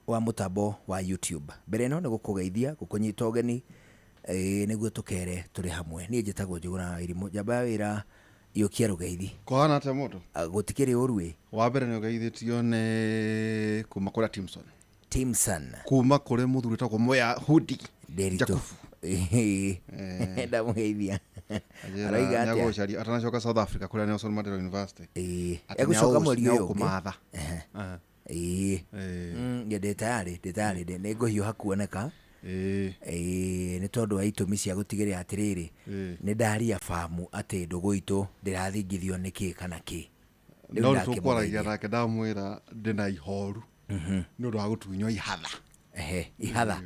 Wa mũtambo wa YouTube. Mbere ĩno nĩ gũkũgeithia, gũkũnyita ũgeni ĩĩ nĩguo tũkere tũrĩ hamwe. Niĩ njĩtagwo Njũgũna wa Irimũ, njamba ya wĩra Iyũkia Rũgeithi. Kũhana atĩa mũndũ? Gũtikĩrĩ ũru ĩ. Wa mbere nĩ ũgeithĩtio nĩ kuma kũrĩa Timson. Timson. Kuma kũrĩ mũthuri wĩtagwo Mũyahudi Nderitu. Jakubu. Ĩĩ. Ndamũgeithia. Aroiga atĩa? Nĩagũcaria atanacoka South Africa kũrĩa Nelson Mandela University. Ĩĩ. Atĩ Egũcoka mweri ũyũ ũngĩ. nĩagũkũmatha. Ehe. Ĩĩ. Ĩĩ ndĩ tayarĩ, ndĩ tayarĩ, nĩ ngũhiũha kuoneka. Ĩĩ nĩ tondũ wa itũmi cia gũtigĩrĩra atĩrĩrĩ, nĩ ndaria famu atĩ ndũgũ itũ ndĩrathingithio nĩ kĩ kana kĩ. Rĩu No nĩ tũkwaragia nake ndamwĩra ndĩna ihoru nĩ ũndũ wa gũtunywo ihatha. Ehe, ihatha.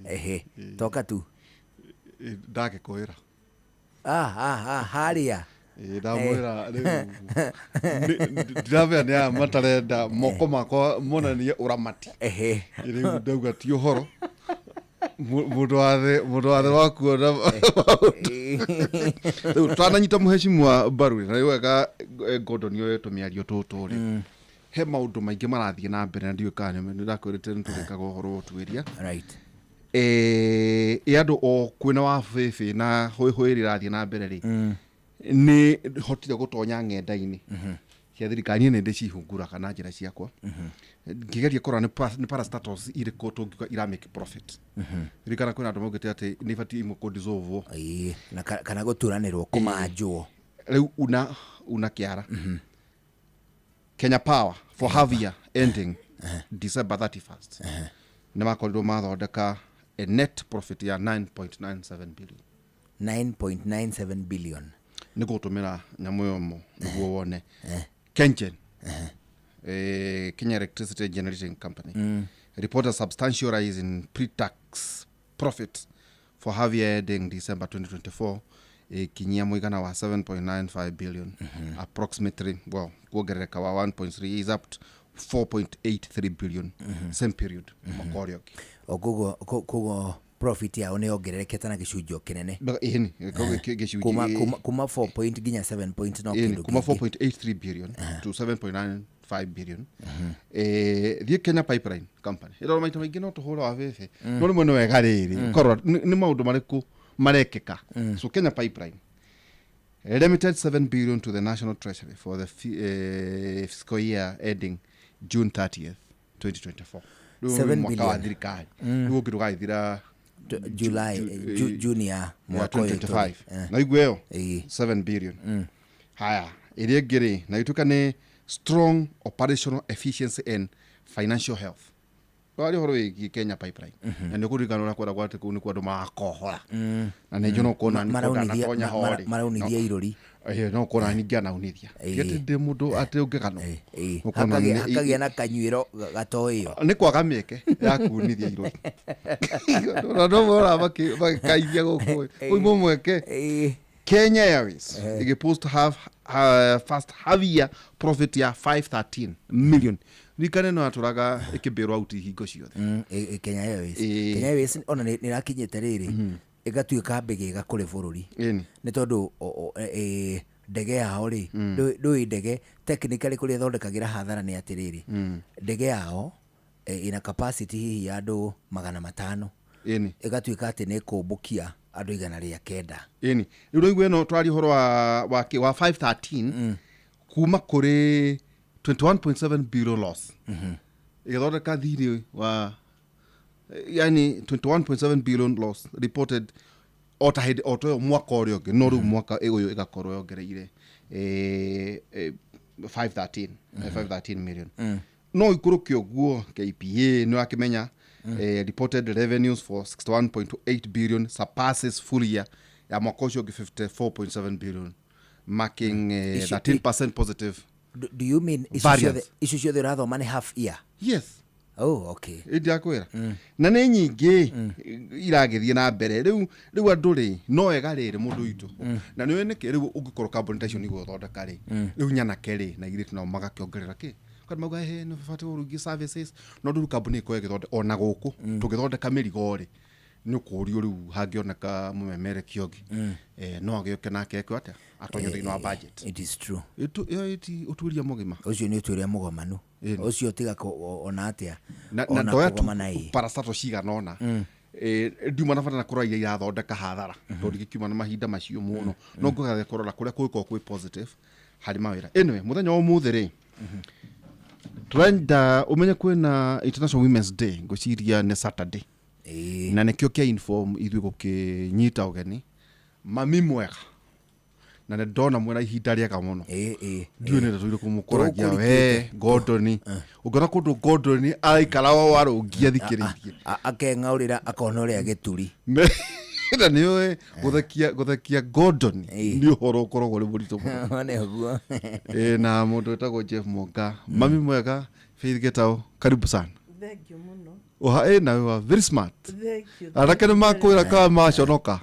Ehe, toka tu. Ndagĩkwĩra. Ah, ah, ah, harĩa. Ĩĩ, ndamwĩra rĩu ndiramenya nĩ aya matarenda moko makwa monanie ũramati. Rĩu ndauga ti ũhoro. Mũndũ wa thĩ, mũndũ wa thĩ wakuona rĩu twananyita mũhecimwa mbaru na rĩu wega Gordon oe tũmĩario tũtũ rĩ, he maũndũ maingĩ marathiĩ na mbere na ndiũĩ kana nĩ ndakwĩrĩte nĩ tũrĩkaga ũhoro wa ũtuĩria. Ĩ andũ o kwĩna wa bĩbĩ na hũĩhũĩ ĩrĩa ĩrathiĩ na mbere rĩ, nĩ hotire gũtonya ng'enda-inĩ cia thirikari. Niĩ nĩ ndĩcihunguraga na njĩra ciakwa ngĩgeria kũrora nĩ parastatals irĩkũ tũngiuga ira make profit. Ririkana kwĩna andũ maugĩte atĩ nĩ ibatiĩ imwe kũ dissolve. Ĩĩ, na kana gũturanĩrwo, kũmanjwo. Rĩu una kĩara Kenya Power for half year ending December 31st nĩ makorirwo mathondeka a net profit ya 9.97 billion. 9.97 billion. Nĩ gũtũmĩra nyamũ ĩyo mo nĩguo wone. KenGen, Kenya Electricity Generating Company, report a substantial rise in pre-tax profit for half year ending December 2024, ĩkinyia mũigana wa 7.95 billion approximately, well, kuongerereka wa 1.3 is up to 4.83 billion same period mwaka ũrĩa ũngĩ. O koguo profit yao nĩ yongererekete na gĩcunjĩ o kĩnene. Ĩni, gĩcunjĩ Kuma 4 point nginya 7 point no kĩndũ kuma kĩngĩ. 4.83 billion to 7.95 billion. Thiĩ Kenya Pipeline Company ĩrora maita maingĩ no tũhũra wa bĩbĩ, no rĩmwe nĩ wega rĩrĩ korora nĩ maũndũ marĩkũ marekĩka. So Kenya Pipeline remitted 7 billion to the National Treasury for the fiscal year ending June 30th 2024. Rĩu 7 mwaka wa billion. thirikari rĩu ũngĩ ndũgagĩthira July, June ya ya mwaka ũyũ tũrĩ. 2025. Na igua ĩyo 7 billion. Haya, ĩrĩa ĩngĩ rĩ, na ĩtuĩka nĩ strong operational efficiency and financial health. Warĩ ũhoro wĩgiĩ Kenya Pipeline na nĩ ũkũririkana ũrĩa kwendagwo atĩ kũu nĩkuo andũ marakohora na nĩ njũ no kuona nĩ Maraunithia ndanatonya ho rĩ. Maraunithia irũri. No kuona ningĩ anaunithia. Ti atĩ ndĩ mũndũ atĩ ũngĩganwo. Ũkona Hakagĩa na kanyuĩro gatoĩo. Nĩ kwaga mĩeke ya kunithia irũri na no mora magĩkaithia gũkũ ũimwo mweke. Kenya Airways ĩgĩpost half, first half year profit ya 513 million. Ririkane no yatũraga ĩkĩbĩrwo out hingo ciothe. Kenya Airways. Kenya Airways ona nĩ ĩrakinyĩte rĩrĩ ĩgatuĩka mbĩgĩga kũrĩ bũrũri. Nĩ tondũ ndege yao rĩ, ndũĩ ndege technically kũrĩa ĩthondekagĩra hathara nĩ atĩrĩrĩ, ndege yao ĩna capacity hihi ya andũ 500, ĩgatuĩka atĩ nĩ ĩkũmbũkia andũ 109. Ĩni, rĩu ũraigua ĩno twaria ũhoro wa 513 kuma kũrĩ 21.7 billion loss ĩgĩthondeka thirĩ wa, yani 21.7 billion loss reported o ta hĩndĩ o ta ũyũ mwaka ũrĩa ũngĩ, no rĩu mwaka ũyũ ĩgakorwo yongereire 513, 513 million. No ikũrũke ũguo, KPA nĩ wakĩmenya reported revenues for 61.8 billion surpasses full year ya mwaka ũcio ũngĩ 54.7 billion, marking 13% positive Do you mean icio variance. ciothe, icio ciothe ũrathoma nĩ half year? Yes. Oh, okay. Ndiakwĩra na nĩ nyingĩ iragĩthiĩ na mbere rĩu. Rĩu andũ rĩ, no wega rĩrĩ mũndũ witũ na nĩũĩ nĩkĩ rĩu ũngĩkorwo kambuni ta icio nĩguo ũthondeka rĩ, rĩu nyanake rĩ na airĩtu nao magakĩongerera kĩ kwani mauga he nĩ batiĩ rĩngĩ services, no rĩu kambuni ĩkorwo ĩgĩthondeka ona gũkũ tũgĩthondeka mĩrigo rĩ, nĩ ũkũrio rĩu hangĩoneka mũmemerekia ũngĩ, no agĩũke nake eke atĩa, atonywo thĩinĩ wa budget. It is true. Ĩyo ĩti ũtuĩria mũgima. Ũcio nĩ ũtuĩria mũgomanu. Ũcio tiga ona atĩa. Na Ona ndoya tu kũgomana ĩ. parastato cigana ũna, ndiuma na bata na kũrora iria irathondeka hathara, tondũ ndingĩkiuma na mahinda macio mũno, no ngũgeria kũrora kũrĩa kũngĩkorwo kwĩ positive harĩ mawĩra. Anyway, mũthenya wa ũmũthĩ rĩ, tũrenda ũmenye kwĩna International Women's Day, ngwĩciria nĩ Saturday. Na nĩkĩo kĩa inform ithuĩ gũkĩnyita ũgeni mami mwega, na nĩ ndona mwena ihinda rĩega mũno. Ĩ ĩ. Ndiũĩ nĩ ndatũire kũmũkoragia. Tũgũkũrikĩte. We Gordon, ũngĩona kũndũ Gordon araikara o warũngia thikĩrĩirie. Akeng'aũrĩra akona ũrĩa gĩturi. Na nĩ ũĩ gũthekia Gordon nĩ ũhoro ũkoragwo ũrĩ mũritũ mũno. Nĩ ũguo. Ĩ, na mũndũ wĩtagwo Jeff Monga, mami mwega, Faith Getao, karibu sana. Thank you mũno. Ũha ĩ na we are very smart. Thank you. Anake nĩ makwĩra kana maconoka.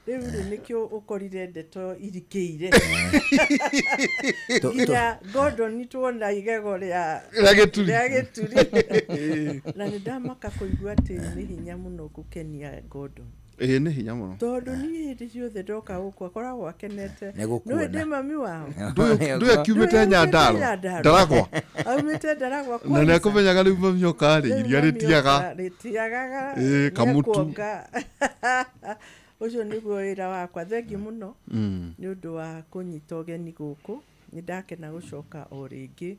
Rĩu rĩ, nĩkĩo ũkorire ndeto irikĩire nginya Gordon tuona igego rĩa rĩa gĩturi. Rĩa gĩturi, na nĩ ndamaka kũigua atĩ nĩ hinya mũno gũkenia Gordon. Ĩ, nĩ hinya mũno. Tondũ niĩ hĩndĩ ciothe ndoka gũkũ akoragwo akenete. Nĩ gũkuona. Nĩũĩ ndĩ mami wao. Ndũĩ akiumĩte Ndũĩ Nyandarua. Nyandarua. Ndaragwa. Aumĩte Ndaragwa. Na nĩ akũmenyaga rĩu mami oka rĩ, iria rĩtiaga. Rĩtiagaga. Ĩ, kamũtu. Nĩekuonga. Ũcio nĩguo wĩra wakwa. Thengiũ mũno nĩ ũndũ wa kũnyita ũgeni gũkũ. Nĩ ndakena gũcoka o rĩngĩ.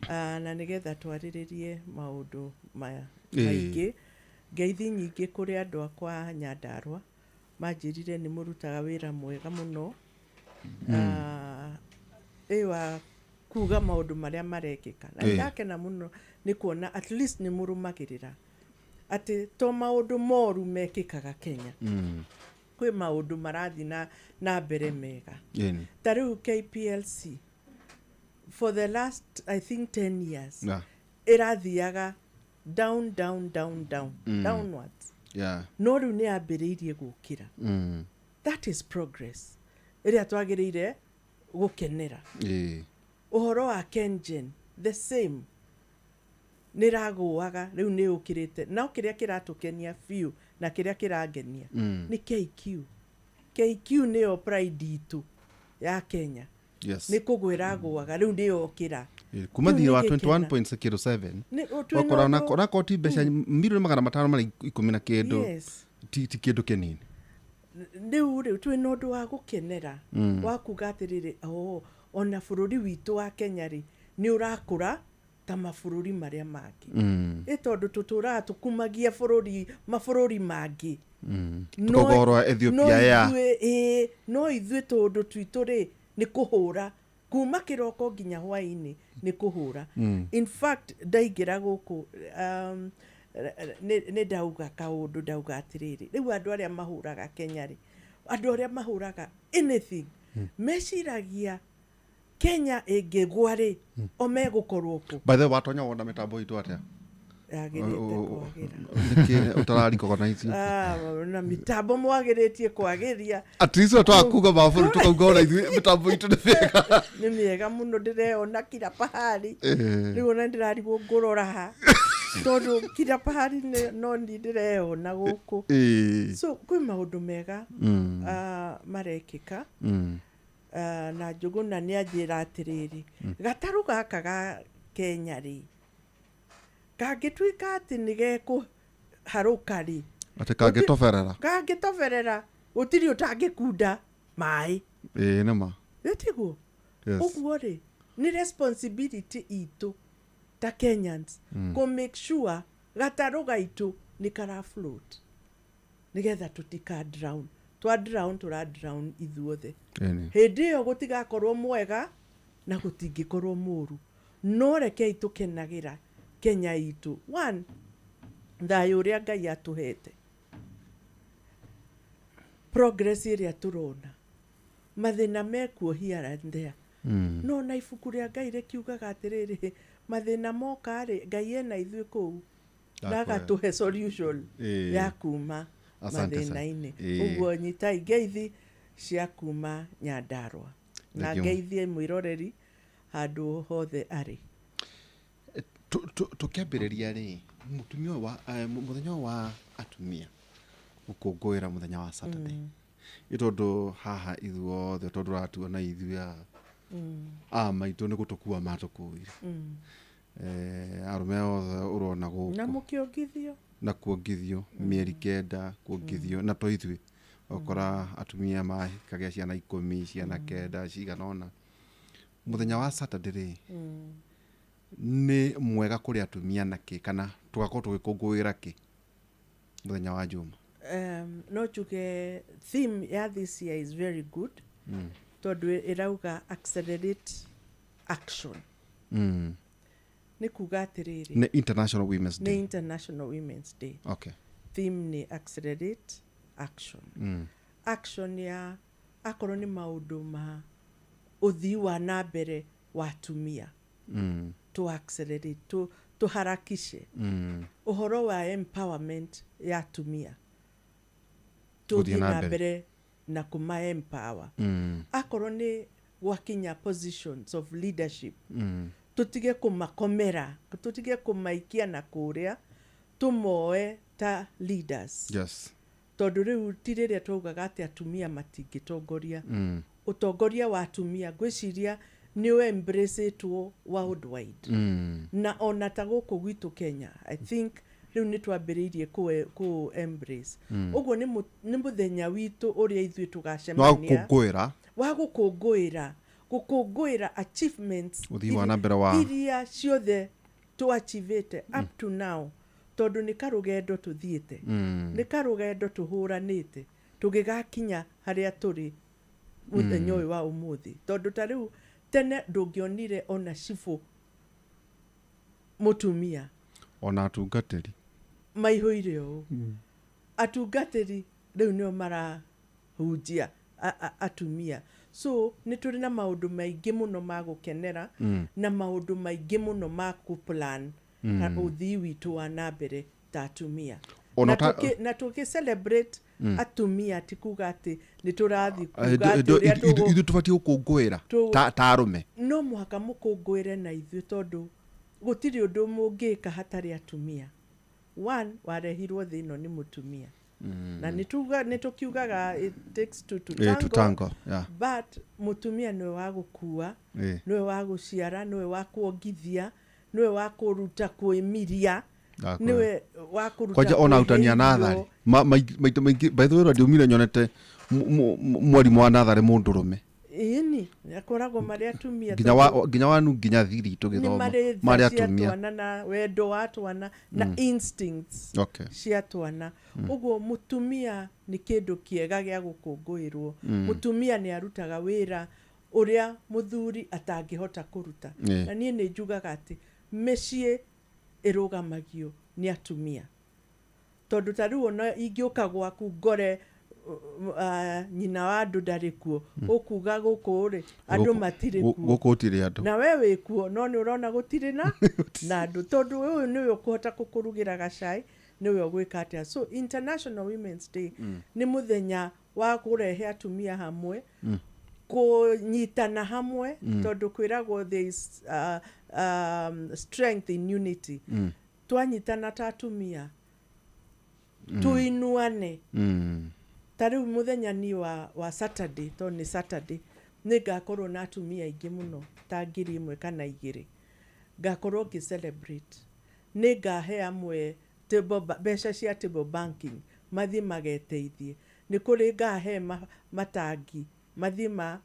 Ah, na nĩgetha twarĩrĩrie maũndũ maya maingĩ. Ngeithi nyingĩ kũrĩ andũ akwa a Nyandarua, manjĩrire nĩ mũrutaga wĩra mwega mũno. Ah, ĩ wa kuga maũndũ marĩa marekĩka, na ndakena mũno nĩ kuona at least nĩ mũrũmagĩrĩra atĩ to maũndũ moru mekĩkaga Kenya, kwĩ maũndũ marathiĩ na mbere mega. Ta rĩu KPLC for the last, I think, 10 years ĩrathiaga down, down, down, down, downwards, no rĩu nĩ yambĩrĩirie gũkĩra. That is progress ĩrĩa twagĩrĩire gũkenera. Ũhoro wa KenGen, the same, nĩ ĩragũaga, rĩu nĩ ũkĩrĩte. No kĩrĩa kĩratũkenia biũ na kĩrĩa kĩrangenia nĩ KQ. KQ nĩyo pride itũ ya Kenya. Nĩ kũgwa ĩragũaga, rĩu nĩ yokĩra. Kuma Rĩu thirĩ wa nĩ gĩkena. 21.07 Twĩna wakora onakorwo ti mbeca 510,000,000 na kĩndũ, ti kĩndũ kĩnini. Rĩu rĩ, twĩna ũndũ wa gũkenera wa kuga atĩrĩrĩ, oh, ona bũrũri witũ wa Kenya rĩ, nĩ ũrakũra ta mabũrũri marĩa mangĩ. Ĩ tondũ tũtũraga tũkumagia bũrũri mabũrũri mangĩ. Tũkauga ũhoro wa Ethiopia No ya ithuĩ, ĩĩ, no ithuĩ tũndũ twitũ rĩ, nĩ kũhũra kuma kĩroko nginya hwaĩ-inĩ, nĩ kũhũra. In fact, ndaingĩra gũkũ, nĩ ndauga kaũndũ, ndauga atĩrĩrĩ, rĩu andũ arĩa mahũraga Kenya rĩ, andũ arĩa mahũraga anything, meciragia Kenya ĩngĩgwa rĩ, o megũkorwo kũ? By the way, watonya wona mĩtambo itũ atĩa? Yagĩrĩte kwagĩra. Nĩkĩ ũtararikogonaici? Ah, na mĩtambo mwagĩrĩtie kwagĩria. At least we twakuga mabũrũri tũkauga ona ithuĩ mĩtambo itũ nĩ mĩega. Nĩ mĩega mũno, ndĩreyona kila pahali. Rĩu ona ndĩrarigwo ngũrora ha, tondũ kila pahali no ni ndĩreyona gũkũ. So kwĩ maũndũ mega marekĩka. Na Njũgũna nĩ anjĩra atĩrĩrĩ, gatarũ gaka ga Kenya rĩ, kangĩtuĩka atĩ nĩ gekũharũka rĩ, Atĩ kangĩtoberera. Kangĩtoberera, gũtirĩ ũtangĩkunda maĩ. Ĩĩ, nĩma. Ĩtiguo? Yes. Ũguo rĩ, nĩ responsibility itũ ta Kenyans kũ make sure gatarũ gaitũ nĩ kara float, nĩgetha tũtika drown. Twa drown, tũra drown ithuothe. Hĩndĩ ĩyo gũtigakorwo mwega na gũtingĩkorwo mũru, no rekei tũkenagĩra Kenya itũ. One, thayũ ũrĩa Ngai atũhete, progress ĩrĩa tũrona, mathĩna mekuo here and there, no na ibuku rĩa Ngai rĩkiugaga atĩrĩrĩ, mathĩna moka rĩ, Ngai ena ithuĩ kũu na agatũhe solution ya kuma Asante sana. mathĩna-inĩ. Ũguo nyitai ngeithi cia kuma Nyandarua na Thank you. ngeithie mwĩroreri handũ hothe arĩ. Tũkĩambĩrĩria rĩ, mũtumia ũyũ wa mũthenya ũyũ wa atumia gũkũngũĩra mũthenya wa Saturday, ĩ tondũ haha ithuothe tondũ ũratuona ithuĩ a maitũ nĩ gũtũkua matũkuire. Arũme othe ũrona gũkũ. Na mũkĩongithio. Na kuongithio mĩeri 9, kuongithio na to ithuĩ, ũkora atumia makagĩa ciana 10, ciana 9, cigana ũna. Mũthenya wa Saturday rĩ, nĩ mwega kũrĩ atumia nakĩ, kana tũgakorwo tũgĩkũngũĩra kĩ mũthenya wa Juma? No njuge theme ya this year is very good, tondũ ĩrauga accelerate action. Nĩ kuga atĩrĩrĩ, Nĩ International Women's nĩ Day. International Women's Day. Theme nĩ accelerate action. Action ya akorwo nĩ maũndũ ma ũthii wa na mbere wa atumia, to accelerate, tũharakishe ũhoro wa empowerment ya atumia, Gũthiĩ tũthiĩ na na mbere. mbere na kũma empower. Akorwo nĩ gwakinya positions of leadership, tũtige kũmakomera, tũtige kũmaikia na kũrĩa, tũmoe ta leaders. Tondũ rĩu ti rĩrĩa twaugaga atĩ atumia matingĩtongoria. Ũtongoria wa atumia ngwĩciria nĩ ũembraceĩtwo worldwide. Na ona ta gũkũ gwitũ Kenya, I think rĩu nĩ twambĩrĩirie kũ embrace. Ũguo nĩ mũthenya witũ ũrĩa ithuĩ tũgacemania. Wa gũkũngũĩra. Wa gũkũngũĩra. Gũkũngũĩra achievements Ũthii wa na mbere wa iria ciothe tũachivĩte up to now, tondũ nĩ karũgendo tũthiĩte. Nĩ karũgendo tũhũranĩte tũgĩgakinya harĩa tũrĩ mũthenya ũyũ wa ũmũthĩ. Tondũ ta rĩu tene ndũngĩonire ona cibũ mũtumia. Ona atungatĩri. Maihũire ũũ. Atungatĩri rĩu nĩo marahunjia atumia. So nĩ tũrĩ na maũndũ maingĩ mũno ma gũkenera, na maũndũ maingĩ mũno ma kũplan ũthii witũ wa na mbere ta atumia. Ona Na tũkĩ celebrate atumia ti kuga atĩ nĩ tũrathiĩ kuga atĩ ũrĩa Ithuĩ tũbatiĩ gũkũngũĩra ta arũme. No mũhaka mũkũngũĩre na ithuĩ, tondũ gũtirĩ ũndũ mũngĩka hatarĩ atumia. One, warehirwo thĩ ĩno nĩ mũtumia. Na nĩ tũkiugaga it takes two to To tango, tango, yeah. But mũtumia nĩwe wa gũkua, nĩwe wa gũciara, nĩwe wa kuongithia, nĩwe wa kũruta kwĩmiria, nĩwe wa kũruta Kwanja ona arutani a kwĩhĩrio. natharĩ. Maita maingĩ, by the way, ndiumire nyonete mwarimũ wa natharĩ mũndũrũme. Ĩni, akoragwo marĩ atumia Nginya tondũ nginya wanu nginya thiri nĩ tũgĩthoma, marĩ tha marĩ cia atumia. twana na wendo wa twana na instincts cia twana. Ũguo mũtumia nĩ kĩndũ kĩega gĩa gũkũngũĩrwo. Mũtumia nĩ arutaga wĩra ũrĩa mũthuri atangĩhota kũruta. Na niĩ nĩ njugaga atĩ mĩciĩ ĩrũgamagio nĩ atumia. Tondũ ta rĩu ona ingĩũka gwaku ngore, nyina wa andũ ndarĩ kuo, ũkuga gũkũ rĩ, andũ matirĩ kuo. Gũkũ gũtirĩ andũ. Na we wĩ kuo, no nĩ ũrona gũtirĩ na andũ, tondũ ũyũ nĩwe ũkũhota gũkũrugĩra gacai, nĩwe ũgwĩka atĩa. So International Women's Day nĩ mũthenya wa kũrehe atumia hamwe, kũnyitana hamwe, tondũ kwĩragwo there is strength in unity. Twanyitana ta atumia, tuinuane. Ta rĩu mũthenya ni wa Saturday, tondũ nĩ Saturday, nĩ ngakorwo na atumia aingĩ mũno ta 1000 kana 2,000. Ngakorwo ngĩ celebrate. Nĩ ngahe amwe table mbeca cia table banking, mathiĩ mageteithie. Nĩ kũrĩ ngahe matangi, mathiĩ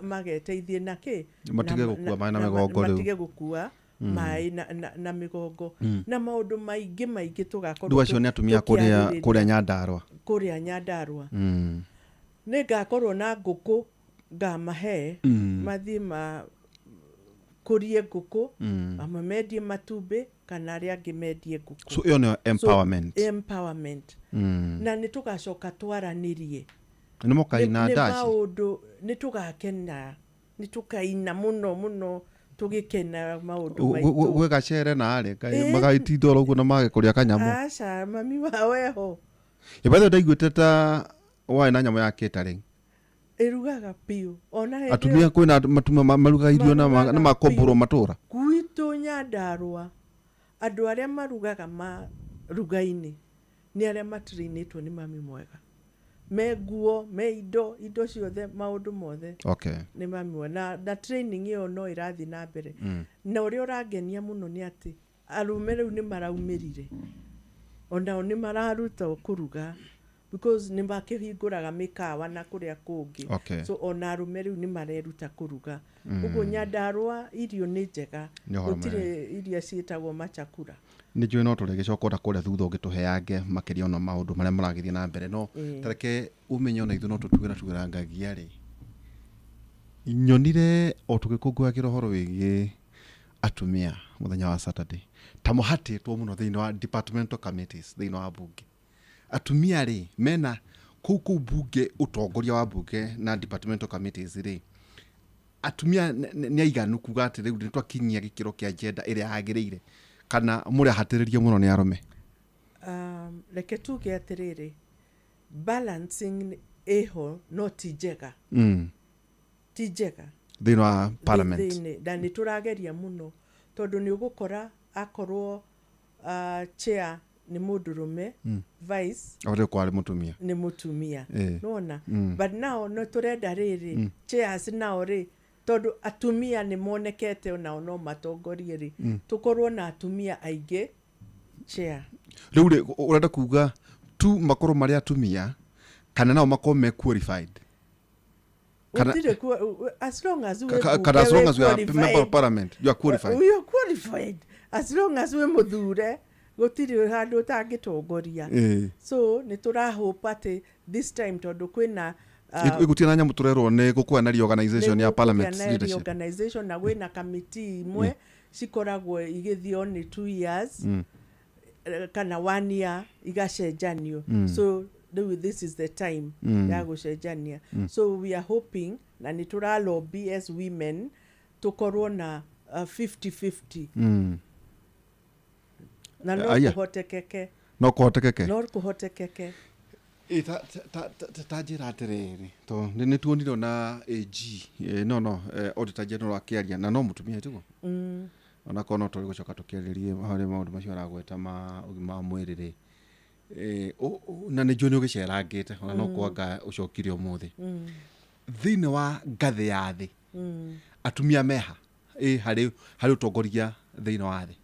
mageteithie na kĩ? Matige gũkua maĩ na mĩgongo rĩu. Matige gũkua maĩ na mĩgongo. Na maũndũ maingĩ maingĩ tũgakorwo Rĩu acio nĩ atumia tũkĩarĩrĩria. kũrĩa Nyandarũa. Kũrĩa Nyandarũa. Nĩ ngakorwo na ngũkũ ngamahe, mathiĩ makũrie ngũkũ, amwe mendie matumbĩ kana arĩa angĩ mendie ngũkũ. So ĩyo nĩyo empowerment. So, empowerment. Na nĩ tũgacoka twaranĩrie. Nĩ mũkaina Nĩ ndaci? maũndũ, nĩ tũgakena, nĩ tũkaina mũno mũno, tũgĩkena maũndũ maitũ. Gwĩ gacere na arĩ, magagĩtinda oro ũguo na mage kũrĩa kanyamũ. Aca, mami wao eho. Ĩ, by the way, ndaiguĩte ta warĩ na nyamũ ya catering. Ĩrugaga biũ. Ona hĩndĩ Atumia ĩyo kwĩna andũ matuma marugaga irio Marugaga na makombũrwo biũ. matũra. Gwitũ Nyandarũa, andũ arĩa marugaga maruga-inĩ nĩ arĩa matrainĩtwo nĩ mami mwega. Me nguo, me indo ciothe, maũndũ mothe. Nĩ mamiwa na training ĩyo no ĩrathiĩ na mbere. Na ũrĩa ũrangenia mũno nĩ atĩ arũme rĩu nĩ maraumĩrire, onao nĩ mararuta kũruga, because nĩ makĩhingũraga mĩkawa na kũrĩa kũngĩ. So ona arũme rĩu nĩ mareruta kũruga. Ũguo Nyandarũa irio nĩ njega. Nĩ ũhoro. Gũtirĩ iria ciĩtagwo machakura. Nĩ njũĩ no tũrĩgĩcoka ona kũrĩa thutha ũngĩtũheange makĩria ona maũndũ marĩa maragĩthiĩ na mbere, no tareke ũmenye ona ithuĩ no tũtuĩra tuĩrangagia rĩ, nyonire o tũgĩkũngũyagĩra ũhoro wĩgiĩ atumia mũthenya wa Saturday, ta mũhatĩtwo mũno thĩinĩ wa departmental committees thĩinĩ wa bunge. Atumia rĩ, mena kũu bunge, ũtongoria wa bunge na departmental committees rĩ, atumia nĩ aiganu kuga atĩ rĩu nĩ twakinyia gĩkĩro kĩa gender ĩrĩa yagĩrĩire, kana mũrahatĩrĩrio mũno nĩ arũme? Reke tuge atĩrĩrĩ, balancing ĩho no ti njega. Ti njega. Thĩinĩ wa parliament. Thĩinĩ, na nĩ tũrageria mũno, tondũ nĩ ũgũkora akorwo chair nĩ mũndũrũme, vice abatiĩ gũkorwo arĩ mũtumia. Nĩ mũtumia. Nona but now no tũrenda rĩrĩ, chairs nao rĩ, tondũ atumia nĩ monekete onao no matongorie rĩ, tũkorwo na atumia aingĩ chair. Rĩu rĩ, ũrenda kuga tu makorwo marĩ atumia kana nao makorwo me qualified? Gũtirĩ as long as wĩ Kana as mbunge, long wĩ as you are a member of qualified. parliament, you are qualified. We are qualified as long as wĩ mũthure, gũtirĩ handũ ũtangĩtongoria. So nĩ tũrahope atĩ this time, tondũ kwĩna Ĩgũtirĩ na nyamũ tũrerwo nĩ gũkũa na reorganization ya parliament na leadership. Reorganization, na gwĩna kamiti imwe cikoragwo igĩthiĩ only 2 years kana one year igacenjanio. So rĩu this is the time ya gũcenjania. So we are hoping, na nĩ tũralobby as women, tũkorwo na 50-50. Na no Aya. kũhotekeke. No kũhotekeke. No kũhotekeke. Ĩ, ta njĩra atĩrĩrĩ, to nĩ tuonire ona AG, no auditor general akĩaria na no mũtumia, tiguo? Onakorwo no tũrĩ gũcoka tũkĩarĩrie harĩ maũndũ macio aragweta ma ũgima wa mwĩrĩ rĩ. Na nĩ njũĩ nĩ ũgĩcerangĩte, ona no kwanga ũcokire ũmũthĩ. Thĩinĩ wa ngathĩ ya thĩ, atumia meha ĩ harĩ ũtongoria thĩinĩ wa thĩ?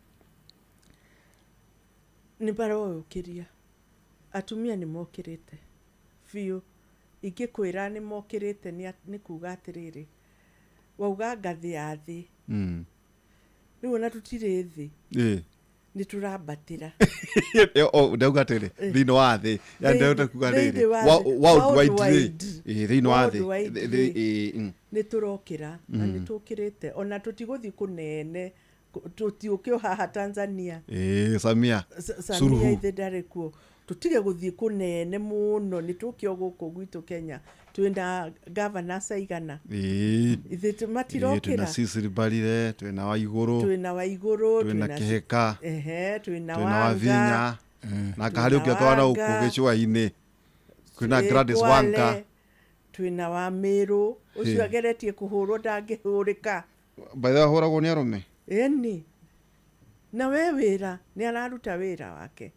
Nĩ maroyũkĩria, atumia nĩ mokĩrĩte biũ. Ingĩkwĩra nĩ mokĩrĩte nĩ kuga atĩrĩrĩ, wauga ngathĩ ya thĩ, rĩu ona tũtirĩ thĩ, nĩ tũrambatĩra. Ndauga atĩrĩ, thĩinĩ wa thĩ. Yani ndauga kuga Thĩinĩ rĩrĩ wa thĩ. Worldwide rĩ. Worldwide. Thĩinĩ wa thĩ. Worldwide rĩ. Nĩ tũrokĩra na nĩ tũkĩrĩte, ona tũtigũthiĩ kũnene, tũtiũkĩ o haha Tanzania. Samia Samia Suluhu. Ithe ndarĩ kuo. Tũtige gũthiĩ kũnene mũno, nĩ tũke o gũkũ gwitũ Kenya, twĩna governors aigana? Ithe Twĩna matirokĩra. Cecily Mbarire, twĩna Waigũrũ. Twĩna Waigũrũ. Twĩna Kĩhĩka. Ehe, twĩna Twĩna Wanga. Wavinya na ngaharĩ Twĩna ũngĩ anga na gũkũ Wanga. gĩcũa-inĩ kwĩna Gladys Kwale, Wanga. Twĩna wa Mĩrũ ũcio ageretie kũhũrwo, ndangĩhũrĩka. By the way, ahũragwo nĩ arũme. Ĩni, na we wĩra nĩ araruta wĩra wake,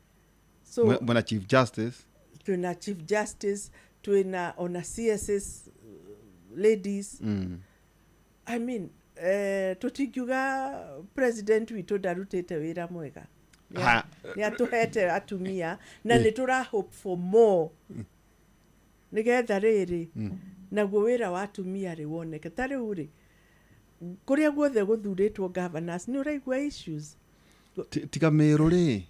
so Mwena Chief Justice. Twĩna Chief Justice, twĩna ona CSS ladies. I mean, tũtingiuga president witũ ndarutĩte wĩra mwega. Nĩ atũhete atumia na nĩ tũra hope for more, nĩgetha rĩrĩ naguo wĩra wa atumia rĩ woneke. Ta rĩu rĩ, kũrĩa guothe gũthurĩtwo governors, nĩ ũraigua issues. Tiga Mĩrũ rĩ.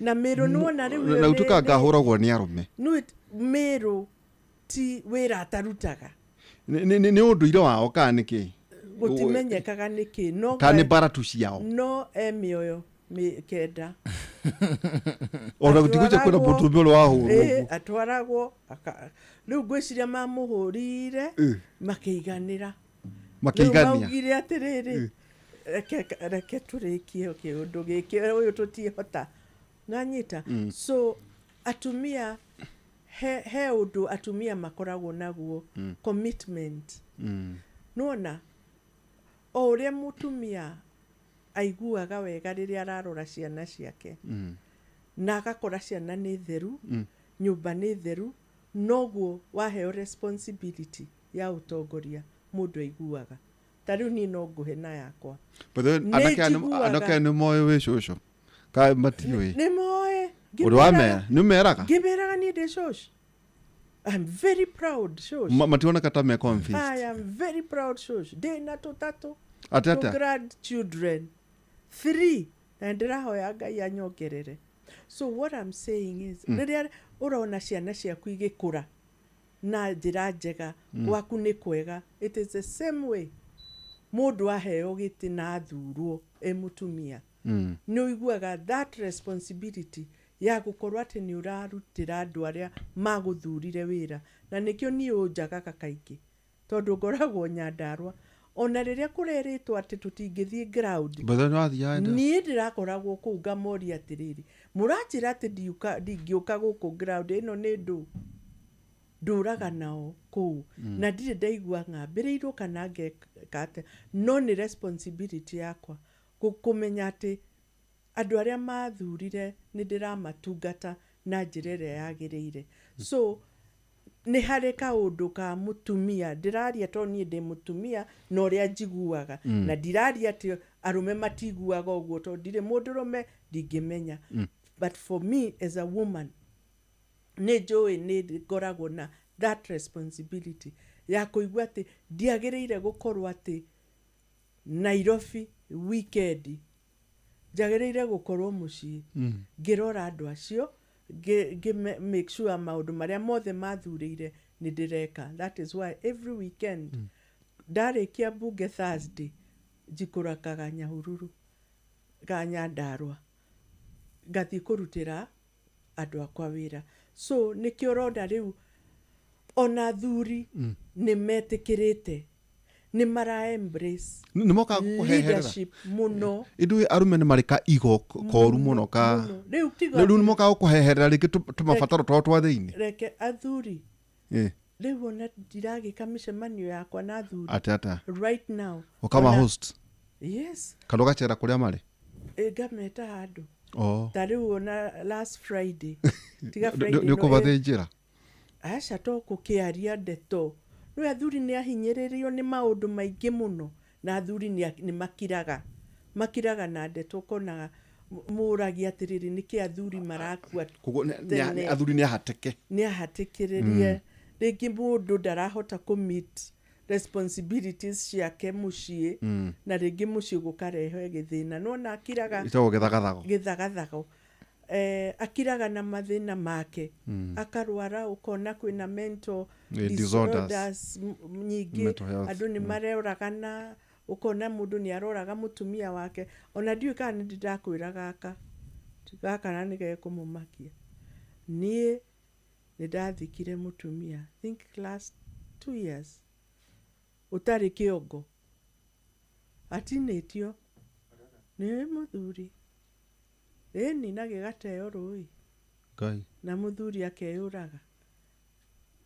Na Mĩrũ nĩwona rĩu Na gũtuĩka ngahũragwo nĩ arũme. Mĩrũ ti wĩra atarutaga. Nĩ ũndũire wao kana nĩ kĩ? Gũtimenyekaga nĩkĩ, no Kana nĩ mbaratu ciao? No e mĩoyo 9. Ona gũtigũcia kwĩna mũndũrũme ũrĩa wahũrwo ũguo. Atwaragwo rĩu ngwĩciria mamũhũrire makĩiganĩra. Rĩu Makĩigania. Maugire atĩrĩrĩ, reke tũrĩkie kĩũndũ gĩkĩ, ũyũ tũtiĩhota nanyita. So atumia, he ũndũ atumia makoragwo naguo, commitment. Nĩwona o ũrĩa mũtumia aiguaga wega rĩrĩa ararora ciana ciake na agakora ciana nĩ theru, nyũmba nĩ theru. Noguo waheo responsibility ya ũtongoria mũndũ aiguaga. Ta rĩu niĩ no ngũhe na yakwa. By the way, Nĩ anake aya njiguaga. anake aya nĩ moĩ wĩ cũcũ ka matiũĩ? Nĩ moĩ. Ũndũ wa mera nĩ meraga. Ngĩmeraga niĩ ndĩ shosh. I'm very proud shosh. Mationeka ta me confused. I am very proud shosh. Ndĩ na tũtatũ. Atĩ Two atĩa? grandchildren. Three. Na ndĩrahoya Ngai anyongerere. So what I'm saying is, rĩrĩa ũrona ciana ciaku igĩkũra na njĩra njega, gwaku nĩ kwega. It is the same way mũndũ aheo gĩtĩ na athurwo e mũtumia, nĩ ũiguaga that responsibility ya gũkorwo atĩ nĩ ũrarutĩra andũ arĩa magũthurire wĩra. Na nĩkĩo niĩ ũnjagaga kaingĩ, tondũ ngoragwo Nyandarua ona rĩrĩa kũrerĩtwo atĩ tũtingĩthiĩ ground. By the way, nĩwathiaga ndĩ? Niĩ ndĩrakoragwo kũu ngamoria atĩrĩrĩ, mũranjĩra atĩ ndingĩũka gũkũ ground ĩno nĩ ndũ ndũraga nao kũu, na ndirĩ ndaigua ng'ambĩrĩirwo kana ngeka atĩa, no nĩ responsibility yakwa kũmenya atĩ andũ arĩa mathurire nĩ ndĩramatungata na njĩra ĩrĩa yagĩrĩire. So nĩ harĩ kaũndũ ka mũtumia ndĩraria, tondũ niĩ ndĩ mũtumia na ũrĩa njiguaga, na ndiraria atĩ arũme matiguaga ũguo, tondũ ndirĩ mũndũrũme, ndingĩmenya. But for me as a woman, nĩ njũĩ nĩ ngoragwo na that responsibility ya kũigua atĩ ndiagĩrĩire gũkorwo atĩ Nairobi weekend, njagĩrĩire gũkorwo mũciĩ ngĩrora andũ acio, ngĩ make sure maũndũ marĩa mothe mathurĩire nĩ ndĩreka. That is why every weekend, ndarĩkia bunge Thursday, njikũrakaga Nyahururu ga Nyandarua ngathiĩ kũrutĩra andũ akwa wĩra. So nĩkĩo ũrona rĩu ona athuri nĩ metĩkĩrĩte, nĩ mara embrace Nĩ mokaga gũkũheherera? leadership mũno. Ithuĩ arũme nĩ marĩ ka igo koru mũno ka Mũno. Rĩu tiga Rĩu nĩ mokaga gũkũheherera rĩngĩ tũmabataro twao twa thĩinĩ? Reke athuri rĩu ona ndiragĩka mĩcemanio yakwa na athuri Atĩ atĩa? right now. Ũkama host? Yes. Kana ũgacera kũrĩa marĩ? Ĩ, ngameta handũ. Oh. Ta rĩu ona last Friday, tiga Friday Nĩ ĩno, ũkũmathĩnjĩra? Aca, to kũkĩaria ndeto. Rĩu athuri nĩ ahinyĩrĩrio nĩ maũndũ maingĩ mũno, na athuri nĩ makiraga na ndeto, ũkonaga mũragia atĩrĩrĩ, nĩkĩ athuri marakua Koguo tene? Athuri nĩ ahatĩke. Nĩ ahatĩkĩrĩrie. Rĩngĩ mũndũ ndarahota kũ meet responsibilities ciake mũciĩ, na rĩngĩ mũciĩ gũkarehe gĩthĩna, nona akiraga. Ĩtagwo gĩthagathago. Gĩthagathago. Akiraga na mathĩna make, akarwara, ũkona kwĩna mental Disorders. Disorders nyingĩ. Mental health. Andũ nĩ maroragana, ũkona mũndũ nĩ aroraga mũtumia wake. Ona ndiũĩ kana nĩ ndakwĩra gaka gaka na nĩ gekũmũmakia. Niĩ nĩ ndathikire mũtumia, I think last 2 years, ũtarĩ kĩongo, atinĩtio nĩ mũthuri, ĩni na gĩgateo rũĩ. Ngai. Na mũthuri akeyũraga.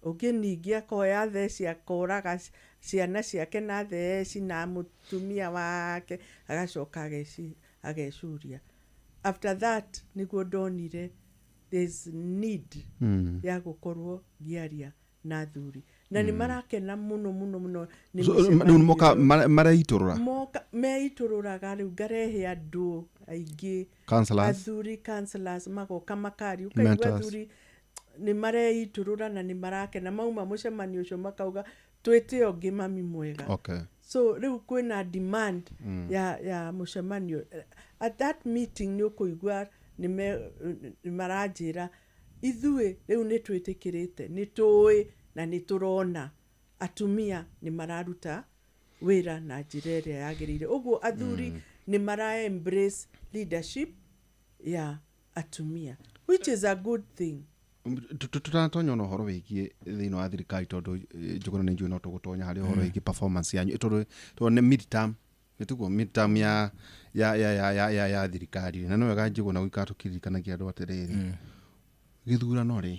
Ũngĩ ningĩ akoya theci, akoraga ciana ciake na theci na mũtumia wake, agacoka agecuria. After that nĩguo ndonire there's need ya gũkorwo ngĩaria na athuri, na nĩ marakena mũno mũno mũno nĩ So, rĩu nĩ mĩcemanio moka ĩyo. Mareitũrũra. Moka meitũrũraga. Rĩu ngarehe andũ aingĩ, Counselors. athuri, counselors, magoka makaria, ũkaigua Mentors. athuri nĩ mareitũrũra na nĩ marakena. Mauma mũcemanio ũcio makauga, "Twĩte ũngĩ, mami mwega." So rĩu kwĩna demand ya mũcemanio. At that meeting nĩ ũkũigua nĩ maranjĩra, "Ithuĩ rĩu nĩ twĩtĩkĩrĩte, nĩ tũĩ na nĩ tũrona atumia nĩ mararuta wĩra na njĩra ĩrĩa yagĩrĩire." Ũguo athuri nĩ mara embrace leadership ya atumia, which is a good thing. Tũtanatonya ona ũhoro wĩgiĩ thĩinĩ wa thirikari, tondũ Njũgũna nĩ njũĩ no tũgũtonya harĩ ũhoro wĩgiĩ performance yanyu, tondũ nĩ midterm, nĩ tiguo? Midterm ya thirikari, na nĩ wega Njũgũna gũikara tũkĩririkanagia andũ atĩrĩrĩ, gĩthurano rĩ,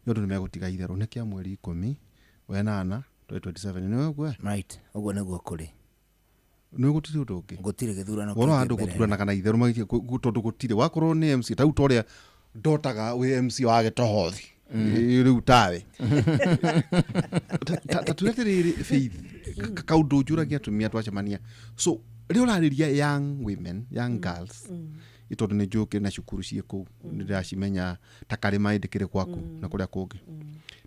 nĩ ũndũ nĩ megũtiga itherũ, nĩ kĩa mweri 18 2027, nĩ ũguo? Right, ũguo nĩguo kũrĩ. Nĩ gũtirĩ ũndũ ũngĩ. Gũtirĩ gĩthurano Wona kĩngĩ andũ mbere. Gũthuranaga na itherũ magĩtie tondũ gũtirĩ wakorwo nĩ MC tau, ta ũrĩa ndotaga wĩ MC wa gĩtohothi. Rĩu tawe ta tuge atĩrĩrĩ, Faith, kaũndũ njũragia atumia twacemania, so rĩrĩa ũrarĩria young women, young girls, tondũ nĩ njũkĩ na cukuru ciĩ kũu, nĩ ndĩracimenya ta karĩma ĩndĩ kĩrĩ gwaku na kũrĩa kũngĩ,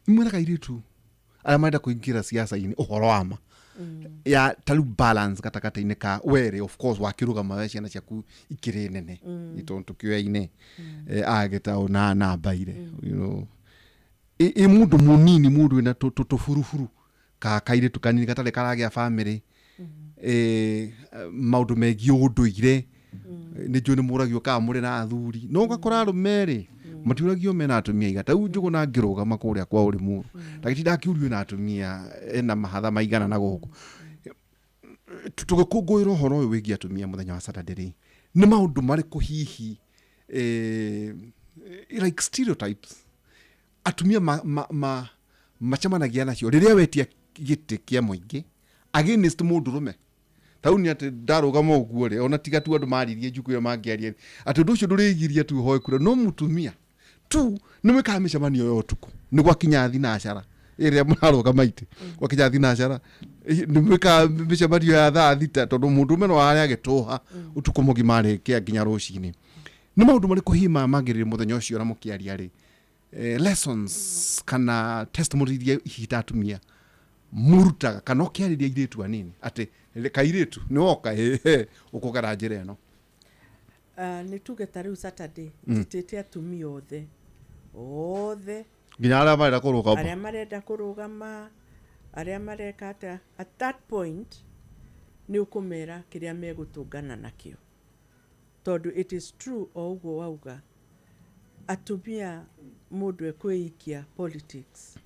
nĩ mwĩraga airĩtu arĩa marenda kũingĩra siasa-inĩ ũhoro wa ma ya ta rĩu balance gatagatĩ-inĩ ka werĩ, of course wakĩrũgama we ciana ciaku ikĩrĩ nene, tondũ tũkĩoyaine agĩtaũ na mbaire, ĩ mũndũ mũnini, mũndũ wĩna tũburuburu ka kairĩtu kanini gatarĩ karagĩa bamĩrĩ, maũndũ megiĩ ũndũire, nĩ njũĩ nĩ mũragio kana mũrĩ na athuri, no ũgakora arũme rĩ matiũragio mena atumia igana. Ta rĩu Njũgũna ngĩrũgama kũrĩa kwa Ũrĩmũru, ndagĩtinda akĩũrio na atumia ena mahatha maigana na gũkũ. Tũgĩkũngũĩra ũhoro ũyũ wĩgiĩ atumia mũthenya wa Saturday rĩ, nĩ maũndũ marĩkũ hihi like stereotypes atumia macemanagia nacio rĩrĩa wetia gĩtĩ kĩa mũingĩ against mũndũrũme? Tau nĩ atĩ ndarũgama ũguo rĩ, ona tiga tu andũ maririe njukũ ĩyo mangĩaria atĩ ũndũ ũcio ndũrĩgiria tu hoe kura, no mũtumia tu nĩ mwĩkaga mĩcemanio ya ũtukũ nĩ gwakinya thinacara ĩrĩa mũrarũgama itĩ, gwakinya thinacara nĩ mwĩkaga mĩcemanio ya thaa 6, tondũ mũndũrũme no arĩa agĩtũha ũtukũ mũgima arĩkia nginya rũcinĩ. Nĩ maũndũ marĩkũ hihi magĩrĩire mũthenya ũcio na mũkĩaria rĩ, lessons kana testimony iria hihi ta atumia mũrutaga kana ũkĩarĩria airĩtu anini atĩ kairĩtu nĩ woka ũkũgera njĩra ĩno? Nĩ tuge ta rĩu Saturday njĩtĩte atumia othe othe. Nginya arĩa marenda kũrũgama? Arĩa marenda kũrũgama, arĩa mareka atĩa. At that point nĩ ũkũmera kĩrĩa megũtũngana nakĩo, tondũ it is true o ũguo wauga, atumia mũndũ ekwĩikia politics,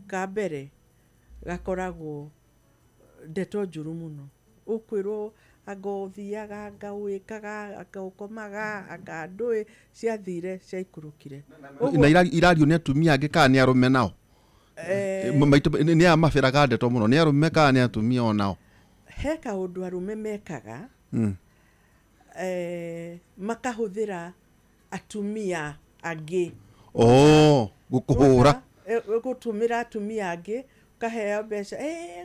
ka mbere gakoragwo ndeto njũru mũno, ũkwĩrwo anga ũthiaga, anga wĩkaga, anga ũkomaga, anga ndũĩ ciathire ciaikũrũkire. Na irario nĩ atumia angĩ kana nĩ arũme nao? Maitũ nĩ aya mabĩraga ndeto mũno, nĩ arũme kana nĩ atumia onao? He kaũndũ arũme mekaga, makahũthĩra atumia angĩ. Oh, gũkũhũra. Gũtũmĩra atumia angĩ, ũkaheo mbeca,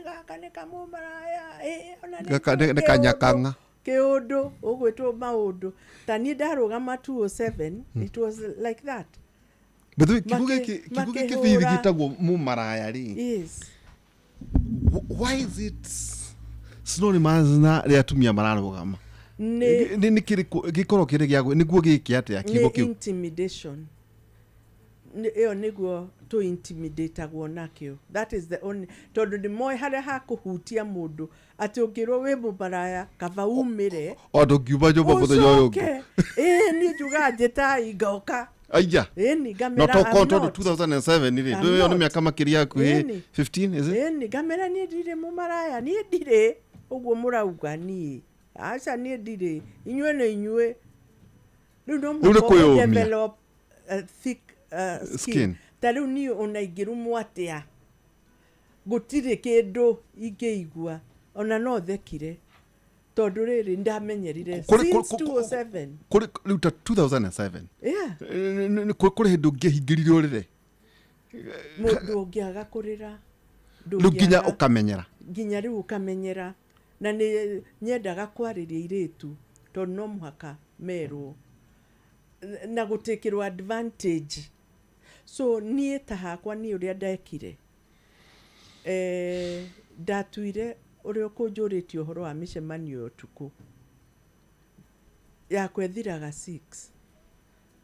gaka nĩ kamũmaraya, ona nĩ Gaka nĩ kanyakang'a. Kĩũndũ ũgwĩtwo maũndũ. Ta niĩ ndarũgama 207, it was like that. But kiugo gĩkĩ, kiugo gĩkĩ makĩhũra. Faith, gĩtagwo mũmaraya rĩ, Yes. Why is it synonymous na rĩa atumia mararũgama? Nĩ Nĩ kĩrĩkũ gĩkorwo kĩrĩ gĩa nĩguo gĩke atĩa kiugo nĩ kĩu? Intimidation. Ĩyo nĩguo tũ intimidatagwo nakĩo. That is the only, tondũ nĩ moĩ harĩa hakũhutia mũndũ, atĩ ũngĩrwo wĩ mũmaraya, kaba umĩre. O ndũngiuma nyũmba mũthenya ũyũ ũngĩ. Ũcoke ĩĩ, niĩ njugaga njĩtai ngoka. Aija. Ĩni No ngamera to I'm tondũ not. 2007 rĩ, I'm ndũĩ ĩyo nĩ not. mĩaka makĩria hakuhĩ Ĩni. 15, is it? Ĩni ngamera niĩ ndirĩ mũmaraya, niĩ ndirĩ ũguo mũrauga, niĩ aca, niĩ ndirĩ, inyuĩ nĩ inyuĩ rĩu no Rĩu nĩ mũhaka kwĩyũmia. develop a thick skin. Skin. Ta rĩu niĩ ona ingĩrumwo atĩa, gũtirĩ kĩndũ ingĩigua, ona no thekire, tondũ rĩrĩ ndamenyerire since 207. Kũrĩ rĩu ta 2007, Yeah. Kũrĩ hĩndĩ ũngĩahingĩrire ũrĩre? Mũndũ ũngĩaga kũrĩra. Rĩu nginya Ndũngĩaga. ũkamenyera. Nginya rĩu ũkamenyera, na nĩ nyendaga kwarĩria airĩtu, tondũ no mũhaka merwo na gũtĩkĩrwo advantage. So niĩ ta hakwa, niĩ ũrĩa ndekire, ndatuire ũrĩa ũkũnjũrĩtie ũhoro wa mĩcemanio ya ũtukũ, yakwa ĩthiraga 6,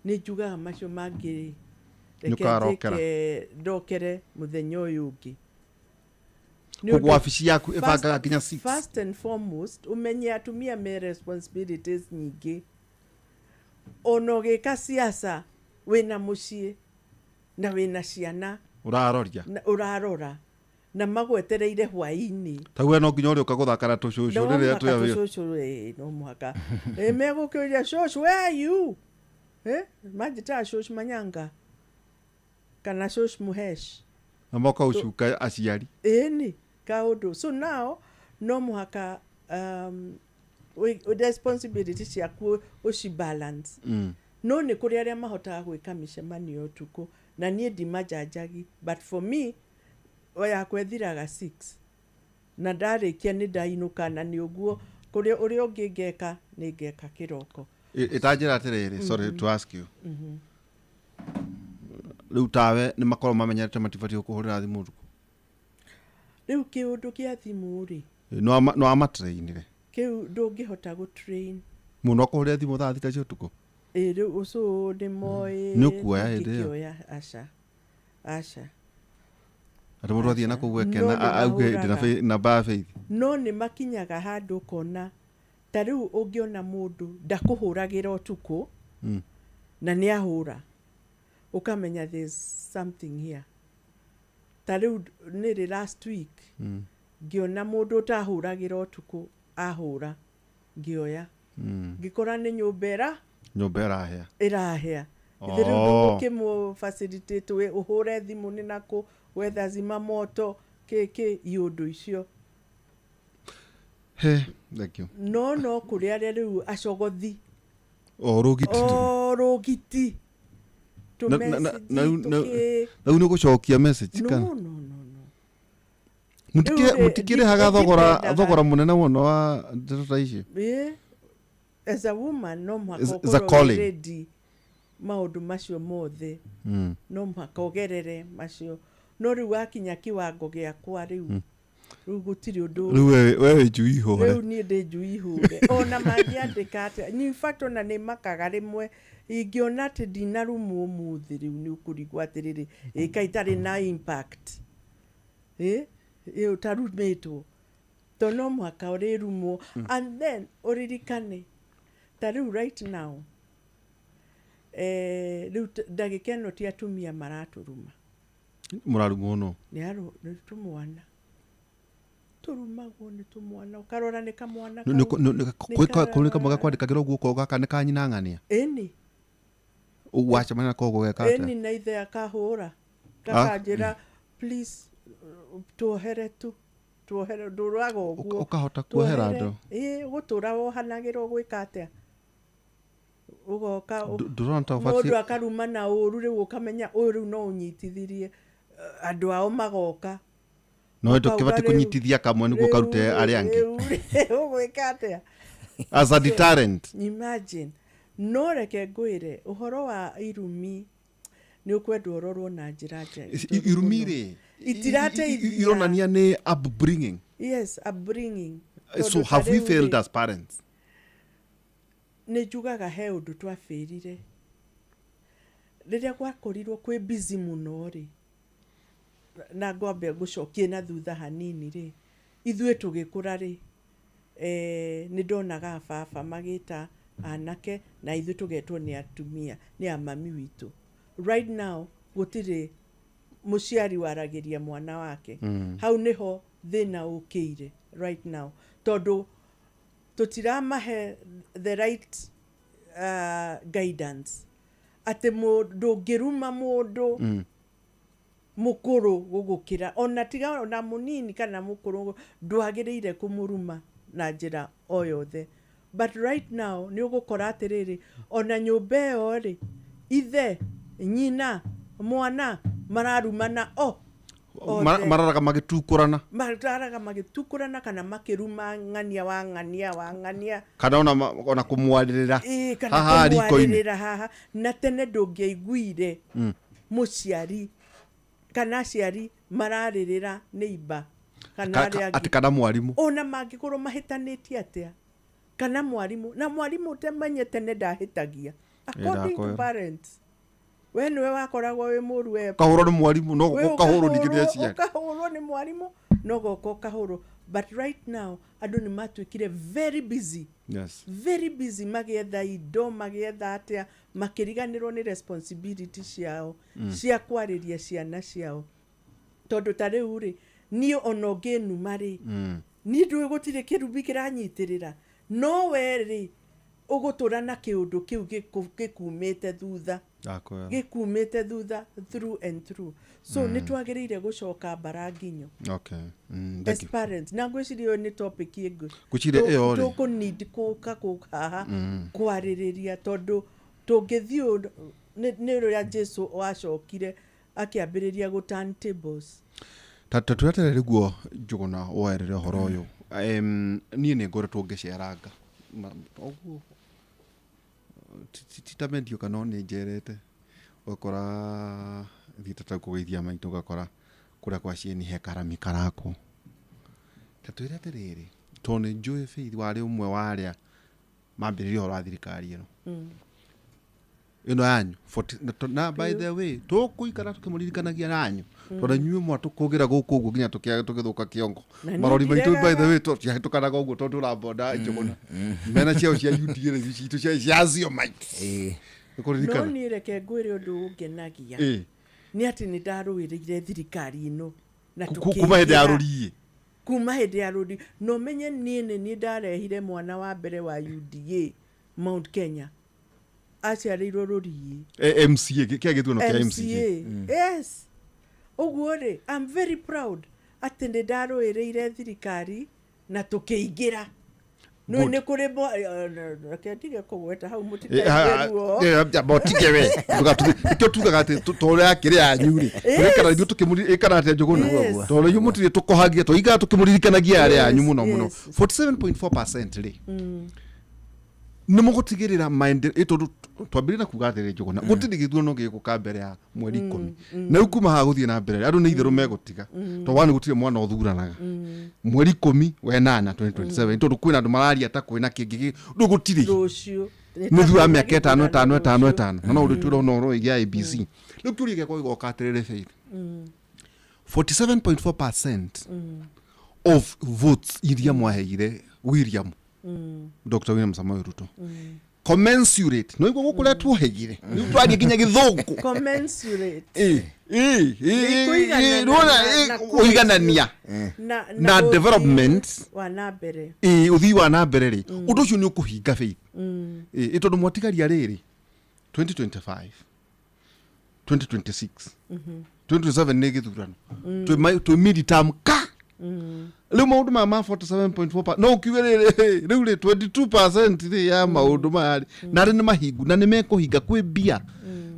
nĩ njugaga macio mangĩ reke Nĩũkarokera. njĩke ndokere mũthenya ũyũ ũngĩ. Nĩ Koguo ũndũ- wabici yaku ĩbangaga nginya 6? First and foremost, ũmenye atumia me responsibilities nyingĩ. Ona ũgĩka siasa, wĩna mũciĩ na wĩna ciana. Ũraroria. Na ũrarora na magwetereire hwaĩ-inĩ. Ta we no nginya ũrĩũka gũthaka na tũcũcũ No rĩrĩa mũhaka. twĩ wĩra. Tũcũcũ, no mũhaka. Megũkĩũria, "Shosh, where are you?" Manjĩtaga Shosh Manyanga kana Shosh Muhesh. Na moka ũcuka aciari. Ĩni kaũndũ. So now no mũhaka responsibility ciaku ũci balance. No nĩ kũrĩ arĩa mahotaga gwĩka mĩcemanio ũtukũ, na niĩ ndimanjanjagi, but for me yakwa ĩthiraga 6 na ndarĩkia nĩ ndainũka, na nĩ ũguo kũrĩa ũrĩa ũngĩ ngeka nĩ ngeka kĩroko. Ĩtanjĩra atĩrĩrĩ, sorry to ask you, rĩu tawe nĩ makorwo mamenyerete matibatiĩ gũkũhũrĩra thimũ ũtukũ? Rĩu kĩũndũ kĩa thimũ rĩ, No amatrainire? Kĩu ndũngĩhota gũ-train. Mũndũ akũhũrĩra thimũ thaa 6 cia ũtukũ? Ĩ rĩu ũcũ nĩ moĩ. Nĩ ũkuoya hĩndĩ ĩyo? Ndingĩkĩoya, aca, aca. Atĩ mũndũ athiĩ na kũu No ekena nĩ auge ndĩna mahũraga. Namba ya Faith. No nĩ makinyaga handũ ũkona ta rĩu ũngĩona mũndũ ndakũhũragĩra ũtukũ na nĩ ahũra, ũkamenya there's something here. Ta rĩu nĩrĩ last week ngĩona mũndũ ũtahũragĩra ũtukũ ahũra, ngĩoya, ngĩkora nĩ nyũmba ĩra Nyũmba ĩrahĩa. Ĩrahĩa. Ithe rĩu ndũgũkĩmũ facilitate we ũhũre thimũ nĩ nakũ gwetha zima moto kĩ kĩ iũndũ icio. He, thank you. No kũrĩ arĩa rĩu acogothi. O rũgiti. O rũgiti. Na rĩu Tũmessage tũkĩ rĩu nĩ gũcokia message no kana no no no. Rĩu rĩ, Mũtikĩrĩhaga thogora ndipendaga. Mũnene mũno wa ndeto ta icio. Ĩ, as a woman no mũhaka It's a ũkorwo wĩ calling. ready maũndũ macio mothe. No mũhaka ũgerere macio, no rĩu wakinya kiwango gĩakwa rĩu, rĩu gũtirĩ ũndũ. Rĩu we wĩ njui hũre. Rĩu niĩ ndĩ njui hũre, ona mangĩandĩka atĩa. In fact, ona nĩ makaga rĩmwe ingĩona atĩ ndinarumwo ũmũthĩ, rĩu nĩ ũkũrigwo atĩrĩrĩ, ĩka itarĩ na impact, ĩ ĩ ũtarumĩtwo, to no mũhaka ũrĩrumwo. And then ũririkane ta rĩu right now, rĩu ndagĩka ĩno ti atumia maratũruma. Mũrarumwo no Nĩ tũmwana tũrumagwo, nĩ tũmwana, ũkarora nĩ kamwana kau. Kũrĩ kamwe gakwandĩkagĩra ũguo gaka nĩ kanyina ng'ania. Ĩni. Wacemania nako ũguo geka atĩa? Ĩni, na ithe akahũra kakanjĩra, "Please, tuohere tu, tuohere." Ndũraga ũguo. Ũkahota kuohera Tuohere. andũ? Ĩ, gũtũra wohanagĩrwo gwĩka atĩa, ũgoka Ndũrona ta mũndũ ũbatiĩ akaruma na ũru, rĩu ũkamenya ũyũ rĩu no ũnyitithirie. Andũ ao magoka. No ũkauga ndũkĩbatiĩ kũnyitithia kamwe nĩguo karute arĩa angĩ. Rĩu ũgwĩka atĩa? As a deterrent. Imagine. No reke ngwĩre, ũhoro wa irumi nĩ ũkwendwo ũrorwo na njĩra njega. Irumi rĩ, Itirateithia. ironania nĩ upbringing. Yes, upbringing. So Tondũ ta have we rĩu failed rĩ, as parents? Nĩ njugaga he ũndũ twabĩrire rĩrĩa gwakorirwo kwĩ busy mũno rĩ, na ngwambe ngũcokie na thutha hanini rĩ, ithuĩ tũgĩkũra rĩ, nĩ ndonaga baba magĩta anake na ithuĩ tũgetwo nĩ atumia, nĩ a mami witũ. Right now gũtirĩ mũciari waragĩria mwana wake. Hau nĩho thĩna ũkĩire right now, tondũ tũtiramahe the right guidance atĩ ndũngĩruma mũndũ mũkũrũ gũgũkĩra, ona tiga ona mũnini kana mũkũrũ, ndwagĩrĩire kũmũruma na njĩra o yothe. But right now nĩ ũgũkora atĩrĩrĩ, ona nyũmba ĩyo rĩ, ithe, nyina, mwana mararumana o othe. Mararaga magĩtukũrana. Mararaga magĩtukũrana kana makĩruma ng'ania wa ng'ania wa ng'ania. Kana ona kũmwarĩrĩra. Ĩĩ, kana haha riko-inĩ. Kũmwarĩrĩra haha. Na tene ndũngĩaiguire mũciari kana aciari mararĩrĩra neighbor kana arĩa Atĩ angĩ. Kana mwarimũ. Ona mangĩkorwo mahĩtanĩtie atĩa, kana mwarimũ, na mwarimũ ũtamenye tene ndahĩtagia according to Ndakwĩra. parents. We nĩwe wakoragwo wĩ mũru we. Ũkahũrwo nĩ mwarimũ no We ũkahũrwo ningĩ nĩ ũkahũrwo. aciari. Ũkahũrwo nĩ mwarimũ no goka ũkahũrwo. But right now andũ nĩ matuĩkire very busy, very busy magĩetha indo, magĩetha atĩa, makĩriganĩrwo nĩ responsibility ciao cia kwarĩria ciana ciao. Tondũ ta rĩu rĩ, niĩ ona ũngĩnuma rĩ, niĩ ndũĩ gũtirĩ kĩrumi kĩranyitĩrĩra, no we rĩ, ũgũtũra na kĩũndũ kĩu gĩkumĩte thutha. Ndakwĩra. Gĩkumĩte thutha through and through. So nĩ twagĩrĩire gũcoka mbara nginyo Okay. As Thank you. parents. Na ngwĩciria ĩyo nĩ topic ĩngĩ Ngwĩciria ĩyo rĩ. tũkũ need kũka kũ haha kwarĩrĩria, tondũ Tũngĩthiĩ ũũ, nĩ rũrĩa Jesu wacokire akĩambĩrĩria gũ turn tables. Ta tweterere rĩguo Njũgũna woerere ũhoro ũyũ. Niĩ nĩ ngoretwo ngĩceranga ũguo ti ta mediocre no nĩ njerete, ũgakora thiĩte ta kũgeithia maitũ, ũgakora kũrĩa kwa cieni he karami karakwo. Ta twĩre atĩrĩrĩ, tondũ nĩ njũĩ Faith warĩ ũmwe wa arĩa mambĩrĩria ũhoro wa thirikari ĩno ĩno yanyu na by the way tũkũikara tũkĩmũririkanagia nanyu tondũ inyuĩ mwatũkũgĩra gũkũ ũguo nginya tũgĩthũka kĩongo. Na niĩ Marori maitũ by the ndiregaga. way tũtiahĩtũkanaga ũguo tondũ tũrabonda Njũgũna mena ciao cia UDA na ithuĩ citũ cia Aziomites. No Nĩkũririkana. niĩ reke ngwĩre ũndũ ũngenagia nĩ atĩ nĩ ndarũĩrĩire thirikari ĩno na Kuma hĩndĩ ya tũkĩingĩra. rũriĩ. Kuma hĩndĩ ya rũriĩ. Na ũmenye niĩ nĩ niĩ ndarehire mwana wa mbere wa UDA Mount Kenya, aciarĩirwo rũriĩ. MCA, kĩa gĩthurano kĩa MCA. MCA. Yes. Ũguo rĩ, I'm very proud atĩ nĩ ndarũĩrĩire thirikari na tũkĩingĩra. Nĩ Good. nĩ kũrĩ reke ndige kũgweta hau mũtikaige ruo. Motige we. Nĩkĩo tugaga atĩ tondũ yakĩrĩ yanyu rĩ, tũgĩikara ithuĩ tũkĩmũririkana atĩa Njũgũna? Yes. Tondũ inyuĩ mũtirĩ tũkohagia, tũikara tũkĩmũririkanagia yarĩ yanyu mũno mũno. 47.4% rĩ, nĩ mũgũtigĩrĩra maendeleo, tondũ twambĩrĩria na kuga atĩrĩ Njũgũna, gũtirĩ gĩthurano gĩgũka mbere ya mweri 10. Na rĩu kuma haha gũthiĩ na mbere andũ nĩ itherũ megũtiga, tondũ wani gũtirĩ mwana ũthuranaga mweri 10 wenana 2027, tondũ kwĩna andũ mararia ta kwĩna kĩngĩ rĩu gũtirĩ. Rũciũ. Nĩ thutha wa mĩaka ĩtano ĩtano ĩtano ĩtano, na no ũndũ twĩrona ũhoro wĩgiĩ IEBC. Rĩu kĩũria gĩakwa gĩgoka atĩrĩrĩ Faith, 47.4% of votes iria mwaheire William, Dr. William Samoei Ruto, commensurate no igua gũkũ tuohegire rĩu twarie nginya gĩthũngũ. Commensurate. Ĩ, Kũiganana nĩwona, na kũiganania na ũthii development wa na mbere. Ũthii wa na mbere rĩ, ũndũ ũcio nĩ ũkũhinga Faith? Ĩ tondũ mwatigaria rĩrĩ 2025, 2026, 2027 nĩ gĩthurano, twĩ mid-term ka rĩu maũndũ maya ma 47.4 no ũkiuge rĩrĩ rĩu rĩ 22% rĩ ya maũndũ maya rĩ narĩ nĩ mahingu na nĩ mekũhinga kwĩ mbia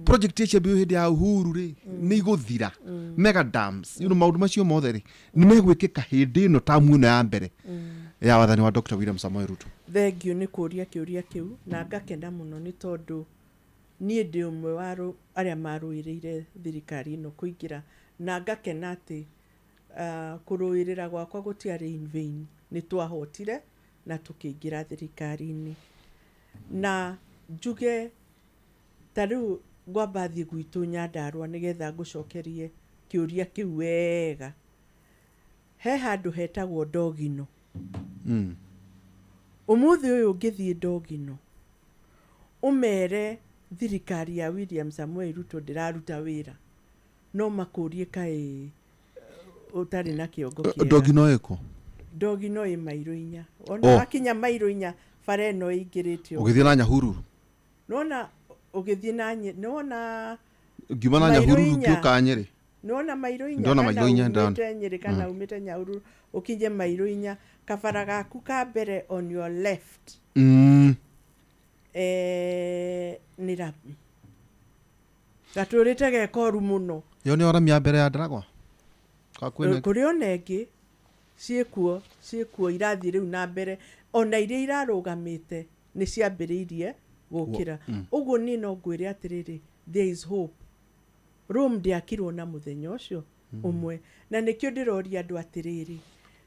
project icio mbia hĩndĩ ya Uhuru rĩ nĩ igũthira, mega dams, maũndũ macio mothe rĩ nĩ megwĩkĩka hĩndĩ ĩno tamu ĩno ya mbere ya wathani wa Dr. William Samoei Ruto? Thengiũ nĩ kũria kĩũria kĩu na ngakena mũno nĩ tondũ niĩ ndĩ ũmwe wa arĩa marũĩrĩire thirikari ĩno kũingĩra, na ngakena atĩ kũrũĩrĩra gwakwa gũtiarĩ in vain. Nĩ twahotire na tũkĩingĩra thirikari-inĩ. Na njuge ta rĩu ngwamba thiĩ gwitũ Nyandarũa nĩgetha ngũcokerie kĩũria kĩu wega. He handũ hetagwo Ndogino. Ũmũthĩ ũyũ ũngĩthiĩ Ndogino ũmere thirikari ya William Samoei Ruto ndĩraruta wĩra, no makũrie kaĩ ũtarĩ na kĩongo kĩega. Ndogino ĩkũ? Ndogino ĩ mairo 4. Ona wakinya mairo 4 bara ĩno ĩingĩrĩte ũguo. Ũgĩthiĩ na Nyahururu? Nĩwona ũgĩthiĩ na nĩwona Ngiuma na mairo Nyahururu 4. ngĩũka Nyĩrĩ. Nĩwona mairo 4 Ndona kana mairo 4 ndona. umĩte Nyĩrĩ kana umĩte Nyahururu ũkinye mairo 4, kabara gaku ka mbere on your left nĩ rami gatũrĩte gekoru mũno. Ĩyo nĩyo rami ya mbere ya Ndaragwa? Ka kwĩna Kũrĩ ona ĩngĩ ciĩkuo irathiĩ rĩu na mbere, ona iria irarũgamĩte nĩ ciambĩrĩirie gũkĩra. Ũguo niĩ no ngwĩre atĩrĩrĩ, there is hope. Rome ndĩakirwo na mũthenya ũcio ũmwe, na nĩkĩo ndĩroria andũ atĩrĩrĩ,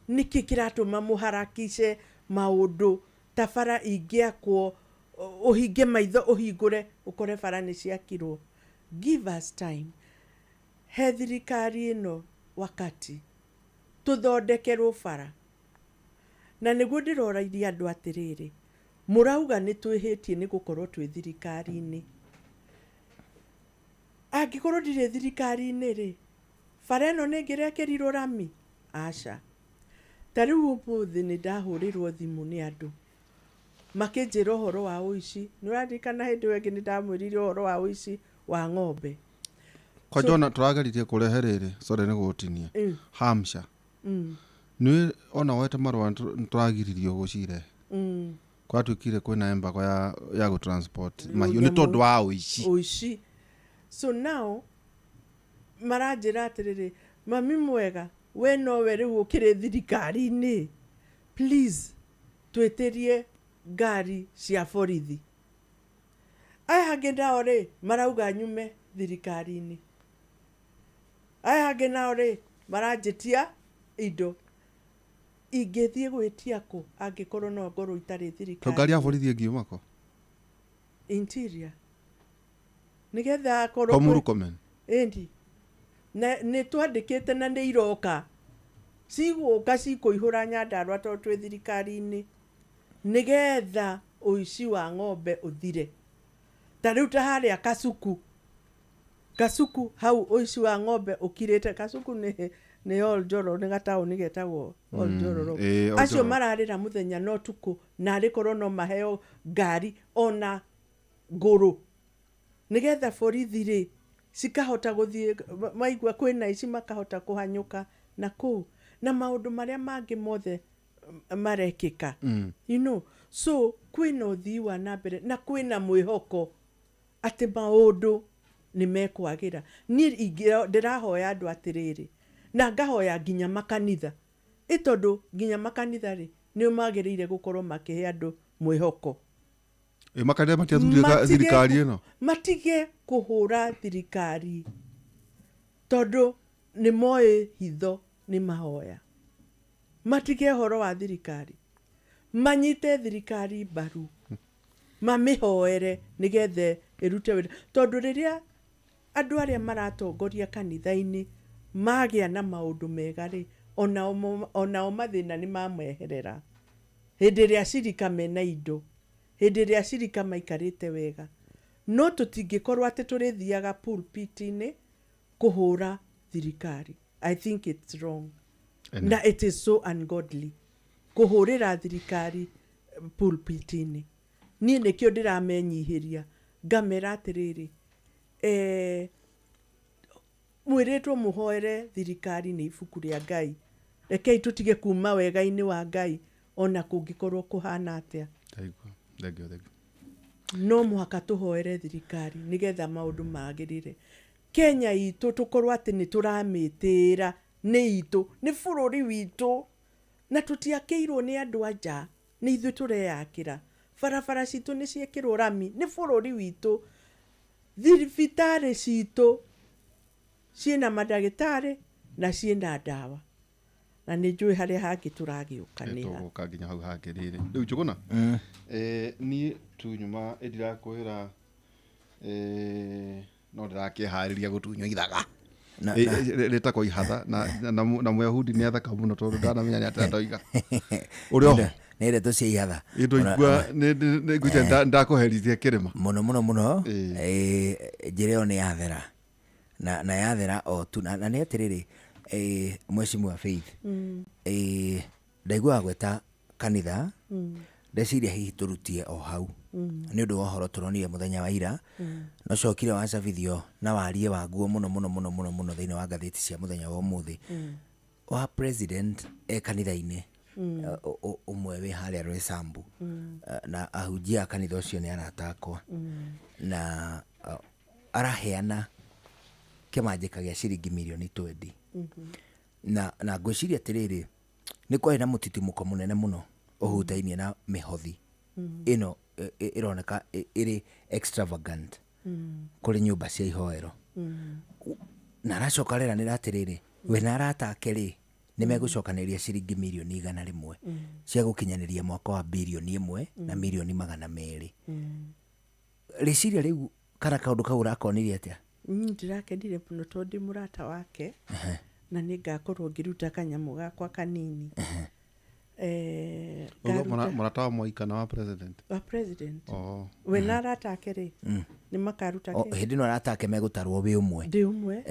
nĩkĩ kĩratũma mũharakice maũndũ ta bara ingĩakwo, ũhinge maitho ũhingũre ũkore bara nĩ ciakirwo? Give us time, he thirikari ĩno wakati tũthondekerwo bara. Na nĩguo ndĩrorairie andũ atĩrĩrĩ, mũrauga nĩ twĩhĩtie nĩ gũkorwo twĩ thirikari-inĩ. Angĩkorwo ndirĩ thirikari-inĩ rĩ, bara ĩno nĩ ĩngĩrekĩrirwo rami? Aca. Ta rĩu ũmũthĩ nĩ ndahũrĩrwo thimũ nĩ andũ makĩnjĩra ũhoro wa ũici. Nĩ ũraririkana hĩndĩ ĩyo ĩngĩ nĩ ndamwĩrire ũhoro wa ũici wa ng'ombe? Kwanja ona tũrageririe kũrehe rĩrĩ, sorry nĩ gũgũtinia, Hampshire nĩ ona woete marũa nĩ tũragiririo gũcirehe. Kwatuĩkire kwĩna embargo ya gũ transport mahiũ nĩ tondũ wa ũici. Ũici. So now maranjĩra atĩrĩrĩ, mami mwega, we nowe rĩu ũkĩrĩ thirikari-inĩ, please twĩtĩrie ngari cia borithi. Aya angĩ nao rĩ marauga nyume thirikari-inĩ, aya angĩ nao rĩ maranjĩtia indo. Ingĩthiĩ gwĩtia kũ angĩkorwo no ngorwo itarĩ To ngari ya thirikari? Borithi ĩngiuma kũ? Interior, nĩgetha akorwo Kwa Murkomen. Ĩndi na nĩ twandĩkĩte na nĩ iroka, cigũka cikũihũra Nyandarũa tondũ twĩ thirikari-inĩ, nĩgetha ũici wa ng'ombe ũthire. Ta rĩu ta harĩa Kasuku, Kasuku hau ũici wa ng'ombe ũkirĩte. Kasuku nĩ Oljoro, nĩ gataũni getagwo Oljororo. Ĩĩ, Acio Oljoro. Mararĩra mũthenya na ũtukũ, na arĩ korwo no maheo ngari ona ngũrũ, nĩgetha borithi rĩ cikahota gũthiĩ, maigua kwĩna ici makahota kũhanyũka na kũu na maũndũ marĩa mangĩ mothe marekĩka. So kwĩna ũthii wa na mbere na kwĩna mwĩhoko atĩ maũndũ nĩ mekwagĩra. Niĩ ndĩrahoya andũ atĩrĩrĩ, na ngahoya nginya makanitha, ĩ tondũ nginya makanitha rĩ nĩ magĩrĩire gũkorwo makĩhe andũ mwĩhoko. Ĩ makanitha matiathurire thirikari ĩno? Matige kũhũra thirikari, tondũ nĩ moĩ hitho nĩ mahoya. Matige ũhoro wa thirikari, manyite thirikari mbaru, mamĩhoere nĩgetha ĩrute wĩra, tondũ rĩrĩa andũ arĩa maratongoria kanitha-inĩ magĩa na maũndũ mega rĩ, onao mathĩna nĩ mameherera. Hĩndĩ ĩrĩa acirika mena indo, hĩndĩ ĩrĩa acirika maikarĩte wega, no tũtingĩkorwo atĩ tũrĩthiaga pulpit-inĩ kũhũra thirikari. I think it's wrong na it is so ungodly kũhũrĩra thirikari pulpit-inĩ. Niĩ nĩkĩo ndĩramenyihĩria, ngamera atĩrĩrĩ, mwĩrĩtwo mũhoere thirikari nĩ ibuku rĩa Ngai. Rekei tũtige kuma wega-inĩ wa Ngai ona kũngĩkorwo kũhana atĩa. Ndaigua. Thank you, thank you. No mũhaka tũhoere thirikari nĩgetha maũndũ magĩrĩre. Kenya itũ tũkorwo atĩ nĩ tũramĩtĩĩra, nĩ itũ, nĩ bũrũri witũ, na tũtiakĩirwo nĩ andũ a nja, nĩ ithuĩ tũreyakĩra. Barabara citũ nĩ ciĩkĩrwo rami, nĩ bũrũri witũ. Thibitarĩ citũ ciĩna mandagĩtarĩ na ciĩna ndawa, na nĩ njũĩ harĩa hangĩ tũragĩũka nĩ ha. Tũgũka nginya hau hangĩ rĩrĩ. Rĩu Njũgũna, niĩ tu nyuma ĩndirakwĩra, no ndĩrakĩharĩria gũtunywo ithaga. Rĩtagwo ihatha na Mũyahudi nĩ athaka mũno, tondũ ndanamenya nĩ atĩa ndoiga ũrĩ oho. Nĩ ndeto cia ihatha. Ndoigua ngwĩciria ndakũherithia kĩrĩma. Mũno mũno mũno. Ĩĩ. Njĩra ĩyo nĩ yathera na yathera o tu na nĩ atĩrĩrĩ, Mheshimiwa Faith, ndaiguaga gweta kanitha, ndeciria hihi tũrutie o hau nĩ ũndũ wa ũhoro tũronire mũthenya wa ira, no cokire wacabithio na warie waguo mũno mũno mũno mũno mũno thĩinĩ wa ngathĩti cia mũthenya wa ũmũthĩ, wa president e kanitha-inĩ ũmwe wĩ harĩa Roysambu. Na ahunjia a kanitha ũcio nĩ arata akwa, na araheana kĩmanjĩka gĩa ciringi mirioni 20, na ngwĩciria atĩrĩrĩ, nĩ kwarĩ na mũtitimũko mũnene mũno ũhutainie na mĩhothi ĩno ĩroneka ĩrĩ extravagant kũrĩ nyũmba cia ihoero, na aracoka areranĩra atĩrĩrĩ, we na arata ake rĩ nĩ megũcokanĩrĩria ciringi mirioni 100 cia gũkinyanĩria mwaka wa 1.2 birioni. Rĩciria rĩu kana kaũndũ kau ũrakonirie atĩa? Ndĩrakenire mũno tondũ ndĩ mũrata wake na nĩ ngakorwo ngĩruta kanyamũ gakwa kanini. Ũguo Ngaruta mũrata wa Moi kana wa president? Wa president. Oh. We na arata ake rĩ nĩ makaruta O, kĩ? Hĩndĩ ĩno arata ake megũtarwo wĩ ũmwe. Ndĩ ũmwe.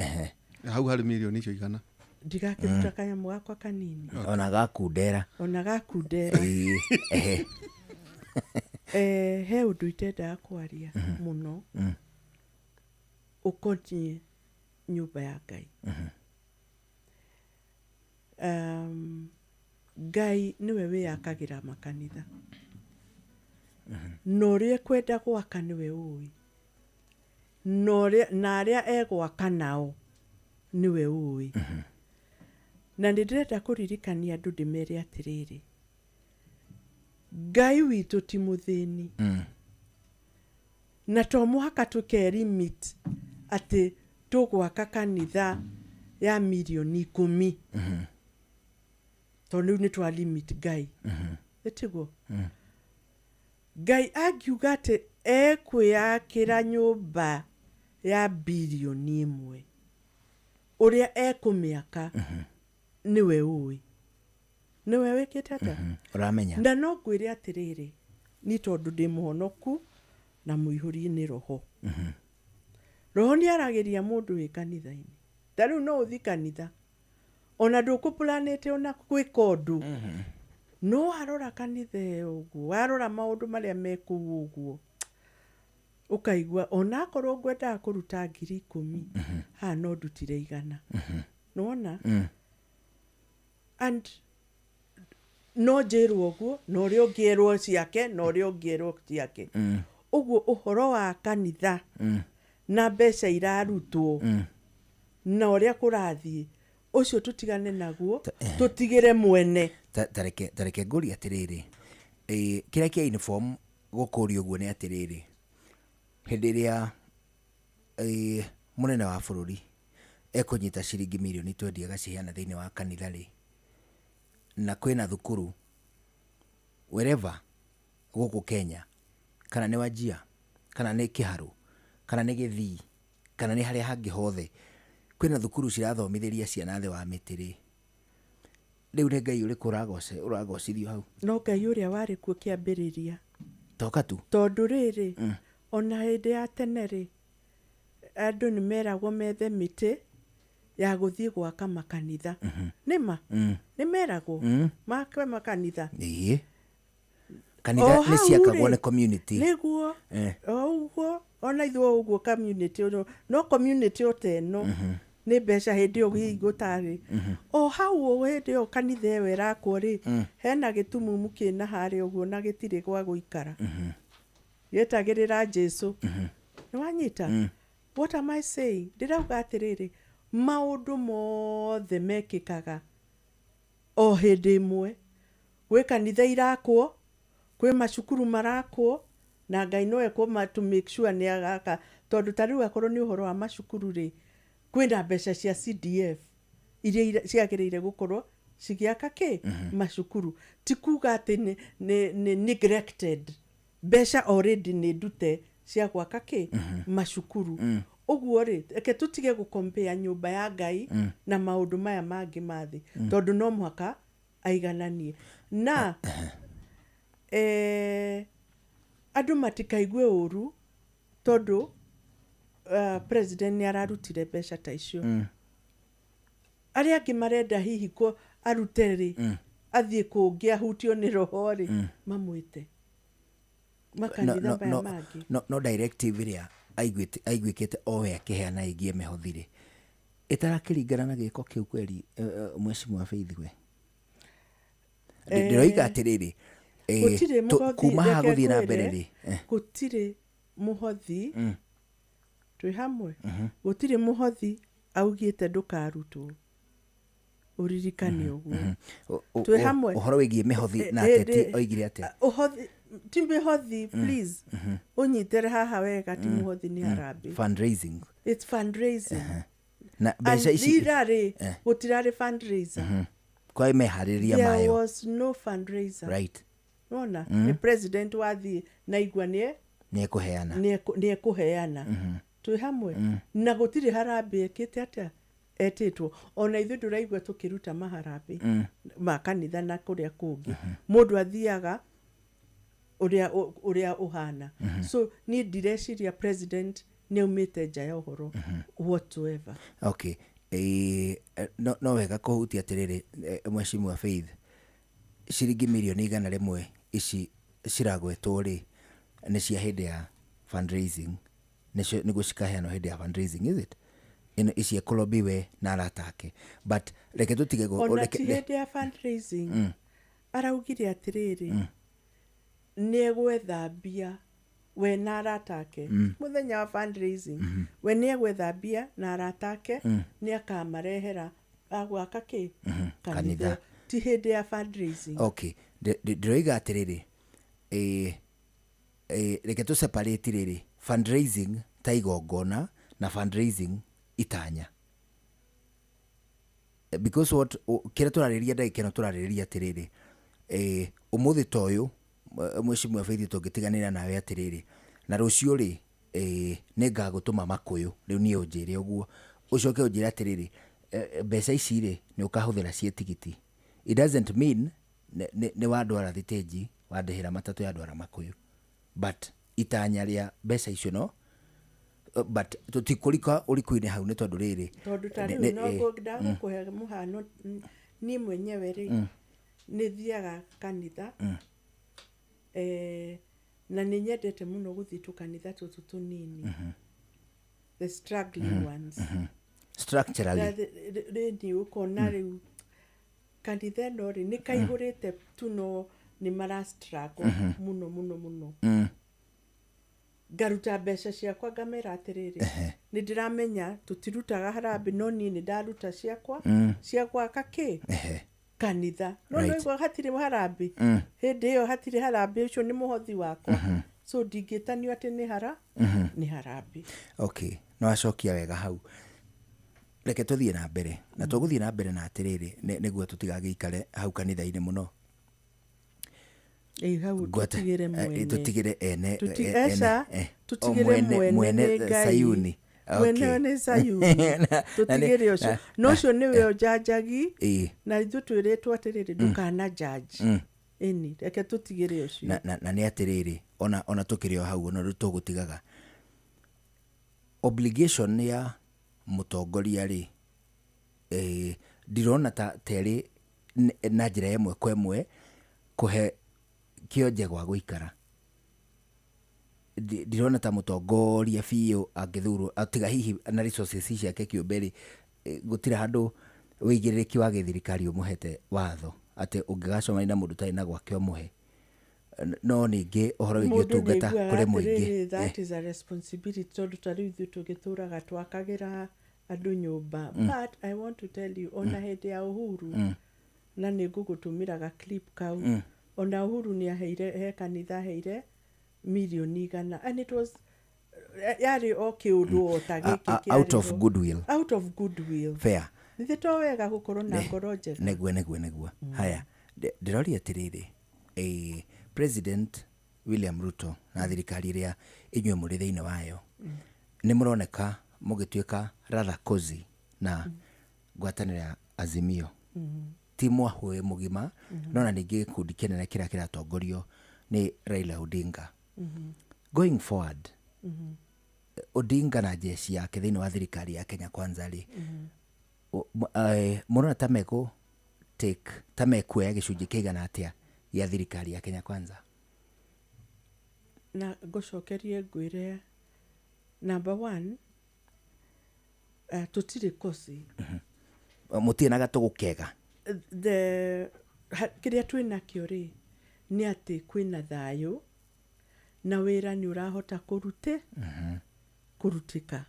Hau harĩ mirioni icio 100. Ndigakĩruta kanyamũ gakwa kanini. Ona gakundera. Ona gakundera. Ĩĩ, ehe. He ũndũ itendaga kwaria mũno ũkoniĩ nyũmba ya Ngai. Ngai nĩwe wĩyakagĩra makanitha. Na ũrĩa ekwenda gwaka nĩwe ũĩ, na ũrĩa na arĩa egwaka nao nĩwe ũĩ. Na nĩ ndĩrenda kũririkania andũ ndĩmere atĩrĩrĩ, Ngai witũ ti mũthĩni. Na to mũhaka tũkerimit atĩ tũgwaka kanitha ya mirioni 10, tondũ rĩu nĩ twa limit Ngai. Ĩtiguo? Ngai angiuga atĩ ekwĩyakĩra nyũmba ya birioni 1, ũrĩa ekũmĩaka nĩwe ũĩ, nĩwe wĩkĩte atĩa. Ũramenya. Na no ngwĩre atĩrĩrĩ, ni tondũ ndĩ mũhonoku na mũihũrie nĩ Roho, Roho nĩ aragĩria mũndũ wĩ kanitha-inĩ. Ta rĩu no ũthi kanitha ona ndũkũplanĩte ona gwĩka ũndũ, no warora kanitha ĩyo ũguo, warora maũndũ marĩa me kũu ũguo, ũkaigua onakorwo ngwendaga kũruta 10,000, haha no ndutire 100. Nĩwona? And no njĩrwo ũguo, na ũrĩa ũngĩ erwo ciake, na ũrĩa ũngĩ erwo ciake. Ũguo ũhoro wa kanitha na mbeca irarutwo na ũrĩa kũrathiĩ, ũcio tũtigane naguo, tũtigĩre mwene. Ta reke ngũrie atĩrĩrĩ, kĩrĩa kĩa uniform gũkũria ũguo nĩ atĩrĩrĩ, hĩndĩ ĩrĩa mũnene wa bũrũri ekũnyita ciringi mirioni 20 agaciheana thĩinĩ wa kanitha rĩ, na kwĩna thukuru wherever gũkũ Kenya, kana nĩ Wajir, kana nĩ Kĩharũ, kana nĩ Gĩthii, kana nĩ harĩa hangĩ hothe, kwĩna thukuru cirathomithĩria ciana thĩ wa mĩtĩ rĩ, rĩu nĩ Ngai ũrĩkũ ũragocithio hau? No Ngai ũrĩa warĩ kuo kĩambĩrĩria. Toka tu. Tondũ rĩrĩ, ona hĩndĩ ya tene rĩ, andũ nĩ meragwo methe mĩtĩ ya gũthiĩ gwaka makanitha. Nĩma nĩ meragwo make makanitha. Ĩĩ, kanitha O nĩ hau ciakagwo rĩ, nĩ community. Nĩguo. O ũguo ona ithuĩ o ũguo community ũyũ, no community o ta ĩno nĩ mbeca hĩndĩ ĩyo hihi gũtarĩ o hau o hĩndĩ ĩyo kanitha ĩyo ĩrakwo rĩ, hena gĩtumumu kĩna harĩa ũguo na gĩtirĩ gwa gũikara, gĩetagĩrĩra Jesu. Nĩ wanyita what am I saying? Ndĩrauga atĩrĩrĩ, maũndũ mothe mekĩkaga o hĩndĩ ĩmwe. Gwĩ kanitha irakwo, kwĩ macukuru marakwo, na Ngai no ekũma to make sure nĩ agaka, tondũ ta rĩu akorwo nĩ ũhoro wa macukuru rĩ, kwĩna mbeca cia CDF iria ciagĩrĩire gũkorwo cigĩaka kĩ macukuru. Ti kuga atĩ nĩ neglected. Mbeca already nĩ ndute cia gwaka kĩ macukuru. Ũguo rĩ, reke tũtige gũkompea nyũmba ya Ngai na maũndũ maya mangĩ ma thĩ, tondũ no mũhaka aigananie na andũ matikaigue ũru tondũ president nĩ ararutire mbeca ta icio. Arĩa angĩ marenda hihi kũ arute rĩ, athiĩ kũngĩ ahutio nĩ Roho rĩ, mamwĩte makanitha maya mangĩ. No directive ĩrĩa aiguĩkĩte o we akĩheana ĩgiĩ mĩhothi rĩ, ĩtarakĩringana na gĩko kĩu kweri, mheshimiwa Faith? We ndĩroiga atĩrĩrĩ, Gũtirĩ mũhothi. Kuma haha Reke gũthiĩ na mbere ngwĩre, rĩ, gũtirĩ mũhothi. Twĩ hamwe? Gũtirĩ mũhothi augĩte ndũkarutwo, ũririkane ũguo. Twĩ hamwe? Ũhoro wĩgiĩ mĩhothi na ateti oigire atĩa? Ũhothi ti mĩhothi, please ũnyitĩre haha wega, ti mũhothi, nĩ harambee. Fundraising. It's fundraising. Na mbeca ici Ira rĩ, gũtirarĩ fundraiser. Kwa meharĩrĩria There mayo. was no fundraiser. Wona nĩ president wathiĩ na igua nĩ Nĩ ekũheana. Nĩ ekũheana. Twĩ hamwe? Na gũtirĩ harambee ĩkĩte atĩa etĩtwo. Ona ithuĩ ndũraigua tũkĩruta maharambee ma kanitha na kũrĩa kũngĩ. Mũndũ athiaga ũrĩa ũhana. So niĩ ndireciria president nĩ aumĩte nja ya ũhoro whatsoever. Okay. No wega kũhutia atĩrĩrĩ, mheshimiwa Faith, ciringi mirioni 100 ici ciragwetwo rĩ, nĩ cia hĩndĩ ya fundraising, nĩcio nĩguo cikaheanwo hĩndĩ ya fundraising, is it? Ĩno ici ekũlobby we na arata ake, but reke tũtige Ona ti hĩndĩ ya fundraising. Araugire atĩrĩrĩ, Nĩ egwetha mbia we na arata ake mũthenya wa fundraising. We nĩ egwetha mbia na arata ake, nĩ akamarehera agwaka kĩ? Kanitha. Kanitha. Ti hĩndĩ ya fundraising. Okay, ndĩroiga atĩrĩrĩ, reke tũ separate rĩrĩ, fundraising ta igongona na fundraising itanya, because what kĩrĩa tũrarĩrĩria ndagĩka ĩno, tũrarĩrĩria atĩrĩrĩ, ũmũthĩ ta ũyũ, Mheshimiwa Faith, tũngĩtiganĩra nawe atĩrĩrĩ, na rũciũ rĩ, nĩ ngagũtũma Makũyũ, rĩu niĩ ũnjĩre ũguo, ũcoke ũnjĩre atĩrĩrĩ, mbeca ici rĩ, nĩ ũkahũthĩra ciĩ tigiti, it doesn't mean nĩ wandwara thitĩnji, wandĩhĩra matatũ yandwara Makũyũ, but itanya rĩa mbeca icio no, but tũtikũrika ũriku-inĩ hau nĩ tondũ rĩrĩ Tondũ ta rĩu no ndagũkũhe mũhano, niĩ mwenyewe rĩ, nĩ thiaga kanitha, na nĩ nyendete mũno gũthiĩ tũkanitha tũtũ tũnini, the struggling ones. Structurally. Rĩni ũkona rĩu kanitha ĩno rĩ, nĩ kaihũrĩte tu, no nĩ mara struggle mũno mũno mũno. Ngaruta mbeca ciakwa, ngamera atĩrĩrĩ, nĩ ndĩramenya tũtirutaga harambĩ, no niĩ nĩ ndaruta ciakwa cia gwaka kĩ? Kanitha. No noigua hatirĩ harambĩ hĩndĩ ĩyo, hatirĩ harambĩ, ũcio nĩ mũhothi wakwa, so ndingĩtanio atĩ nĩ harambĩ. Okay, no acokia wega hau. Reke tũthiĩ na mbere na tũgũthiĩ na mbere na atĩrĩrĩ, nĩguo tũtigagĩikare hau kanitha-inĩ mũno. Ĩ hau tũtigĩre mwene. Tũtigĩre ene. Eca, o tũtigĩre mwene mwene mwene nĩ Ngai. Sayuni. Mwene nĩ Sayuni. Tũtigĩre ũcio, no ũcio nĩwe ũjanjagi. Na ithuĩ twĩrĩtwo atĩrĩrĩ, ndũkana judge. Ĩni, reke tũtigĩre ũcio. Na nĩ atĩrĩrĩ, ona tũkĩrĩ o hau, ona rĩu tũgũtigaga obligation ya mũtongoria rĩ, ndirona ta terĩ na njĩra ĩmwe kwa ĩmwe kũhe kĩonje gwa gũikara. Ndirona ta mũtongoria biũ angĩthurwo, tiga hihi na resources ciake kĩũmbe rĩ, gũtirĩ handũ wĩigĩrĩrĩki wa gĩthirikari ũmũhete watho atĩ ũngĩgacemania na mũndũ ũtarĩ na gwake ũmũhe. No ningĩ ũhoro wĩgiĩ Mũndũ ũtungata nĩaiguaga kũrĩ mũingĩ. atĩrĩrĩ, that is a responsibility, tondũ ta rĩu ithuĩ tũgĩtũraga twakagĩra andũ nyũmba, but I want to tell you, ona hĩndĩ ya Uhuru, na nĩ ngũgũtũmĩra ga clip kau, ona Uhuru nĩ aheire, he kanitha aheire mirioni 100, and it was, yarĩ o kĩũndũ o ta gĩkĩ Out of kĩarĩ ho. goodwill. Out of goodwill. Fair. Nĩ to wega gũkorwo na ngoro njega. Nĩguo. Haya, ndĩroria atĩrĩrĩ, President William Ruto na thirikari ĩrĩa inyuĩ mũrĩ thĩinĩ wayo, nĩ mũroneka mũgĩtuĩka rather cozy na ngwatanĩro ya Azimio, ti mwahũĩ mũgima, no na ningĩ gĩkundi kĩnene kĩrĩa kĩratongorio nĩ Raila Odinga. Going forward, Odinga na jeshi yake thĩinĩ wa thirikari ya Kenya Kwanza rĩ, mũrona ta mekũ take, ta mekuoya gĩcunjĩ kĩigana atĩa gĩa thirikari ya Kenya Kwanza? Na ngũcokerie ngwĩre, number one, tũtirĩ kosi. Mũtirĩ na gatũgũ kega. The kĩrĩa twĩ nakĩo rĩ, nĩ atĩ kwĩna thayũ na wĩra nĩ ũrahota kũrutĩka,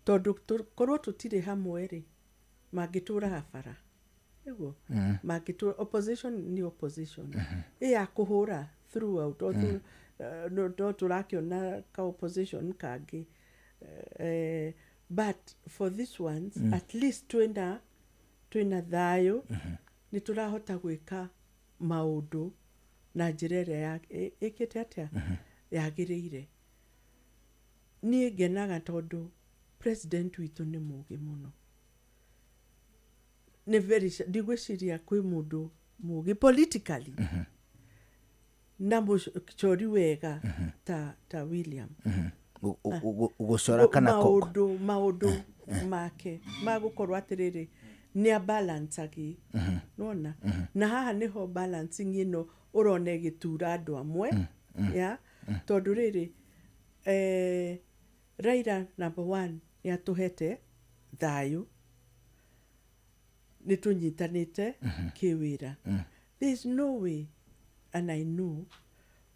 tondũ korwo tũtirĩ hamwe rĩ, mangĩtũraga bara nĩguo mangĩtũra. Opposition nĩ opposition ĩ ya kũhũra throughout o no tũrakĩona ka opposition kangĩ, but for this ones, at least twĩna thayũ, nĩ tũrahota gwĩka maũndũ na njĩra ĩrĩa ĩkĩte atĩa yagĩrĩire. Niĩ ngenaga tondũ president witũ nĩ mũgĩ mũno, nĩ very ndigwĩciria kwĩ mũndũ mũgĩ politically na mũcori wega ta William. Gũcora kana Maũndũ make magũkorwo atĩrĩrĩ, nĩ abalancagi nona, na haha nĩho balancing ĩno ũrona ĩgĩtura andũ amwe ya tondũ rĩrĩ, Raila number one nĩ atũhete thayũ, nĩ tũnyitanĩte kĩwĩra. There is no way, and I know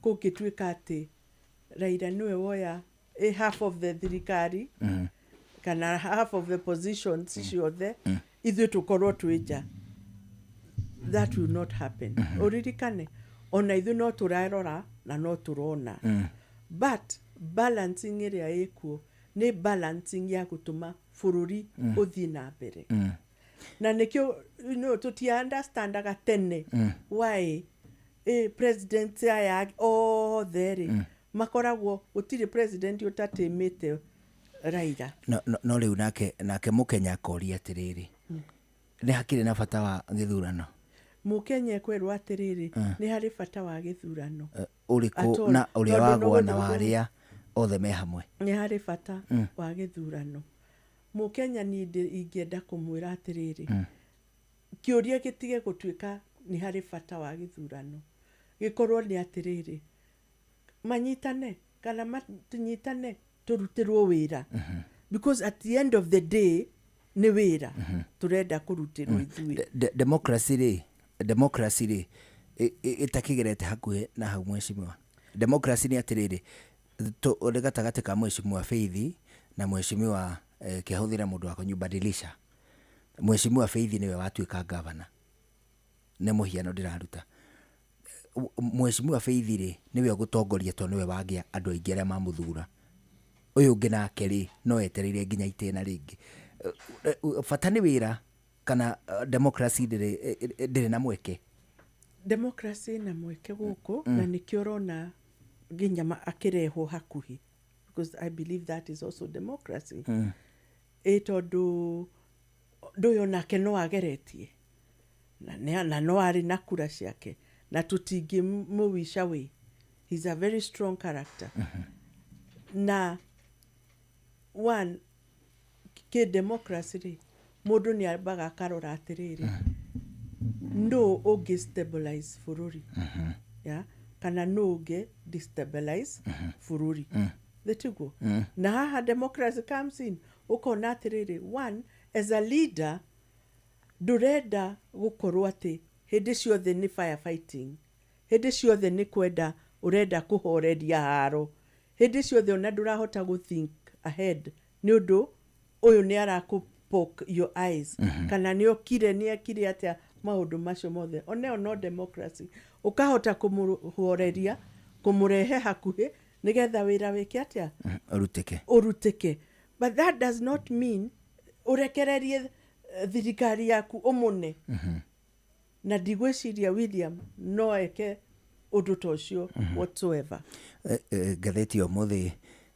Kũngĩtuĩka atĩ Raila nĩwe woya half of the thirikari kana half of the positions ciothe, ithuĩ tũkorwo twĩ nja, that will not happen. Ũririkane ona ithuĩ no tũrarora na no tũrona, but balancing ĩrĩa ĩkuo nĩ balancing ya gũtũma bũrũri ũthiĩ na mbere. Na nĩkĩo no tũtia understandaga tene why president aya othe rĩ makoragwo, gũtirĩ president ũtatĩmĩte Raila. No rĩu nake mũkenya akoria atĩrĩrĩ, nĩ hakĩrĩ na bata wa gĩthurano? Mũkenya ekwĩrwo atĩrĩrĩ, nĩ harĩ bata wa gĩthurano. Ũrĩkũ? At all. Na ũrĩa Tondũ no wagwa na warĩa othe me hamwe. Nĩ harĩ bata wa gĩthurano. Mũkenya niĩ ingĩenda kũmwĩra atĩrĩrĩ, kĩũria gĩtige gũtuĩka nĩ harĩ bata wa gĩthurano, gĩkorwo nĩ atĩrĩrĩ, manyitane kana matinyitane, tũrutĩrwo wĩra, because at the end of the day nĩ wĩra tũrenda kũrutĩrwo ithuĩ. Democracy rĩ ĩtakĩgerete hakuhĩ na hau, mheshimiwa. Democracy nĩ atĩrĩrĩ, nĩ gatagatĩ ka mheshimiwa Faith na mheshimiwa kĩahũthĩra mũndũ wa kũnyumbadilisha. Mheshimiwa Faith nĩwe watuĩka governor, nĩ mũhiano ndĩraruta. Mheshimiwa Faith rĩ, nĩwe ũgũtongoria tondũ nĩwe wagĩa andũ aingĩ arĩa mamũthura. Ũyũ ũngĩ nake rĩ, no etereire nginya itĩna rĩngĩ. Bata nĩ wĩra kana democracy ndĩrĩ na mweke? Democracy ĩna mweke gũkũ, na nĩkĩo ũrona nginya akĩrehwo hakuhĩ, because I believe that is also democracy. Ĩ tondũ ndũyũ nake no ageretie na no arĩ na kura ciake na tũtingĩmũwisha wĩ, he's a very strong character. Na one kĩ democracy rĩ, mũndũ nĩ ambaga akarora atĩrĩrĩ, nũ ũngĩ stabilize bũrũri, yeah? Kana nũ ũngĩ destabilize bũrũri, thĩtiguo? Na haha democracy comes in, ũkona atĩrĩrĩ, one, as a leader ndũrenda gũkorwo atĩ hĩndĩ ciothe nĩ firefighting, hĩndĩ ciothe nĩ kwenda ũrenda kũhoreria haro, hĩndĩ ciothe ona ndũrahota gũ think ahead nĩ ũndũ ũyũ nĩ arakũ poke your eyes kana nĩ okire nĩ ekire atĩa, maũndũ macio mothe oneo no democracy ũkahota kũmũhoreria, kũmũrehe hakuhĩ nĩgetha wĩra wĩke atĩa? Ũrutĩke. Ũrutĩke. But that does not mean ũrekererie thirikari yaku ũmũne, na ndigwĩciria William no eke ũndũ ta ũcio whatsoever. Ngathĩti ya ũmũthĩ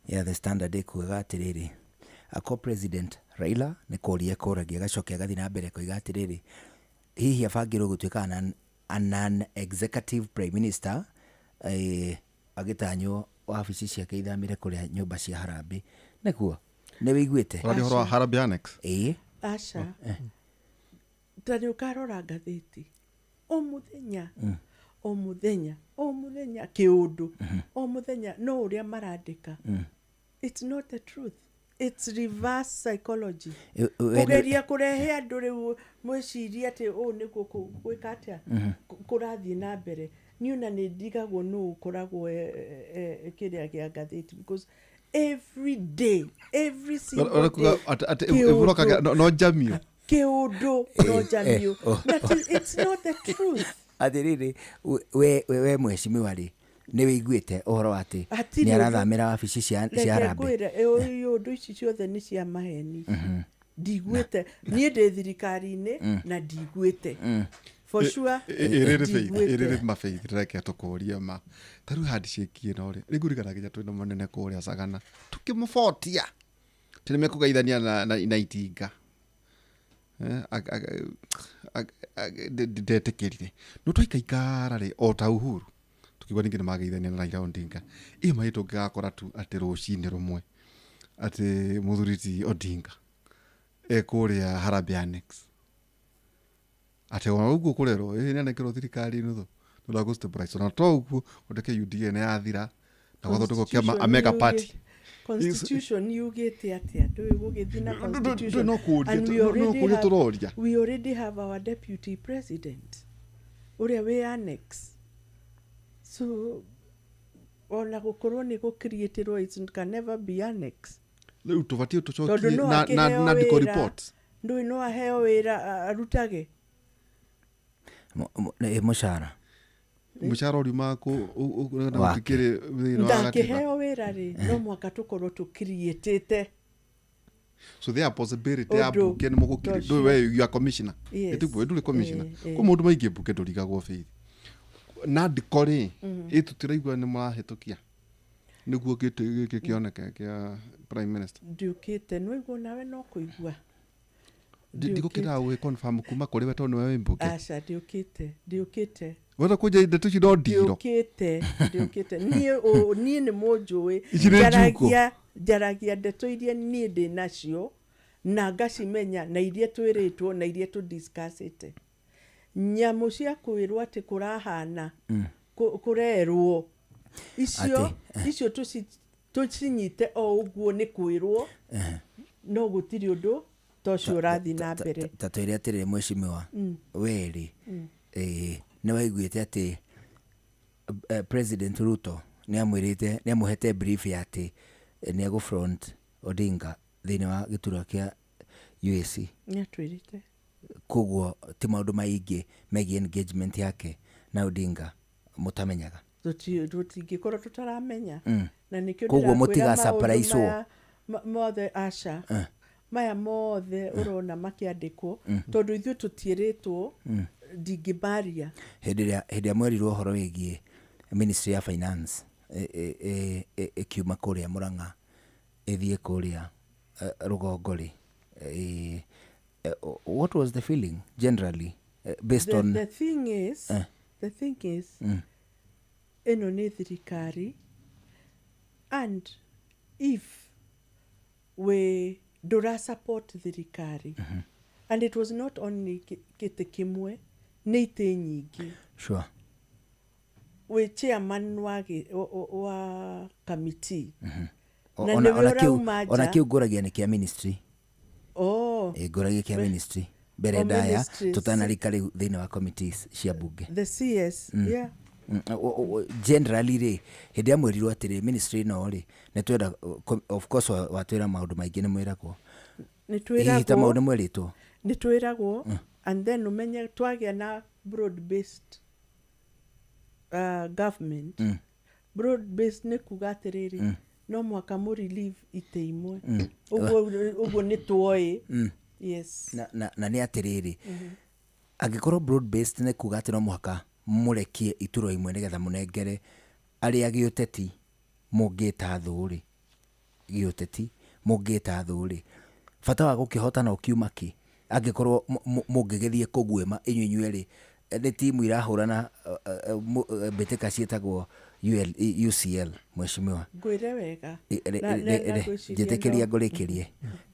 ya The Standard ĩkugaga atĩrĩrĩ, ako President Raila nĩ kũria kũragia, agacokia agathiĩ na mbere koiga atĩrĩrĩ, hihi abangĩrwo gũtuĩka a non-executive prime minister, agĩtanywo wabici ciake ithamĩre kũrĩa nyũmba cia Harambee. Nĩguo nĩ wĩiguĩte? Ũraria ũhoro wa Harambee Annex? Ĩĩ. Aca, ta nĩ ũkarora ngathĩti o mũthenya, o mũthenya, o mũthenya, kĩũndũ o mũthenya, no ũrĩa marandĩka, it's not the truth, it's reverse psychology. Kũgeria kũrehe andũ rĩu mwĩcirie atĩ ũũ nĩguo gwĩka atĩa kũrathiĩ na mbere. Niĩ ona nĩ ndigagwo nũ ũkoragwo kĩrĩa kĩa ngathĩti, because every day, every single Ũrakuga day, atĩ kĩũndũ. ĩburokaga no njamio. Kĩũndũ no njamio. That is, it's not the truth. Atĩrĩrĩ, we mheshimiwa rĩ, nĩ wĩiguĩte ũhoro wa atĩ Hatirĩ nĩ ũndũ. arathamĩra wabici cia Reke Harambee? ngwĩre, ũndũ ici ciothe nĩ cia maheni. Ndiguĩte, niĩ ndĩ thirikari-inĩ na ndiguĩte for sure. Ĩrĩrĩ Faith. Ndiguĩte. Ĩrĩrĩ ma Faith, reke tũkũrie ma ta rĩu handshake ĩno rĩ, rĩngũrikana nginya twĩna mũnene kũrĩa Sagana tũkĩmũbotia tĩ nĩ mekũgeithania na itinga. Ndetĩkĩrire no twaikaikara rĩ, o ta Uhuru tukiuga ningĩ nĩ mageithania na Raila Odinga. Ĩ maĩ tũngĩgakora tu atĩ rũcinĩ rũmwe atĩ mũthuri ti Odinga ekũrĩa Harambee Annex, atĩ ona ũguo kũrerwo ĩ nĩ anengerwo thirikari nuthu nĩ ũndũ wa gũ-stabilize, ona to ũguo gũtuĩke UDA nĩ yathira na gwathondekwo kĩama Constitution Amega Party. Constitution yugĩte atĩa? Ndũĩ gũgĩthiĩ na constitution. No kũũria. And we No already kũũria tũroria. We already have our deputy president ũrĩa wĩ annex, so Ona gũkorwo nĩ gũcreatĩrwo, it can never be annex. Rĩu tũbatiĩ Tondũ tũcokie no na akĩheo na ndiko wĩra, report. Ndũĩ no aheo wĩra arutage. Mũcara. Mũcara ũriumaga kũ na Wake. gũtikĩrĩ thĩinĩ wa gatiba. Ndangĩheo wĩra rĩ, no mũhaka tũkorwo tũcreatĩte. So there are possibility ya Ũndũ mbunge nĩ mũgũkiri ta ndũĩ we you are commissioner. Yes. Ĩtiguo ndũrĩ commissioner. Eh. Kwĩ maũndũ maingĩ mbunge ndũrigagwo, Faith, na ndiko rĩ ĩ tũtiraigua nĩ mũrahĩtũkia nĩguo gĩtĩ gĩkĩ kĩoneke kĩa prime minister. Ndiũkĩte, nĩwaigua nawe no kũigua. Ndigũkĩra gũgĩ confirm kuma kũrĩ we tondũ nĩwe wĩ mbunge. Aca, ndiũkĩte, ndiũkĩte. Wenda kũnja ndeto ici no ndiro. Ndiũkĩte, ndiũkĩte niĩ. Niĩ nĩ mũnjũĩ. Ici nĩ njukũ. Njaragia ndeto iria niĩ ndĩ nacio na ngacimenya na iria twĩrĩtwo na iria tũdiscussĩte. Nyamũ cia kwĩrwo atĩ kũrahana kũrerwo icio, icio tũcinyite o ũguo nĩ kwĩrwo, no gũtirĩ ũndũ ta ũcio ũrathiĩ na mbere. Ta twĩre atĩrĩrĩ, mheshimiwa, we rĩ, nĩ waiguĩte atĩ President Ruto nĩ amwĩrĩte, nĩ amũhete brief ya atĩ nĩ egũ front Odinga thĩinĩ wa gĩturwa kĩa UAC? Nĩ atwĩrĩte. Koguo ti maũndũ maingĩ megiĩ engagement yake na Odinga mũtamenyaga? Tũtingĩkorwo tũtaramenya, na nĩkĩo Koguo ndĩrakwĩra mũtiga maũndũ surprise-wo. maya mothe, aca, maya mothe ũrona makĩandĩkwo, tondũ ithuĩ tũtiĩrĩtwo, ndingĩmaria. Hĩndĩ ĩrĩa mwerirwo ũhoro wĩgiĩ ministry ya finance ĩkiuma kũrĩa Mũrang'a ĩthiĩ kũrĩa rũgongo rĩ, what was the feeling generally, based on The thing is, ĩno nĩ thirikari, and if we ndũra support thirikari, and it was not only gĩtĩ kĩmwe, nĩ itĩ nyingĩ. Wĩ chairman wa committee na nĩwe ũrauma Ona nja. kĩu ngũragia nĩ kĩa ministry. Oh. Ngũragia kĩa ministry mbere O ndaya ministries. tũtanarika rĩu thĩinĩ wa committees cia bunge. The CS, yeah. Generally rĩ, hĩndĩ ĩrĩa mwĩrirwo atĩrĩ ministry ĩno rĩ nĩ twenda, of course watwĩra maũndũ maingĩ nĩ mwĩragwo. Nĩ Hihi ta twĩragwo. maũndũ mwerĩtwo? Nĩ twĩragwo, and then ũmenye twagĩa na broad based government. Broad based nĩ kuga atĩrĩrĩ, no mũhaka mũ relieve itĩ imwe. Ũguo nĩ tuoĩ, yes. Na nĩ atĩrĩrĩ, angĩkorwo broad based nĩ kuga atĩ no mũhaka mũrekie iturwa imwe nĩgetha mũnengere arĩa gĩũteti mũngĩta thũ rĩ, gĩũteti mũngĩta thũ rĩ, bata wa gũkĩhotana ũkiuma kĩ angĩkorwo mũngĩgĩthiĩ kũguĩma inyuĩ inyuerĩ nĩ timu irahũrana mbĩtĩka ciĩtagwo UL, UCL, mheshimiwa? Ngwĩre wega. Na ngwĩciria Njĩtĩkĩria ngũrĩkĩrie.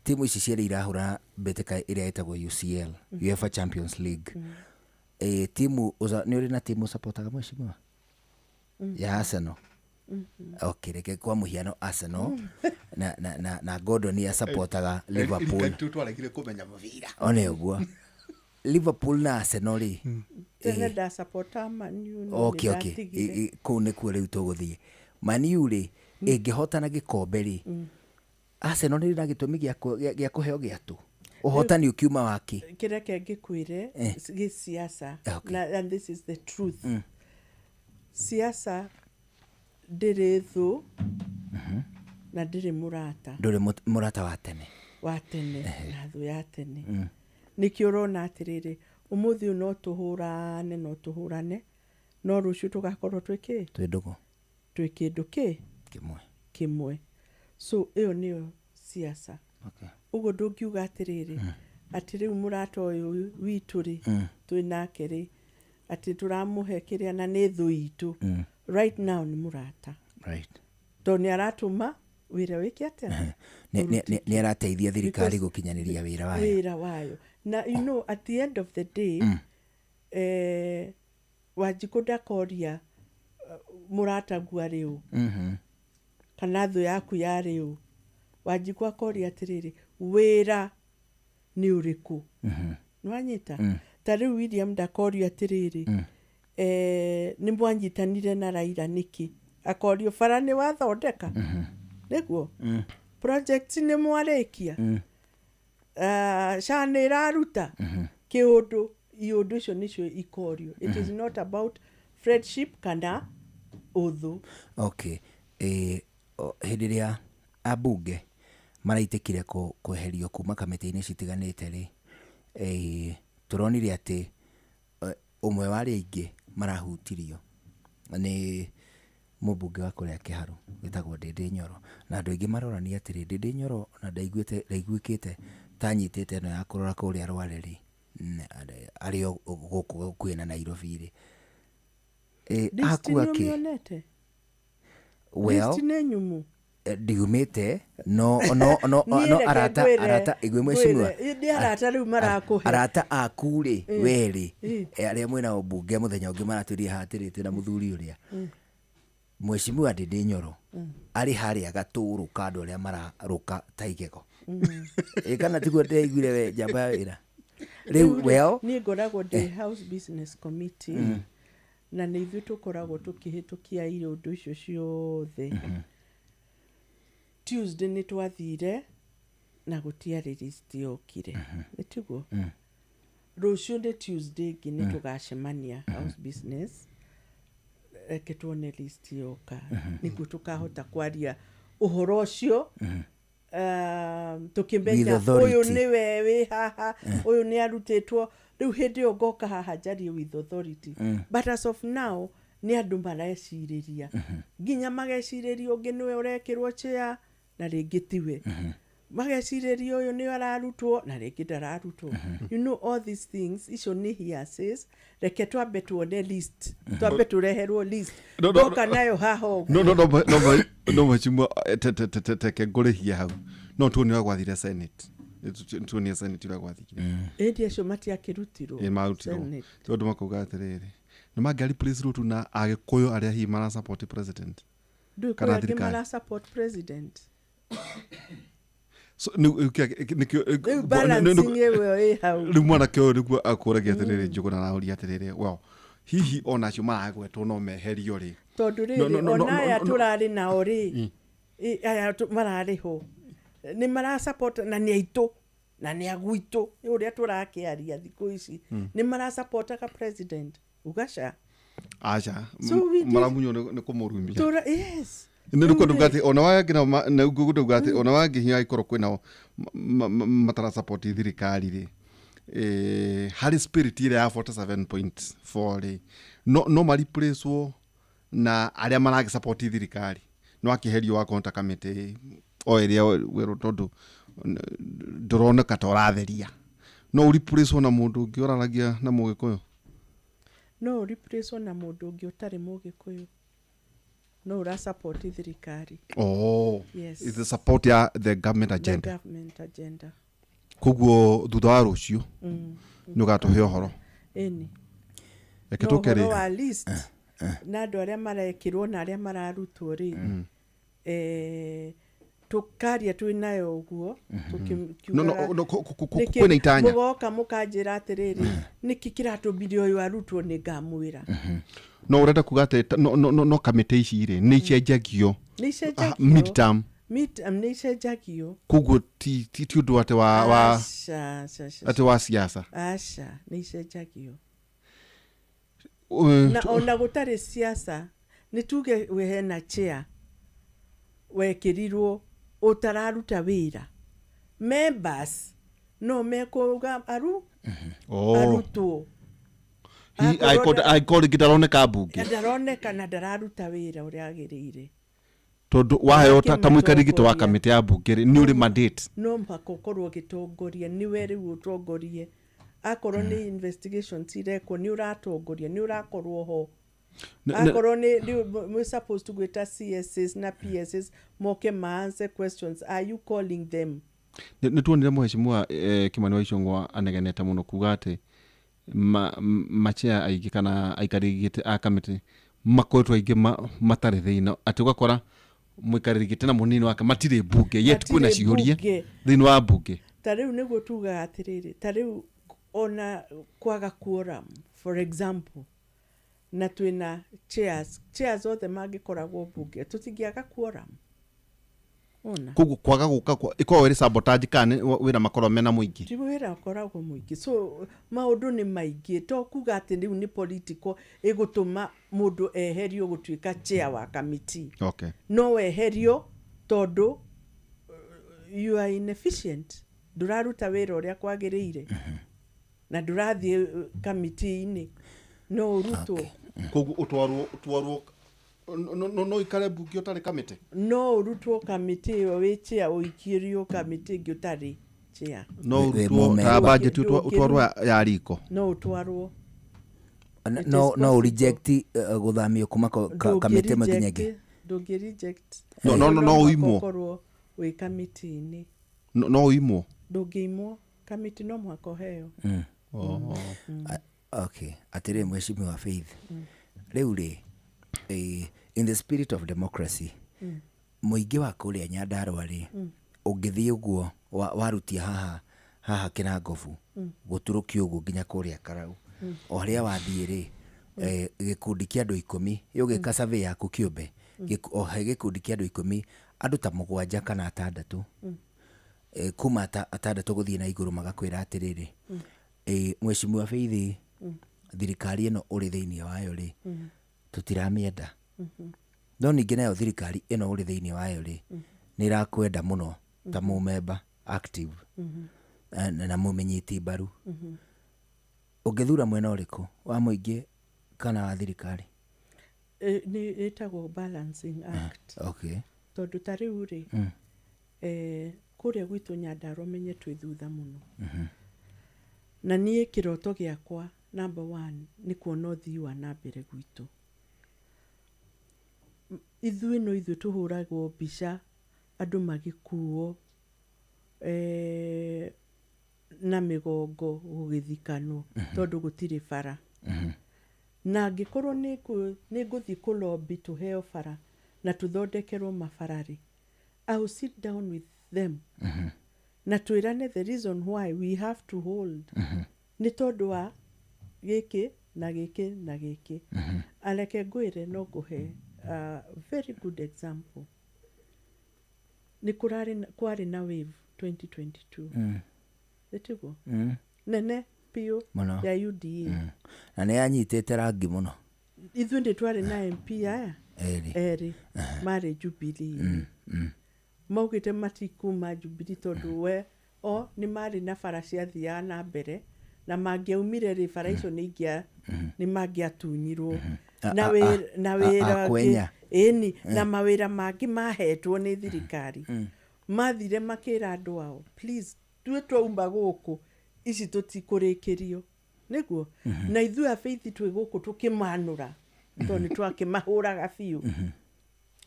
Timu ici cierĩ irahũrana mbĩtĩka ĩrĩa ĩtagwo UCL, UEFA Champions League. Timu nĩ ũrĩ na timu ũsupportaga, mheshimiwa, ya Arsenal? Okay, reke kwa mũhiano Arsenal na Gordon nĩ asupportaga Liverpool. Twaregire kũmenya mũbira. One ũguo Liverpool na Arsenal rĩ. Tene ndasapota Man U, no Okay. nĩ ndatigire. Kũu nĩkuo rĩu tũgũthiĩ. Man U rĩ, ĩngĩhotana gĩkombe rĩ, Arsenal nĩ na gĩtũmi gĩa kũheo gĩatũ, ũhotani ũkiuma wake? Kĩreke ngĩkwĩre gĩsiasa. Na, and this is the truth, siasa ndĩrĩ thũ na ndĩrĩ mũrata. Ndũrĩ mũrata wa tene. Wa tene na thũ ya tene. Nĩkĩo ũrona atĩrĩrĩ, ũmũthĩ ũyũ no tũhũrane, no tũhũrane, no rũciũ tũgakorwo twĩ kĩ? Twĩ ndũgũ. Twĩ kĩndũ kĩ? Kĩmwe. Kĩmwe. So ĩyo nĩyo siasa. Ũguo ndũngiuga atĩrĩrĩ, atĩ rĩu mũrata ũyũ witũ rĩ, twĩ nake rĩ, atĩ tũramũhe kĩrĩa na nĩ thũ itũ. Right now nĩ mũrata, tondũ nĩ aratũma wĩra wĩke atĩa? Nĩ arateithia thirikari Because gũkinyanĩria wĩra wayo. Wĩra wayo. Na you know, at the end of the day, Wanjikũ ndakoria mũratagua rĩu kana thũ yaku ya rĩu. Wanjikũ akoria atĩrĩrĩ, wĩra nĩ ũrĩkũ? Nĩwanyita? Ta rĩu William ndakorio atĩrĩrĩ, nĩ mwanyitanire na Raila nĩkĩ? Akorio bara nĩ wathondeka, nĩguo project nĩ mwarĩkia, SHA nĩ ĩraruta kĩũndũ, iũndũ icio nĩcio ikorio. It is not about friendship kana ũthũ. Okay, hĩndĩ ĩrĩa ambunge maraitĩkire kweherio kuma kamĩtĩ-inĩ citiganĩte rĩ, tũronire atĩ ũmwe wa arĩa aingĩ marahutirio nĩ mũmbunge wa kũrĩa Kĩharũ wĩtagwo Ndĩndĩ Nyoro, na andũ aingĩ marorania atĩrĩ, Ndĩndĩ Nyoro ona ndaiguĩte ndaiguĩkĩte ta anyitĩte ĩno ya kũrora kũrĩa Rware rĩ, arĩ o gũkũ gũkuhĩ na Nairobi rĩ, List akua nĩ kĩ? ũmĩonete? Well, List nĩ nyumu. Ndiumĩte no Niĩ no reke arata ngwĩre, arata igwe mheshimiwa. Ngwĩre, nĩ arata rĩu marakũhe. Arata aku rĩ, we rĩ, arĩa mwĩna mbunge mũthenya ũngĩ maratwĩrire haha atĩrĩ, twĩna mũthuri ũrĩa mheshimiwa Ndĩndĩ Nyoro arĩ harĩa gatũrũ ka andũ arĩa mararũka ta igego. Ĩ kana tiguo ndĩraiguire we njamba ya wĩra rĩu? Well, niĩ ngoragwo ndĩ House Business Committee, na nĩ ithuĩ tũkoragwo tũkĩhĩtũkia iũndũ icio ciothe. Tuesday nĩ twathire na gũtiarĩ list yokire, nĩ tiguo? Rũciũ nĩ Tuesday ĩngĩ, nĩ tũgacemania House Business, reke tuone list yoka nĩguo tũkahota kwaria ũhoro ũcio, tũkĩmenya With authority. Ũyũ nĩwe wĩ haha, ũyũ nĩ arutĩtwo. Rĩu hĩndĩ ĩyo ngoka haha njarie with authority, but as of now nĩ andũ marecirĩria, nginya magecirĩria ũngĩ nĩwe ũrekĩrwo chair na rĩngĩ tiwe, magecirĩria ũyũ nĩwe ararutwo na rĩngĩ ndararutwo. You know, all these things, icio nĩ hearsays. Reke twambe tuone list, twambe tũreherwo list. No, Ndoka nayo haha ũguo. No, mheshimiwa, teke ngũrĩhie hau, no tuone ũrĩa gwathire Senate. Tuonie Senate ũrĩa gwathire. Ĩndĩ acio matiakĩrutirwo. Ĩ marutirwo. Senate. Tondũ makauga atĩrĩrĩ, nĩ mangĩa replace Ruto na Agĩkũyũ arĩa hihi mara support president Ndũĩ kana kwĩ angĩ thirikari. mara support president. So, nĩkĩo Rĩu balancing ĩyo ĩ hau. Rĩu mwanake ũyũ nĩguo akũragia atĩrĩrĩ, Njũgũna arauria atĩrĩrĩ, well, hihi onacio maragwetwo no meherio rĩ? Tondũ No, rĩrĩ, no, no, ona aya no. tũrarĩ nao rĩ, aya mararĩ ho nĩ mara support na nĩ aitũ na nĩ agwitũ, nĩ ũrĩa tũrakĩaria thikũ ici, nĩ marasupportaga president ugaca. Aca. So we Maramunywo nĩ kũmũrumia. Tũra, yes. Nĩ Rĩu kwenda rĩ, kuga atĩ ona wangĩ nao nĩ kuga atĩ ona wangĩ hinya angĩkorwo kwĩnao matarasupport thirikari rĩ, harĩ spirit ĩrĩa ya 47.4 rĩ, no mareplacewo na arĩa maragĩsupport thirikari, no akĩherio wakorwo ta kamĩtĩ o ĩrĩa werwo tondũ ndũroneka ta ũratheria, no ũreplacewo na mũndũ ũngĩ ũraragia na Mũgĩkũyũ. No replace na mũndũ ũngĩ ũtarĩ Mũgĩkũyũ no ũra support thirikari. Oh. Yes. It's the support ya the government The agenda. government agenda. Koguo thutha wa rũciũ nĩ ũgatũhe ũhoro. Ĩni. Reke No tũke ũhoro rĩ wa list na andũ arĩa marekĩrwo na arĩa mararutwo rĩ, tũkaria twĩ nayo ũguo. No, no, kwĩna itanya. Mũgoka mũkanjĩra atĩrĩrĩ, nĩkĩ kĩratũmire ũyũ arutwo, nĩ ngamwĩra. No ũrenda kuga atĩ no kamĩtĩ ici rĩ, nĩ icenjagio? Nĩ icenjagio. Mid-term. Mid-term nĩ icenjagio. Koguo ti ũndũ atĩ wa Aca, aca, aca. Atĩ wa siasa. Aca, nĩ icenjagio. Na ona gũtarĩ siasa, nĩ tuge we hena chair wekĩrirwo ũtararuta wĩra, members no mekuga aru Oh. arutwo. Hihi Akorwo angĩkorwo rĩngĩ ndaroneka mbunge. Ndaroneka na ndararuta wĩra ũrĩa agĩrĩire. Tondũ waheo ta mũikarĩri gĩtĩ wa Akĩmatongoria. kamĩtĩ ya mbunge rĩ, nĩ ũrĩ mandate. No mũhaka ũkorwo ũgĩtongoria, nĩwe rĩu ũtongorie, akorwo nĩ investigations irekwo, nĩ ũratongoria, nĩ ũrakorwo ho. Akorwo nĩ mwĩ supposed to gwĩta CSs na PSs moke ma answer questions, are you calling them? Nĩ tuonire mheshimiwa Kimani wa Ichung'wa anegenete mũno kuga atĩ machea aingĩ kana aikarĩri gĩtĩ a kamĩtĩ makoretwo aingĩ matarĩ thĩinĩ, atĩ ũgakora mũikarĩri gĩtĩ na mũnini wake matirĩ mbunge, yet kwĩna Matirĩ ciũria mbunge. thĩinĩ wa mbunge. Ta rĩu nĩguo tugaga atĩrĩrĩ, ta rĩu ona kwaga quorum, for example, Na twĩna chairs, chairs othe mangĩkoragwo mbunge tũtingĩaga quorum ona. Koguo kwaga gũka ĩkoragwo ĩrĩ sabotage kana nĩ wĩra makoragwo mena mũingĩ? Ti wĩra ũkoragwo mũingĩ, so maũndũ nĩ maingĩ, to kuga atĩ rĩu nĩ political ĩgũtũma mũndũ eherio gũtuĩka chair wa committee. No weherio tondũ you are inefficient, ndũraruta wĩra ũrĩa kwagĩrĩire na ndũrathiĩ kamiti-inĩ, no ũrutwo. Koguo ũtwarwo no ikare mbunge ũtarĩ kamĩtĩ? No ũrutwo kamĩtĩ ĩyo wĩ chair, ũikĩrio kamĩtĩ ĩngĩ ũtarĩ chair. No Wĩ ũrutwo mũmemba. ta budget ũtwarwo ya riko? No ũtwarwo. It No is no possible. reject gũthamio kuma kamĩtĩ ĩmwe nginya ĩngĩ? Ndũngĩ reject. No, no Mũhaka ũimwo. ũkorwo wĩ kamĩtĩ-inĩ. No ũimwo? Ndũngĩimwo kamĩtĩ, no mũhaka ũheo. Oh. Okay, atĩrĩ, Mheshimiwa Faith, rĩu rĩ, in the spirit of democracy, mũingĩ wa kũrĩa Nyandarũa rĩ, ũngĩthiĩ ũguo warutia haha Kĩrangobu gũturũkia ũguo nginya kũrĩa Karau, o harĩa wathiĩ rĩ, gĩkundi kĩa andũ 10, ũgĩka survey yaku kĩũmbe, o he gĩkundi kĩa andũ 10, andũ ta mũgwanja kana atandatũ, kuma atandatũ gũthiĩ na igũrũ, magakwĩra atĩrĩrĩ, Mheshimiwa Faith, thirikari ĩno ũrĩ thĩinĩ wayo rĩ, tũtiramĩenda, no ningĩ nayo thirikari ĩno ũrĩ thĩinĩ wayo rĩ, nĩ ĩrakwenda mũno ta mũmemba active na mũmĩnyiti mbaru. Ũngĩthura mwena ũrĩkũ, wa mũingĩ kana wa thirikari? Nĩ ĩtagwo balancing act. Tondũ ta rĩu rĩ, kũrĩa gwitũ Nyandarũa, menye twĩ thutha mũno, na niĩ kĩroto gĩakwa number one nĩ kuona ũthii wa na mbere gwitũ. Ithuĩ no ithuĩ tũhũragwo mbica andũ magĩkuo na mĩgongo gũgĩthikanwo tondũ gũtirĩ bara, na angĩkorwo nĩ ngũthiĩ kũlobby tũheo bara na tũthondekerwo mabara rĩ, I will sit down with them na twĩrane the reason why we have to hold nĩ tondũ wa gĩkĩ na gĩkĩ na gĩkĩ. Areke ngwĩre, no ngũhe very good example. Nĩ kũrarĩ kwarĩ na wave 2022, ĩtiguo? Nene biũ. Mũno. Ya UDA. Na nĩ yanyitĩte rangi mũno. Ithuĩ ndĩ twarĩ na MP aya Erĩ. Erĩ marĩ Jubilee, maugĩte matikuma Jubilee tondũ we o nĩ marĩ na bara ciathiaga na mbere, na mangĩaumire rĩ, bara icio nĩ ingĩa nĩ mangĩatunyirwo na na wĩra a kwenya. Ĩni, na mawĩra mangĩ mahetwo nĩ thirikari, mathire makĩra andũ ao, "Please, tuĩ twauma gũkũ, ici tũtikũrĩkĩrio." Nĩguo na ithuĩ a Faith twĩ gũkũ tũkĩmanũra tondũ nĩ twakĩmahũraga biũ.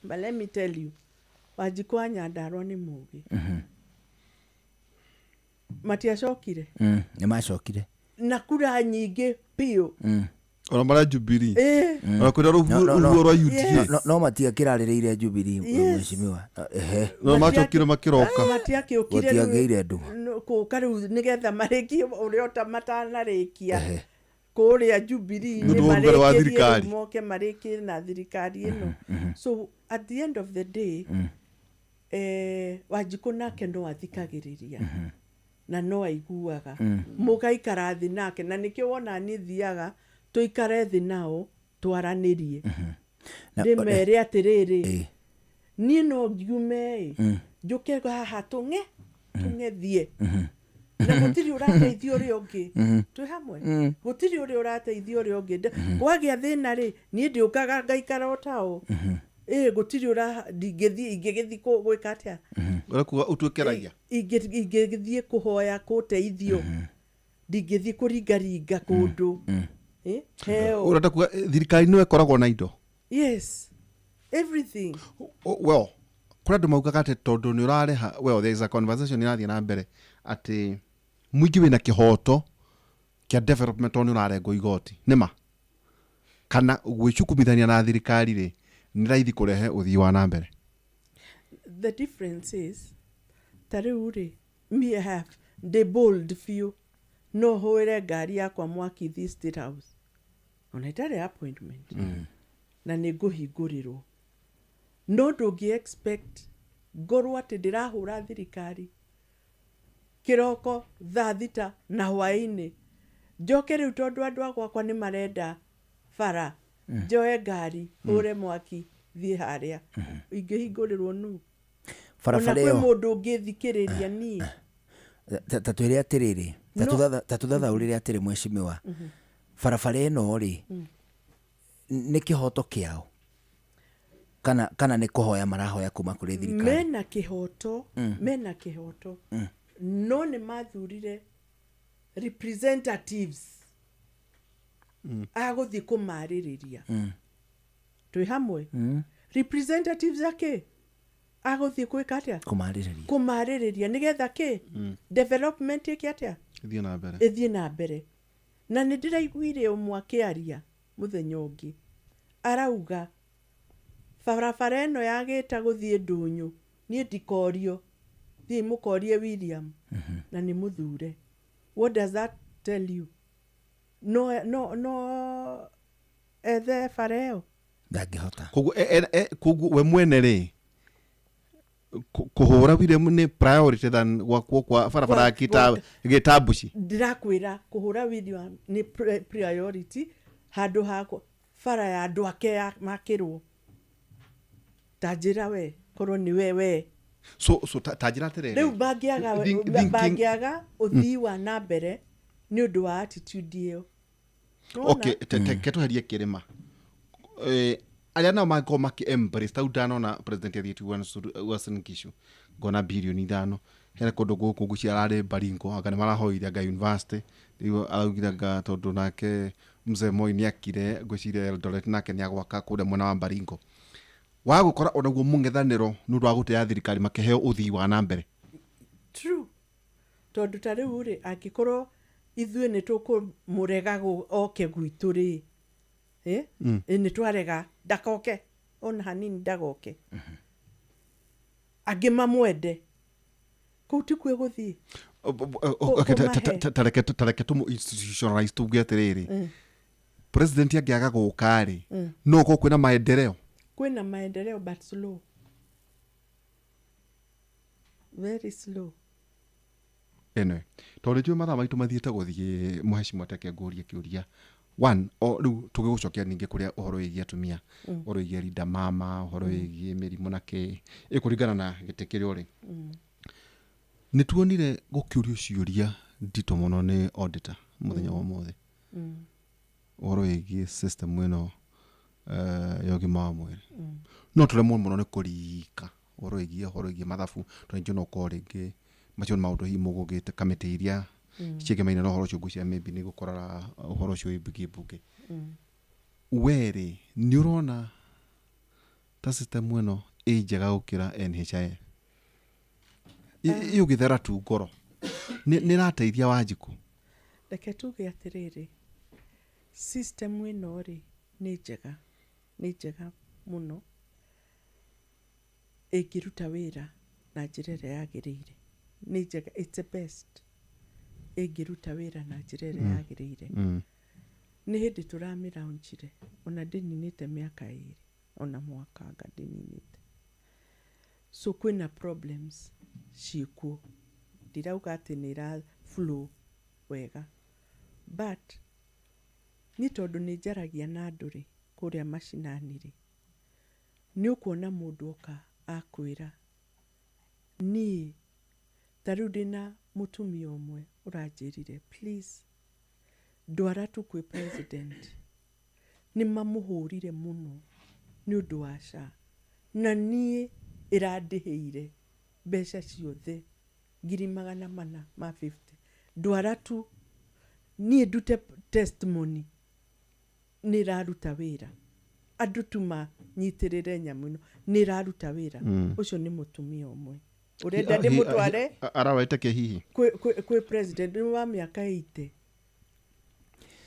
But let me tell you, Wanjikũ wa Nyandarũa nĩ mũgĩ. Matiacokire. Nĩ macokire. Na kura nyingĩ biũ. Ona marĩa Jubilee, Ĩĩ. ona kwĩna No, no, no. rũhuho rwa UDA. No matiakĩrarĩrĩire Jubilee. Yes. Mheshimiwa, ehe. No macokire makĩroka. Matiakĩũkire. Gũtiagĩire nduma. Kũka rĩu nĩgetha marĩkie ũrĩa ũta matanarĩkia kũrĩa Jubilee. Nĩ ũndũ wa ũrugarĩ wa marĩkĩrie thirikari. Rĩu moke marĩkie na thirikari ĩno. So at the end of the day, Wanjikũ nake no athikagĩrĩria na no aiguaga, mũgaikara thĩ nake, na nĩkĩo wona niĩ thiaga tũikare thĩ nao twaranĩrie, ndĩmere atĩrĩrĩ, niĩ no ngiume ĩ njũke haha tũng'e tũng'ethie, na gũtirĩ ũrateithia ũrĩa ũngĩ, twĩ hamwe, gũtirĩ ũrĩa ũrateithia ũrĩa ũngĩ. Kwagĩa thĩna rĩ, niĩ ndĩũkaga ngaikara o tao ĩ, gũtirĩ ũra ndingĩthiĩ, ingĩgĩthiĩ gwĩka atĩa? Ũrĩa kuga ũtuĩke raia. Ingĩgĩthiĩ kũhoya kũteithio, ndingĩthiĩ kũringaringa kũndũ. Heo. Ũrenda kuga thirikari nĩyo ĩkoragwo na indo? Yes, everything. Well, kũrĩ andũ maugaga atĩ tondũ nĩ ũrarĩha, well, there is a conversation ĩrathiĩ na mbere atĩ mũingĩ wĩna kĩhoto kĩa development tondũ nĩ ũrarengwo igoti. Nĩma kana gwĩcukumithania na thirikari rĩ, nĩ raithi kũrehe ũthii wa na mbere? The difference is, ta rĩu rĩ, me, I have ndĩ bold biũ, no hũre ngari yakwa mwaki thi State House. Ona itarĩ appointment na nĩ ngũhingũrĩrwo, no ndũngĩ expect ngorwo atĩ ndĩrahũra thirikari kĩroko thaa 6 na hwaĩ-inĩ, njoke rĩu tondũ andũ a gwakwa nĩ marenda bara, njoe ngari hũre mwaki thiĩ harĩa ingĩhingũrĩrwo nũ? Ona Barabara kwĩ ĩyo mũndũ ũngĩthikĩrĩria niĩ? Ta twĩre atĩrĩrĩ, ta No. Ta tũthathaũrĩre atĩrĩ, mheshimiwa, barabara ĩno rĩ, nĩ kĩhoto kĩao kana nĩ kũhoya marahoya kuma kũrĩ thirikari? Mena kĩhoto, mena kĩhoto, no nĩ mathurire representatives agũthiĩ kũmarĩrĩria. Twĩ hamwe? Representatives akĩ agũthiĩ gwĩka atĩa? Kũmarĩrĩria. Kũmarĩrĩria nĩgetha kĩ? Development ĩke atĩa? Thiĩ na mbere. Ĩthiĩ na mbere. Na nĩ ndĩraiguire ũmwe akĩaria mũthenya ũngĩ, arauga barabara ĩno yagĩta gũthiĩ ndũnyũ, niĩ ndikorio, thiĩ mũkorie William na nĩ mũthure. What does that tell you? No, no, no ethe bara ĩyo? Ndangĩhota. Koguo koguo we mwene rĩ, kũhũra William nĩ priority than gwakwo kwa barabara ya Gĩtambuci? Ndĩrakwĩra kũhũra William nĩ priority handũ hakwa bara ya andũ ake ya makĩrwo. Ta njĩra we, korwo nĩ we. So ta njĩra atĩrĩrĩ. Rĩu mangĩaga mangĩaga ũthii wa na mbere nĩ ũndũ wa attitude ĩyo. Nĩwona? Okay, ke tweherie kĩrĩma. Arĩa nao mangĩkorwo makĩ embrace, tau ndanona president athiĩte Uasin Gishu, ngona birioni 5 hena kũndũ gũkũ ngwĩciria ararĩ Baringo, anga nĩ marahoire anga university. Rĩu araugire anga tondũ nake mzee Moi nĩakire, ngwĩciria Eldoret, nake nĩagwaka kũrĩa mwena wa Baringo. Wagũkora onaguo mũng'ethanĩro nĩ ũndũ wa gũtĩa thirikari makĩheo ũthii wa na mbere. True, tondũ ta rĩu rĩ, angĩkorwo ithuĩ nĩ tũkũmũrega oke gwitũ rĩ, eh? Nĩ twarega ndakoke ona hanini, ndagoke, angĩ mamwende, kũu tikuo gũthiĩ. Okay, Kũmahe. Tareke tũmũ institutionalize, tuge atĩrĩrĩ, president angĩaga gũka rĩ, no ũkorwo kwĩna maendeleo? Kwĩna maendeleo, but slow, very slow. Anyway, tondũ njũĩ mathaa maitũ mathiĩte gũthiĩ, mũhecimwa, teke ngũrie kĩũria one o rĩu, tũgĩgũcokia ningĩ kũrĩa ũhoro wĩgiĩ atumia, ũhoro wĩgiĩ rinda mama, ũhoro wĩgiĩ mĩrimũ na kĩ ĩkũringana na gĩtĩ kĩrĩa ũrĩ. Nĩ tuonire gũkĩũrio ciũria nditũ mũno nĩ auditor mũthenya wa ũmũthĩ ũhoro wĩgiĩ system ĩno ya ũgima wa mwĩrĩ. No tũremwo mũno nĩ kũrika ũhoro wĩgiĩ mathabu, tondũ ningĩ no ũkorwo rĩngĩ macio nĩ maũndũ hihi mũgũgĩte kamĩtĩ iria ciĩgemaine na ũhoro ũcio, ngwĩciria maybe nĩ gũkorora ũhoro ũcio wĩ mbunge. We rĩ, nĩ ũrona ta system ĩno ĩ njega gũkĩra NHIF? Ĩ ũgĩthera tu ngoro nĩ ĩrateithia Wanjikũ? Reke tuge atĩrĩrĩ, system ĩno rĩ, nĩ njega, nĩ njega mũno ĩngĩruta wĩra na njĩra ĩrĩa yagĩrĩire. Nĩ njega, it's the best ĩngĩruta wĩra na njĩra ĩrĩa yagĩrĩire. Nĩ hĩndĩ tũramĩraunchire, ona ndĩninĩte mĩaka 2, ona mwaka anga ndĩninĩte, so kwĩna problems ciĩkuo. Ndirauga atĩ nĩ ĩra flow wega, but niĩ tondũ nĩ njaragia na andũ rĩ, kũrĩa macinani rĩ, nĩ ũkuona mũndũ oka akwĩra niĩ ta rĩu ndĩna mũtumia ũmwe ũranjĩrire, "Please ndwara tu kwĩ president, nĩ mamũhũrire mũno nĩ ũndũ wa SHA, na niĩ ĩrandĩhĩire mbeca ciothe 450,000, ndwara tu niĩ ndute testimony nĩ ĩraruta wĩra, andũ tu manyitĩrĩre nyamũ ĩno, nĩ ĩraruta wĩra." Ũcio nĩ mũtumia ũmwe ũrenda ndĩmũtware Arawaite kĩ hihi? kwĩ president. Nĩ wa mĩaka 80,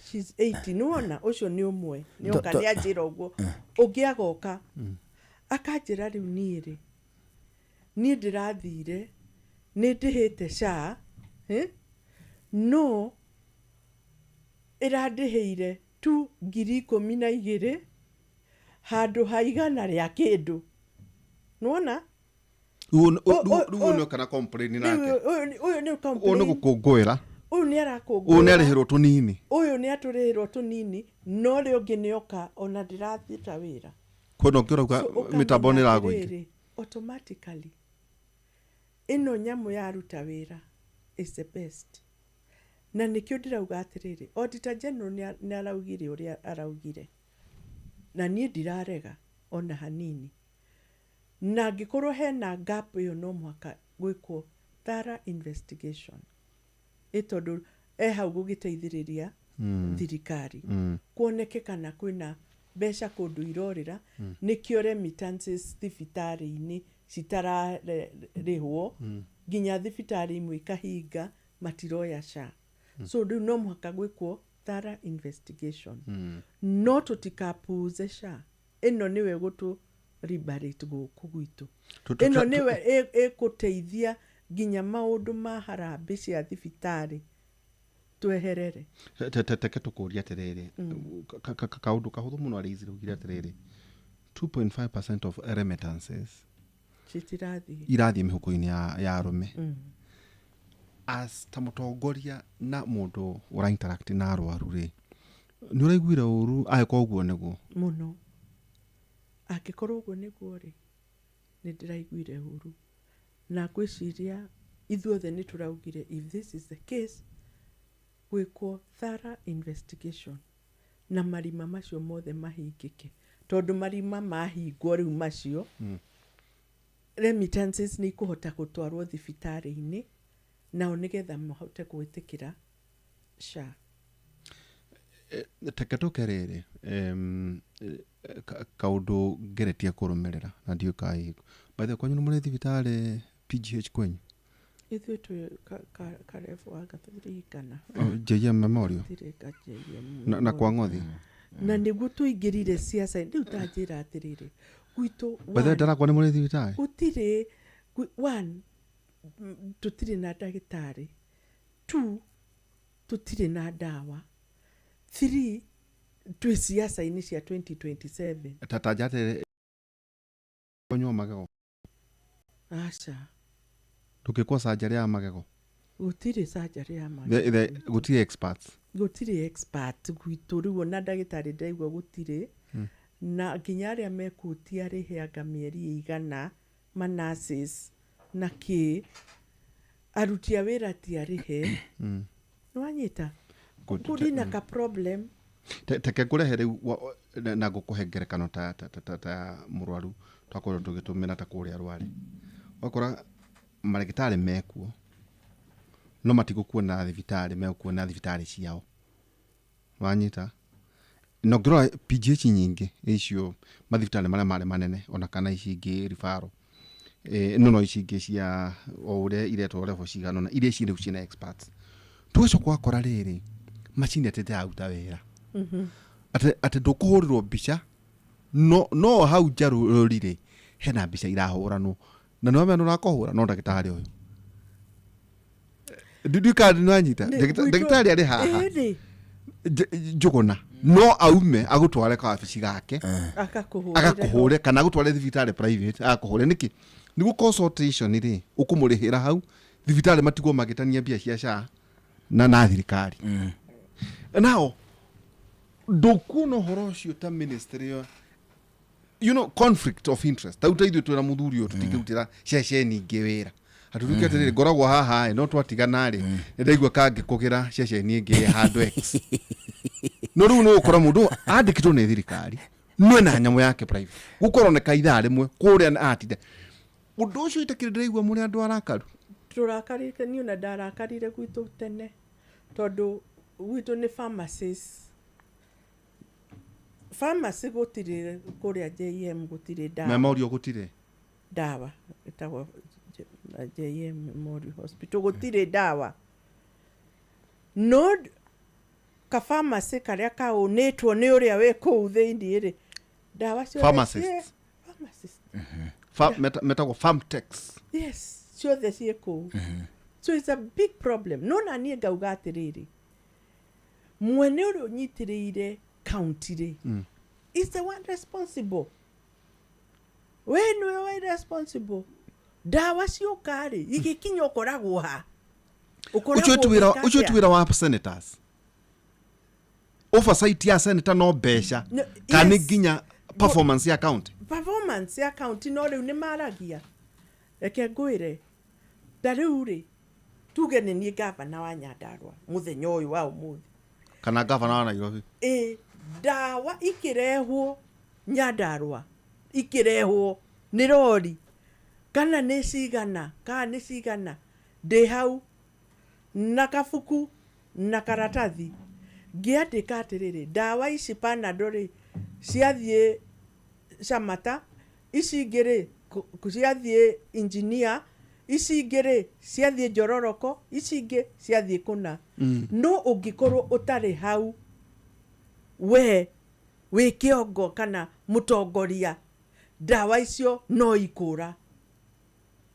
she's 80. Nĩwona ũcio nĩ ũmwe nĩoka nĩ anjĩra ũguo. Ũngĩ agoka akanjĩra, "Rĩu niĩ rĩ, niĩ ndĩrathire nĩ ndĩhĩte SHA, eh? No ĩrandĩhĩire." Tu 12,000 handũ ha igana rĩa kĩndũ, nĩwona. Rĩu ũyũ nĩ kana complain nake. Ũyũ nĩ Ũyũ nĩ complain. Gũkũngũĩra. Ũyũ nĩ Ũyũ nĩ arakũngũĩra. Arĩhĩrwo tũnini. Ũyũ nĩ atũrĩhĩrwo tũnini, no ũrĩa ũngĩ nĩ oka ona ndĩrathiĩ ta wĩra. Kwĩna ũngĩ ũrauga So, ũkamenya mĩtambo nĩ ĩragũithia. atĩrĩrĩ, automatically ĩno nyamũ yaruta wĩra is the best, na nĩkĩo ndĩrauga atĩrĩrĩ, Auditor General nĩ araugire ũrĩa araugire, na niĩ ndirarega ona hanini. Na angĩkorwo hena gap ĩyo, no mũhaka gwĩkwo thorough investigation, ĩ tondũ e hau gũgĩteithĩrĩria thirikari, kuoneke kana kwĩna mbeca kũndũ irorĩra. Nĩkĩo remittances thibitarĩ-inĩ citararĩhwo, nginya thibitarĩ imwe ikahinga, matiroya SHA. So rĩu no mũhaka gwĩkwo thorough investigation, no tũtikapuuze SHA. Ĩno nĩwe gũtũ liberate gũkũ gwitũ. Ĩno nĩwe ĩkũteithia nginya maũndũ ma harambĩ cia thibitarĩ tweherere. Teke tũkũria atĩrĩrĩ, kaũndũ kahũthũ mũno arĩ ugire atĩrĩrĩ, 2.5% of remittances citirathiĩ irathiĩ mĩhuko-inĩ ya arũme. As ta mũtongoria na mũndũ ũra interact na arwaru rĩ, nĩ ũraiguire ũru angĩkorwo ũguo nĩguo? Mũno. Angĩkorwo ũguo nĩguo rĩ, nĩ ndĩraiguire ũru, na ngwĩciria ithuothe nĩ tũraugire if this is the case, gwĩkwo thorough investigation na marima macio mothe mahingĩke, tondũ marima mahingwo rĩu macio, remittances nĩ ikũhota gũtwarwo thibitarĩ-inĩ nao nĩgetha mahote gwĩtĩkĩra SHA. Teke tũke rĩrĩ, kaũndũ ngeretie kũrũmĩrĩra na ndiũĩ ka by the way, kwanyu nĩ mũrĩ thibitarĩ PGH kwenyu? Ithuĩ twĩ karebu anga tũririkana. Oh, JM Memorial. Gũtirĩ ka JM. Na kwa Ng'othi. Na nĩguo tũingĩrire ciaca rĩu. Ta njĩra atĩrĩrĩ, gwitũ By the way, ndarakwa nĩ mũrĩ thibitarĩ? Gũtirĩ. One, tũtirĩ na ndagĩtarĩ. Two, tũtirĩ na ndawa. Three, twĩ ciaca-inĩ cia 2027. Ta nja atĩrĩrĩ, kũnyua magego? Aca. Ndũngĩkwo surgery ya magego? Gũtirĩ surgery ya magego. Gũtirĩ experts? Gũtirĩ expert gwitũ. Rĩu ona ndagĩtarĩ ndaigua gũtirĩ, na nginya arĩa mekuo ti arĩhe anga mĩeri ĩigana, ma nurses na kĩ, aruti a wĩra ti arĩhe. Nĩwanyita? Kũrĩ na ka problem. Teke ngũrehe rĩu na ngũkũhe ngerekano ta mũrwaru twakorwo tũgĩtũmĩra ta kũrĩa rware, wakora marĩgĩtarĩ mekuo no matigũkuona thibitarĩ, megũkuona thibitarĩ ciao, wanyita? Na ũngĩrora PGH nyingĩ icio, mathibitarĩ marĩa marĩ manene ona kana ici ingĩ referral, no ici ingĩ cia o ũrĩa iretwo level cigana ũna, iria ici rĩu ciĩna experts, tũgacoka ũgakora rĩrĩ macini atĩ ndĩraruta wĩra, atĩ ndũkũhũrĩrwo mbica, no hau nja rũri-rĩ hena mbica irahũranwo na nĩ wamenya nũrakũhũra no ndagĩtarĩ ũyũ ndikana nĩwanyita. Ndagĩtarĩ arĩ haha. Ĩrĩ. Njũgũna no aume agũtware kawabici gake. Akakũhũrĩre. Agakũhũre kana agũtware thibitarĩ private agakũhũre. Nĩkĩ? Nĩguo consultation rĩ, ũkũmũrĩhĩra hau thibitarĩ, matigwo magĩtania mbia cia SHA na thirikari. Nao ndũkuona ũhoro ũcio ta ministry ĩyo, conflict of interest. Tau ta ithuĩ twĩna mũthuri ũyũ, tũtingĩrutĩra ceceni ingĩ wĩra hatutuke atĩrĩrĩ, ngoragwo haha ĩ, no twatigana rĩ, nĩ ndaigua kangĩkũgĩra ceceni ĩngĩ ĩ handũ X. No rĩu nĩ ũgũkora mũndũ andĩkĩtwo nĩ thirikari no ena nyamũ yake private, gũkoroneka ithaa rĩmwe kũrĩa atinda. Ũndũ ũcio itakĩrĩ ndĩraigua mũrĩ andũ arakaru. Tũrakarĩte. Niĩ ona ndarakarire gwitũ tene, tondũ gwitũ nĩ pharmacist, pharmacy gũtirĩ kũrĩa JM, gũtirĩ ndawa. Memorial gũtirĩ? Ndawa ĩtagwo JM Memorial Hospital, gũtirĩ ndawa, no ka pharmacy karĩa kaũnĩtwo nĩ ũrĩa wĩ kũu thĩinĩ rĩ, ndawa ciothe. Pharmacist. Pharmacist. Metagwo Pharmtex. Yes, ciothe ciĩ kũu. So it's a big problem. No na niĩ ngauga atĩrĩrĩ, mwene ũrĩa ũnyitĩrĩire county rĩ, is the one responsible. We nĩwe wĩ responsible. Ndawa cioka rĩ, igĩkinya ũkoragwo ha? Ũkoragwo Ũcio ti wĩra ũgĩka ũcio ti atĩa? wĩra wa senators. Oversight ya senator no mbeca No, kana nĩ yes. nginya performance ya county? Performance ya county, no rĩu nĩ maragia. Reke ngwĩre, ta rĩu rĩ, tuge nĩ niĩ gavana wa Nyandarua mũthenya ũyũ wa ũmũthĩ. Kana gavana wa Nairobi. Ĩ ndawa ikĩrehwo Nyandarua, ikĩrehwo nĩ rori, kana nĩ cigana, kana nĩ cigana, ndĩ hau na kabuku na karatathi ngĩandĩka atĩrĩrĩ, ndawa ici Panadol rĩ, ciathiĩ Shamata, ici ingĩ rĩ, ciathiĩ Engineer, ici ingĩ rĩ, ciathiĩ Njororoko, ici ingĩ ciathiĩ kũna. No ũngĩkorwo ũtarĩ hau, we wĩ kĩongo kana mũtongoria, ndawa icio no ikũra.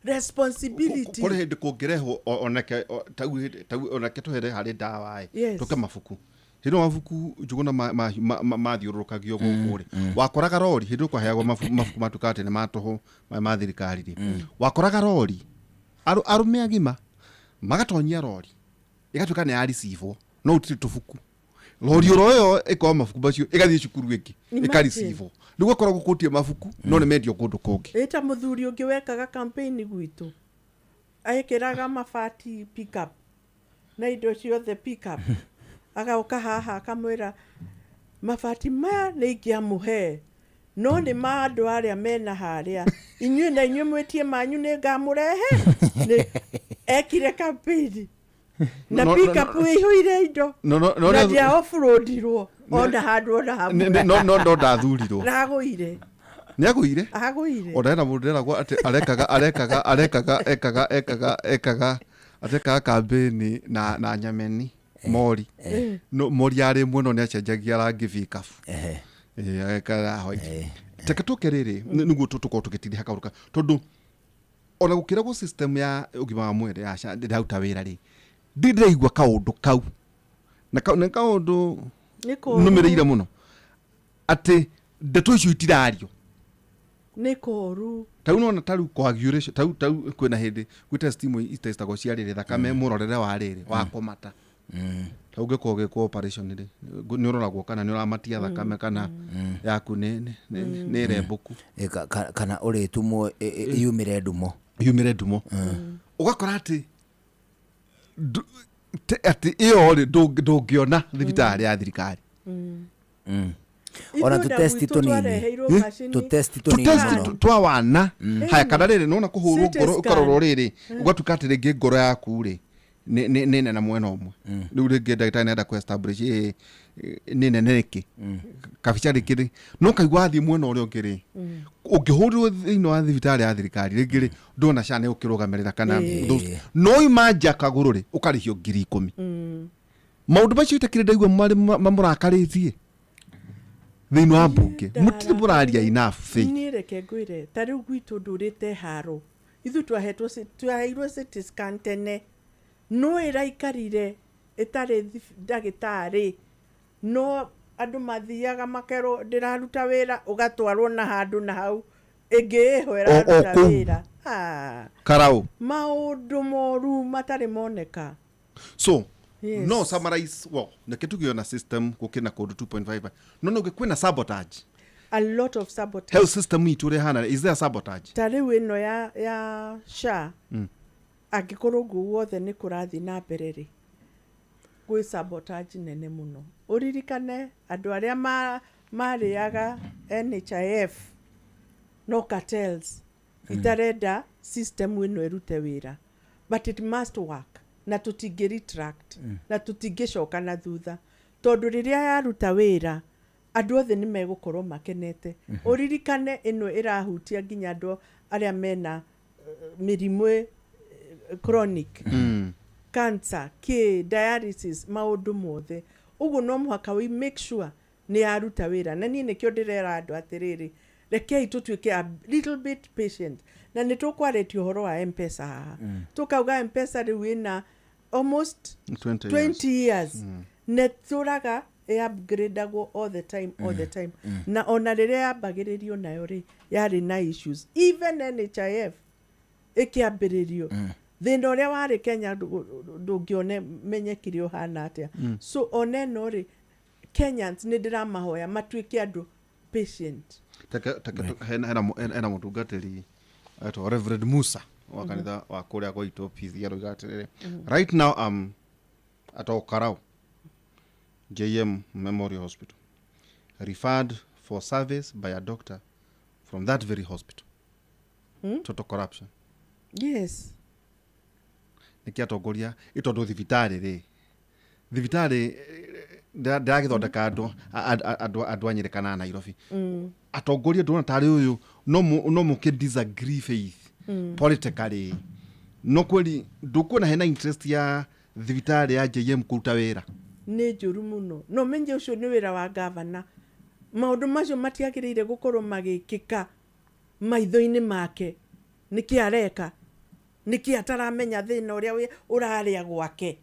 Responsibility. Kũrĩ hĩndĩ kũngĩrehwo onake tau tau onake tũhere harĩ ndawa ĩ tũke mabuku hĩndĩ ĩyo mabuku Njũgũna mathiũrũrũkagio gũkũ rĩ, wakoraga rori hĩndĩ ĩyo kwaheagwo mabuku, mabuku matuĩkaga atĩ nĩ ma tũhũ ma thirikari rĩ, wakoraga rori arũme agima magatonyia rori ĩgatuĩka nĩ yaricivwo, no gũtirĩ tũbuku. Rori oro ĩyo ĩkoya mabuku macio ĩgathiĩ cukuru ĩngĩ. Imagine. Ĩkaricivwo. Rĩu gũkoragwo gũtirĩ mabuku no nĩ mendio kũndũ kũngĩ. Ĩ ta mũthuri ũngĩ wekaga campaign gwitũ, ekĩraga mabati pick up na indo ciothe pick up, agoka haha akamwĩra, "Mabati maya nĩ ingĩamũhe, no nĩ ma andũ arĩa mena harĩa, inyuĩ na inyuĩ mwĩtie manyu, nĩ ngamũrehe." Nĩ ekire campaign na pick up ĩihũire indo No, na no, ndia offroadirwo ona handũ ona hamwe. No ndathurirwo. Nagũire. Nĩ agũire. Agũire. Ona hena mũndũ ndĩragwo atĩ arekaga arekaga arekaga ekaga ekaga ekaga atekaga kambĩni na nyameni mori, no mori yarĩ ĩmwe, no nĩ acenjagia rangi bikabu. Agekara white. Teke tũke rĩrĩ nĩguo tũkorwo tũgĩtiriha kaũndũ tondũ ona gũkĩragwo system ya ũgima wa mwĩrĩ ya SHA ndĩraruta wĩra rĩ, ndĩraigua kaũndũ kau na nĩ kaũndũ Nĩ koru. nũmĩrĩire mũno atĩ ndeto icio itirario. Nĩ koru. Tau nona tarĩu coagulation, tau kwĩna hĩndĩ gwĩ test imwe itestagwo cia rĩrĩ, thakame, mũrorere wa rĩrĩ wa kũmata. Ta ũngĩkorwo ũgĩkwo operation rĩ, nĩ ũroragwo kana nĩ ũramatia thakame kana yaku nĩ rembũku. Ĩ, kana ũrĩtumwo yumĩre ndumo. Yumĩre ndumo. Ũgakora atĩ atĩ ĩyo rĩ, ndũngĩona thibitarĩ ya thirikari. Ona Ithuĩ na tũtesti gwitũ tũnini. twareheirwo Eh? macini. Tũtesti tũnini tũtesti mũno. twa wana haya kana rĩrĩ nona kũhũrwo CT ngoro scan. ũkarorwo rĩrĩ, ũgatuĩka atĩ rĩngĩ ngoro yaku rĩ, nĩ nene mwena ũmwe. Rĩu rĩngĩ ndagĩtarĩ nĩarenda kũ establish nĩ nene nĩkĩ kabica rĩngĩ rĩ, no kaigua wathiĩ mwena ũrĩa ũngĩ rĩ, ũngĩhũrirwo thĩinĩ wa thibitarĩ ya thirikari rĩngĩ rĩ, ndona SHA nĩ ũkĩrũgamĩrĩra kana no ima nja kagũrũ rĩ, ũkarĩhio 10,000. Maũndũ macio itakĩrĩ ndaigua marĩ mamũrakarĩtie thĩinĩ wa mbunge, mũtirĩ mũraria enough, Faith. Niĩ reke ngwĩre, ta rĩu gwitũ ndũrĩte haro, ithuĩ twahetwo twaheirwo CT scan tene, no ĩraikarire ĩtarĩ ndagĩtarĩ, no andũ mathiaga makerwo ndĩraruta wĩra, ũgatwarwo na handũ na hau ĩngĩ ĩho ĩraruta kũu. wĩra. Ah, Karau. Maũndũ moru matarĩ moneka. So no summarize well, neke tugiona system gũkĩna kũndũ 2.5, no kwĩna sabotage. A lot of sabotage. Health system itũ ũrĩa ĩhana, is there sabotage? Ta rĩu ĩno ya SHA, angĩkorwo ũguo guothe nĩ kũrathiĩ na mbere rĩ, gwĩ sabotage nene mũno. Ũririkane andũ arĩa marĩaga NHIF no cartels itarenda system ĩno ĩrute wĩra, but it must work na tũtingĩ retract na tũtingĩcoka na thutha, tondũ rĩrĩa yaruta wĩra andũ othe nĩ megũkorwo makenete. Ũririkane ĩno ĩrahutia nginya andũ arĩa mena mĩrimũ chronic, cancer, kĩ dialysis, maũndũ mothe ũguo. No mũhaka we make sure nĩ yaruta wĩra. Na niĩ nĩkĩo ndĩrera andũ atĩrĩrĩ, rekei tũtuĩke a little bit patient, na nĩ tũkwarĩtie ũhoro wa M-Pesa haha, tũkauga M-Pesa rĩu ĩna almost 20 years. 20 years na ĩtũraga. Ĩ upgradagwo all the time, all the time. Na ona rĩrĩa yambagĩrĩrio nayo rĩ, yarĩ na issues. Even NHIF ĩkĩambĩrĩrio, thĩna ũrĩa warĩ Kenya ndũngĩone menyekire ũhana atĩa. So ona ĩno rĩ, Kenyans nĩ ndĩramahoya matuĩke andũ patient. Take hena mũtungatĩri etwo Reverend Musa wa kanitha wa kũrĩa gwitũ PCEA, aroiga atĩrĩrĩ, "Right now I'm at Okarau JM Memorial Hospital, referred for service by a doctor from that very hospital. Total corruption." Nĩkĩ atongoria ĩ tondũ thibitarĩ rĩ, thibitarĩ ndĩragĩthondeka andũ a Nyĩrĩ kana a Nairobi. Atongoria ndĩrona tarĩ ũyũ no mũkĩ disagree faith politically, no kweli ndũkuona hena interest ya thibitarĩ ya JM kũruta wĩra? Nĩ njũru mũno. No menye ũcio nĩ wĩra wa gavana. Maũndũ macio matiagĩrĩire gũkorwo magĩkĩka maitho-inĩ make. Nĩkĩ areka? Nĩkĩ ataramenya thĩna ũrĩa ũrarĩa gwake?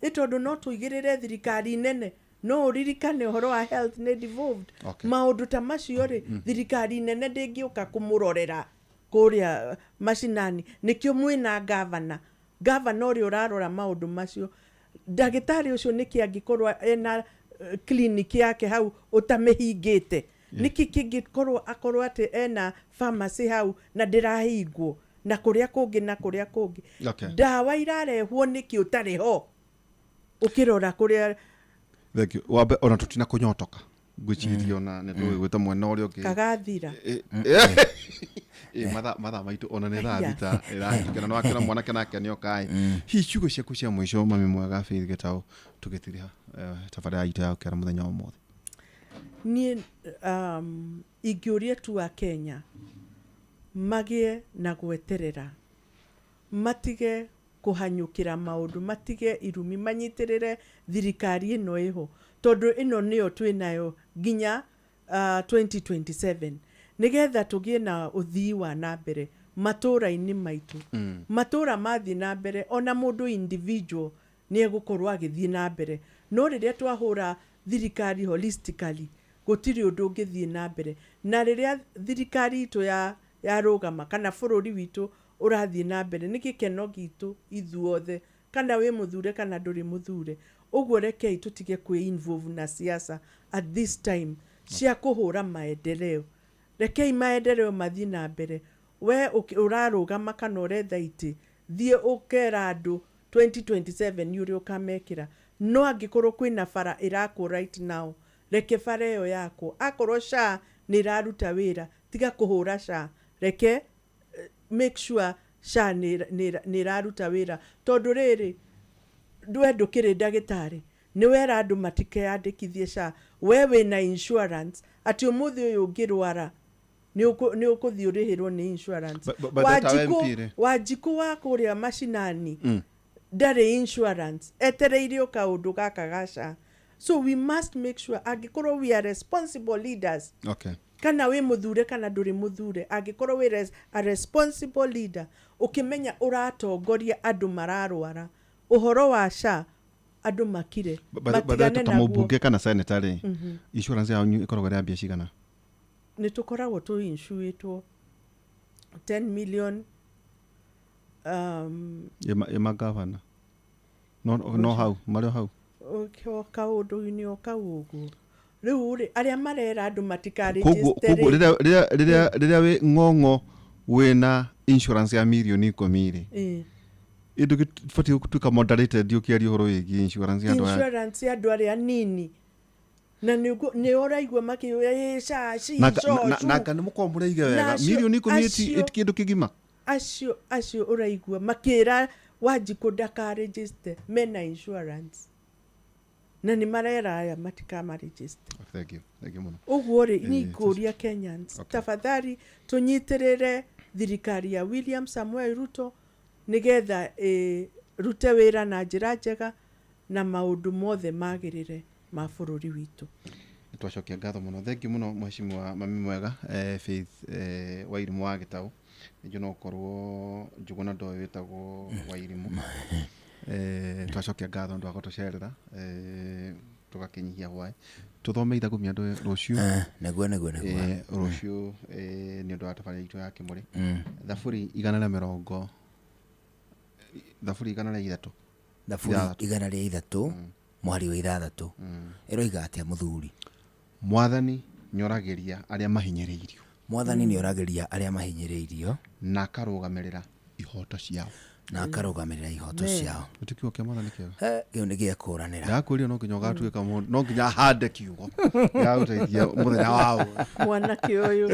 Nĩ tondũ no tũigĩrĩre thirikari nene, no ũririkane ũhoro wa health nĩ devolved. Maũndũ ta macio rĩ, thirikari nene ndĩngĩũka kũmũrorera kũrĩa macinani. Nĩkĩo mwĩna gavana, gavana ũrĩa ũrarora maũndũ macio. Ndagĩtarĩ ũcio nĩkĩ angĩkorwo ena clinic yake hau ũtamĩhingĩte? Nĩkĩ kĩngĩkorwo akorwo atĩ ena pharmacy hau na ndĩrahingwo, na kũrĩa kũngĩ na kũrĩa kũngĩ? Ndawa irarehwo nĩkĩ ũtarĩ ho ũkĩrora kũrĩa? Thank you. Wambe ona tũtina kũnyotoka, ngwĩciria ona nĩ tũgwĩta mwena ũrĩa ũngĩ. Kagathira. Mathaa maitũ ona nĩ thaa 6 ĩrahĩtũkĩra, na wakĩona mwanake nake nĩ okaĩ. Hihi ciugo ciaku cia mũico, mami mwega Faith Gĩtaũ, tũgĩtiriha tabarĩra itũ ya gũkĩara mũthenya wa ũmũthĩ? Niĩ ingĩũria tu a Kenya magĩe na gweterera, matige kũhanyũkĩra maũndũ, matige irumi, manyitĩrĩre thirikari ĩno ĩho, tondũ ĩno nĩyo twĩnayo nginya 2027, nĩgetha tũgĩe na ũthii wa na mbere matũũra-inĩ maitũ. Matũũra mathiĩ na mbere, ona mũndũ individual nĩ egũkorwo agĩthiĩ na mbere. No rĩrĩa twahũra thirikari holistically, gũtirĩ ũndũ ũngĩthiĩ na mbere. Na rĩrĩa thirikari itũ ya yarũgama kana bũrũri witũ ũrathiĩ na mbere, nĩ gĩkeno gitũ ithuothe, kana wĩ mũthure kana ndũrĩ mũthure. Ũguo rekei tũtige kwĩ involve na siasa at this time cia kũhũra maendeleo. Rekei maendeleo mathiĩ na mbere. We ũrarũgama kana ũretha itĩ, thiĩ ũkera andũ 2027 ũrĩa ũkamekĩra. No angĩkorwo kwĩna bara ĩrakwo right now, reke bara ĩyo yakwo. Akorwo SHA nĩ ĩraruta wĩra, tiga kũhũra SHA. Reke make sure SHA nĩ ĩraruta wĩra, tondũ rĩrĩ, we ndũkĩrĩ ndagĩtarĩ, nĩ wera andũ matikeyandĩkithie SHA. We wĩna insurance atĩ ũmũthĩ ũyũ ũngĩrwara nĩ ũkũthiĩ ũrĩhĩrwo nĩ insurance. But that Wanjikũ MP rĩ? Wanjikũ wa kũrĩa macinani ndarĩ insurance, etereire o kaũndũ gaka ga SHA. So we must make sure, angĩkorwo we are responsible leaders, kana wĩ mũthure kana ndũrĩ mũthure, angĩkorwo wĩ a responsible leader, ũkĩmenya ũratongoria andũ mararwara, ũhoro wa SHA andũ makire. But matigane ta naguo. Mũmbunge kana senator rĩ, insurance yanyu ĩkoragwo ĩrĩ ya mbia cigana? Nĩ tũkoragwo tũ-insuĩtwo 10 million. Ĩ magavana no hau marĩ o hau? O kaũndũ-inĩ o kau ũguo. Rĩu rĩ, arĩa marera andũ Koguo matikarĩnjĩste koguo rĩ, rĩrĩa wĩ ng'ong'o wĩna insurance ya mirioni 10 rĩ, ĩndũ gĩbatiĩ gũtuĩka moderated ũkĩaria ũhoro wĩgiĩ insurance ya andũ aya. Insurance ya andũ arĩa anini, na nĩ ũraigua makiuga ĩ SHA ci sho Na cu. Nanga nĩ mũkorwo mũraiga Na wega mirioni 10 acio- ĩ kĩndũ kĩgima. Acio ũraigua makĩra Wanjikũ ndakarĩnjĩste mena insurance, na nĩ marera aya matikamarĩnjĩste. Thank you, thank you mũno. Ũguo rĩ, niĩ ngũria Kenyans, tafadhali tũnyitĩrĩre thirikari ya William Samuel Ruto, nĩgetha ĩrute wĩra na njĩra njega na maũndũ mothe magĩrĩre ma bũrũri witũ. Twacokia ngatho mũno. Thank you mũno, mheshimiwa mami mwega Faith Wairimũ wa Gĩtaũ. Ningĩ no ũkorwo Njũgũna ndoĩ wĩtagwo Wairimũ. Twacokia ngatho nĩ ũndũ wa gũtũcerera. Tũgakĩnyihia hwaĩ, tũthome ithagumia andũ rũciũ. Nĩguo nĩguo nĩguo. Rũciũ nĩ ũndũ wa tabarĩra itũ ya kĩmũrĩ. Thaburi igana rĩa mĩrongo, thaburi 103. Thaburi 6. 103 mũhari wa 6 ĩroiga atĩa, mũthuri? Mwathani nyoragĩria arĩa mahinyĩrĩirio. Mwathani nĩ oragĩria arĩa mahinyĩrĩirio. Na akarũgamĩrĩra ihoto ciao. Na akarũgamĩrĩra ihoto ciao. Gĩtĩ kiugo kĩa Mwathani kĩega. He, kĩu nĩ gĩa kũranĩra. Ndakwĩrire no nginya ũgatuĩka mũndũ, no nginya hande kiugo gĩa gũteithia mũthenya wa ũũ. Mwanake ũyũ,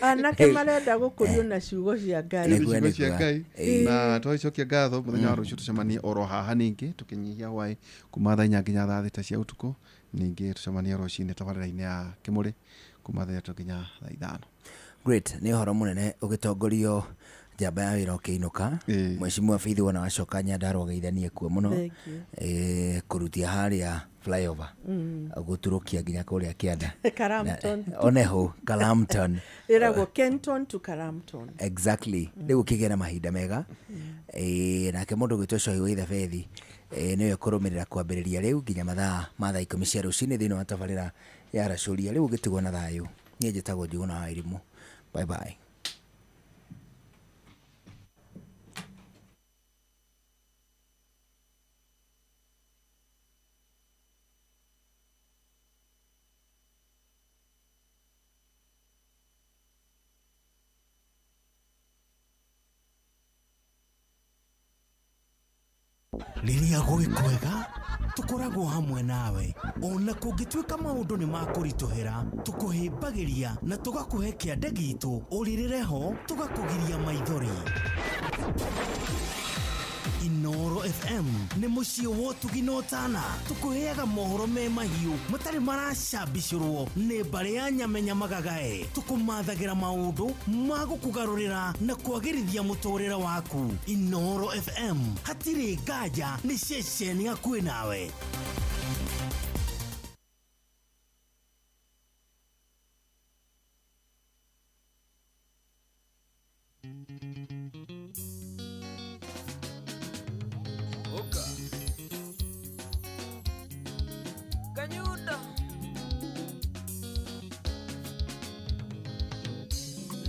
anake marenda gũkũrio na ciugo cia Ngai. Nĩguo, Ciugo cia nĩguo. Ngai. Na twacokia ngatho, mũthenya wa rũciũ tũcemanie oro haha ningĩ tũkĩnyihia hwaĩ kuma thaa 4 nginya thaa 6 cia ũtukũ. Ningĩ tũcemanie rũcinĩ tabarĩra-inĩ ya kĩmũrĩ kuma thaa 3 nginya thaa 5. Great, nĩ ũhoro mũnene ũgĩtongorio njamba ya wĩra ũkĩinũka. Mheshimiwa Faith, wona wacoka Nyandarua geithanie kuo mũno. Thank you. Kũrutia harĩa flyover gũturũkia nginya kũrĩa kĩanda. Karamton. Oneho Kalamton. Ĩragwo Kenton to Karamton. Exactly, rĩu ũkĩgĩa na mahinda mega. Nake mũndũ ũgwĩtwo Cohi wa Ithabethi nĩwe kũrũmĩrĩra kwambĩrĩria rĩu nginya mathaa ma thaa 10 cia rũcinĩ thĩinĩ wa tabarĩra ya Racũria. Rĩu ũgĩtigwo na thayũ, niĩ njĩtagwo Njuguna wa Irimũ. Bye bye. Rĩrĩa gwĩ kwega tũkoragwo hamwe nawe, ona kũngĩtuĩka maũndũ nĩ makũritũhĩra, tũkũhĩmbagĩria na tũgakũhe kĩande gitũ ũrĩrĩre ho, tũgakũgiria maithori. Inoro FM nĩ mũciĩ wa ũtugi na ũtana, tũkũheaga mohoro me mahiũ matarĩ maracambicũrwo nĩ mbarĩ ya nyamenya magagae, tũkũmathagĩra maũndũ ma gũkũgarũrĩra na kwagĩrithia mũtũrĩre waku. Inoro FM hatirĩ nganja nĩ ceceni hakuhĩ nawe. Oka. Kanyuda.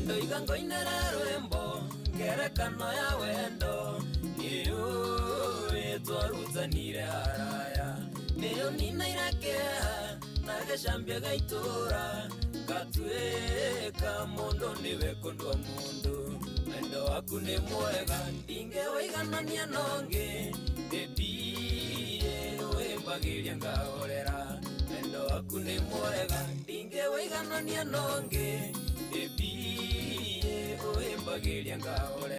Ndoiga ngoinere rwimbo ngerekano ya wendo nĩũĩ twarutanire haraya nĩyo ninaire kĩeha na gĩcambia ga itũra ngatuĩka mũndũ nĩwe kũndua mũndũ wendo waku nĩ mwega ndingĩwĩiganania nongĩ baby wĩmbagĩria ngahorera wendo waku nĩ mwega ndingĩwĩiganania nongĩ baby wĩmbagĩria ngahorera.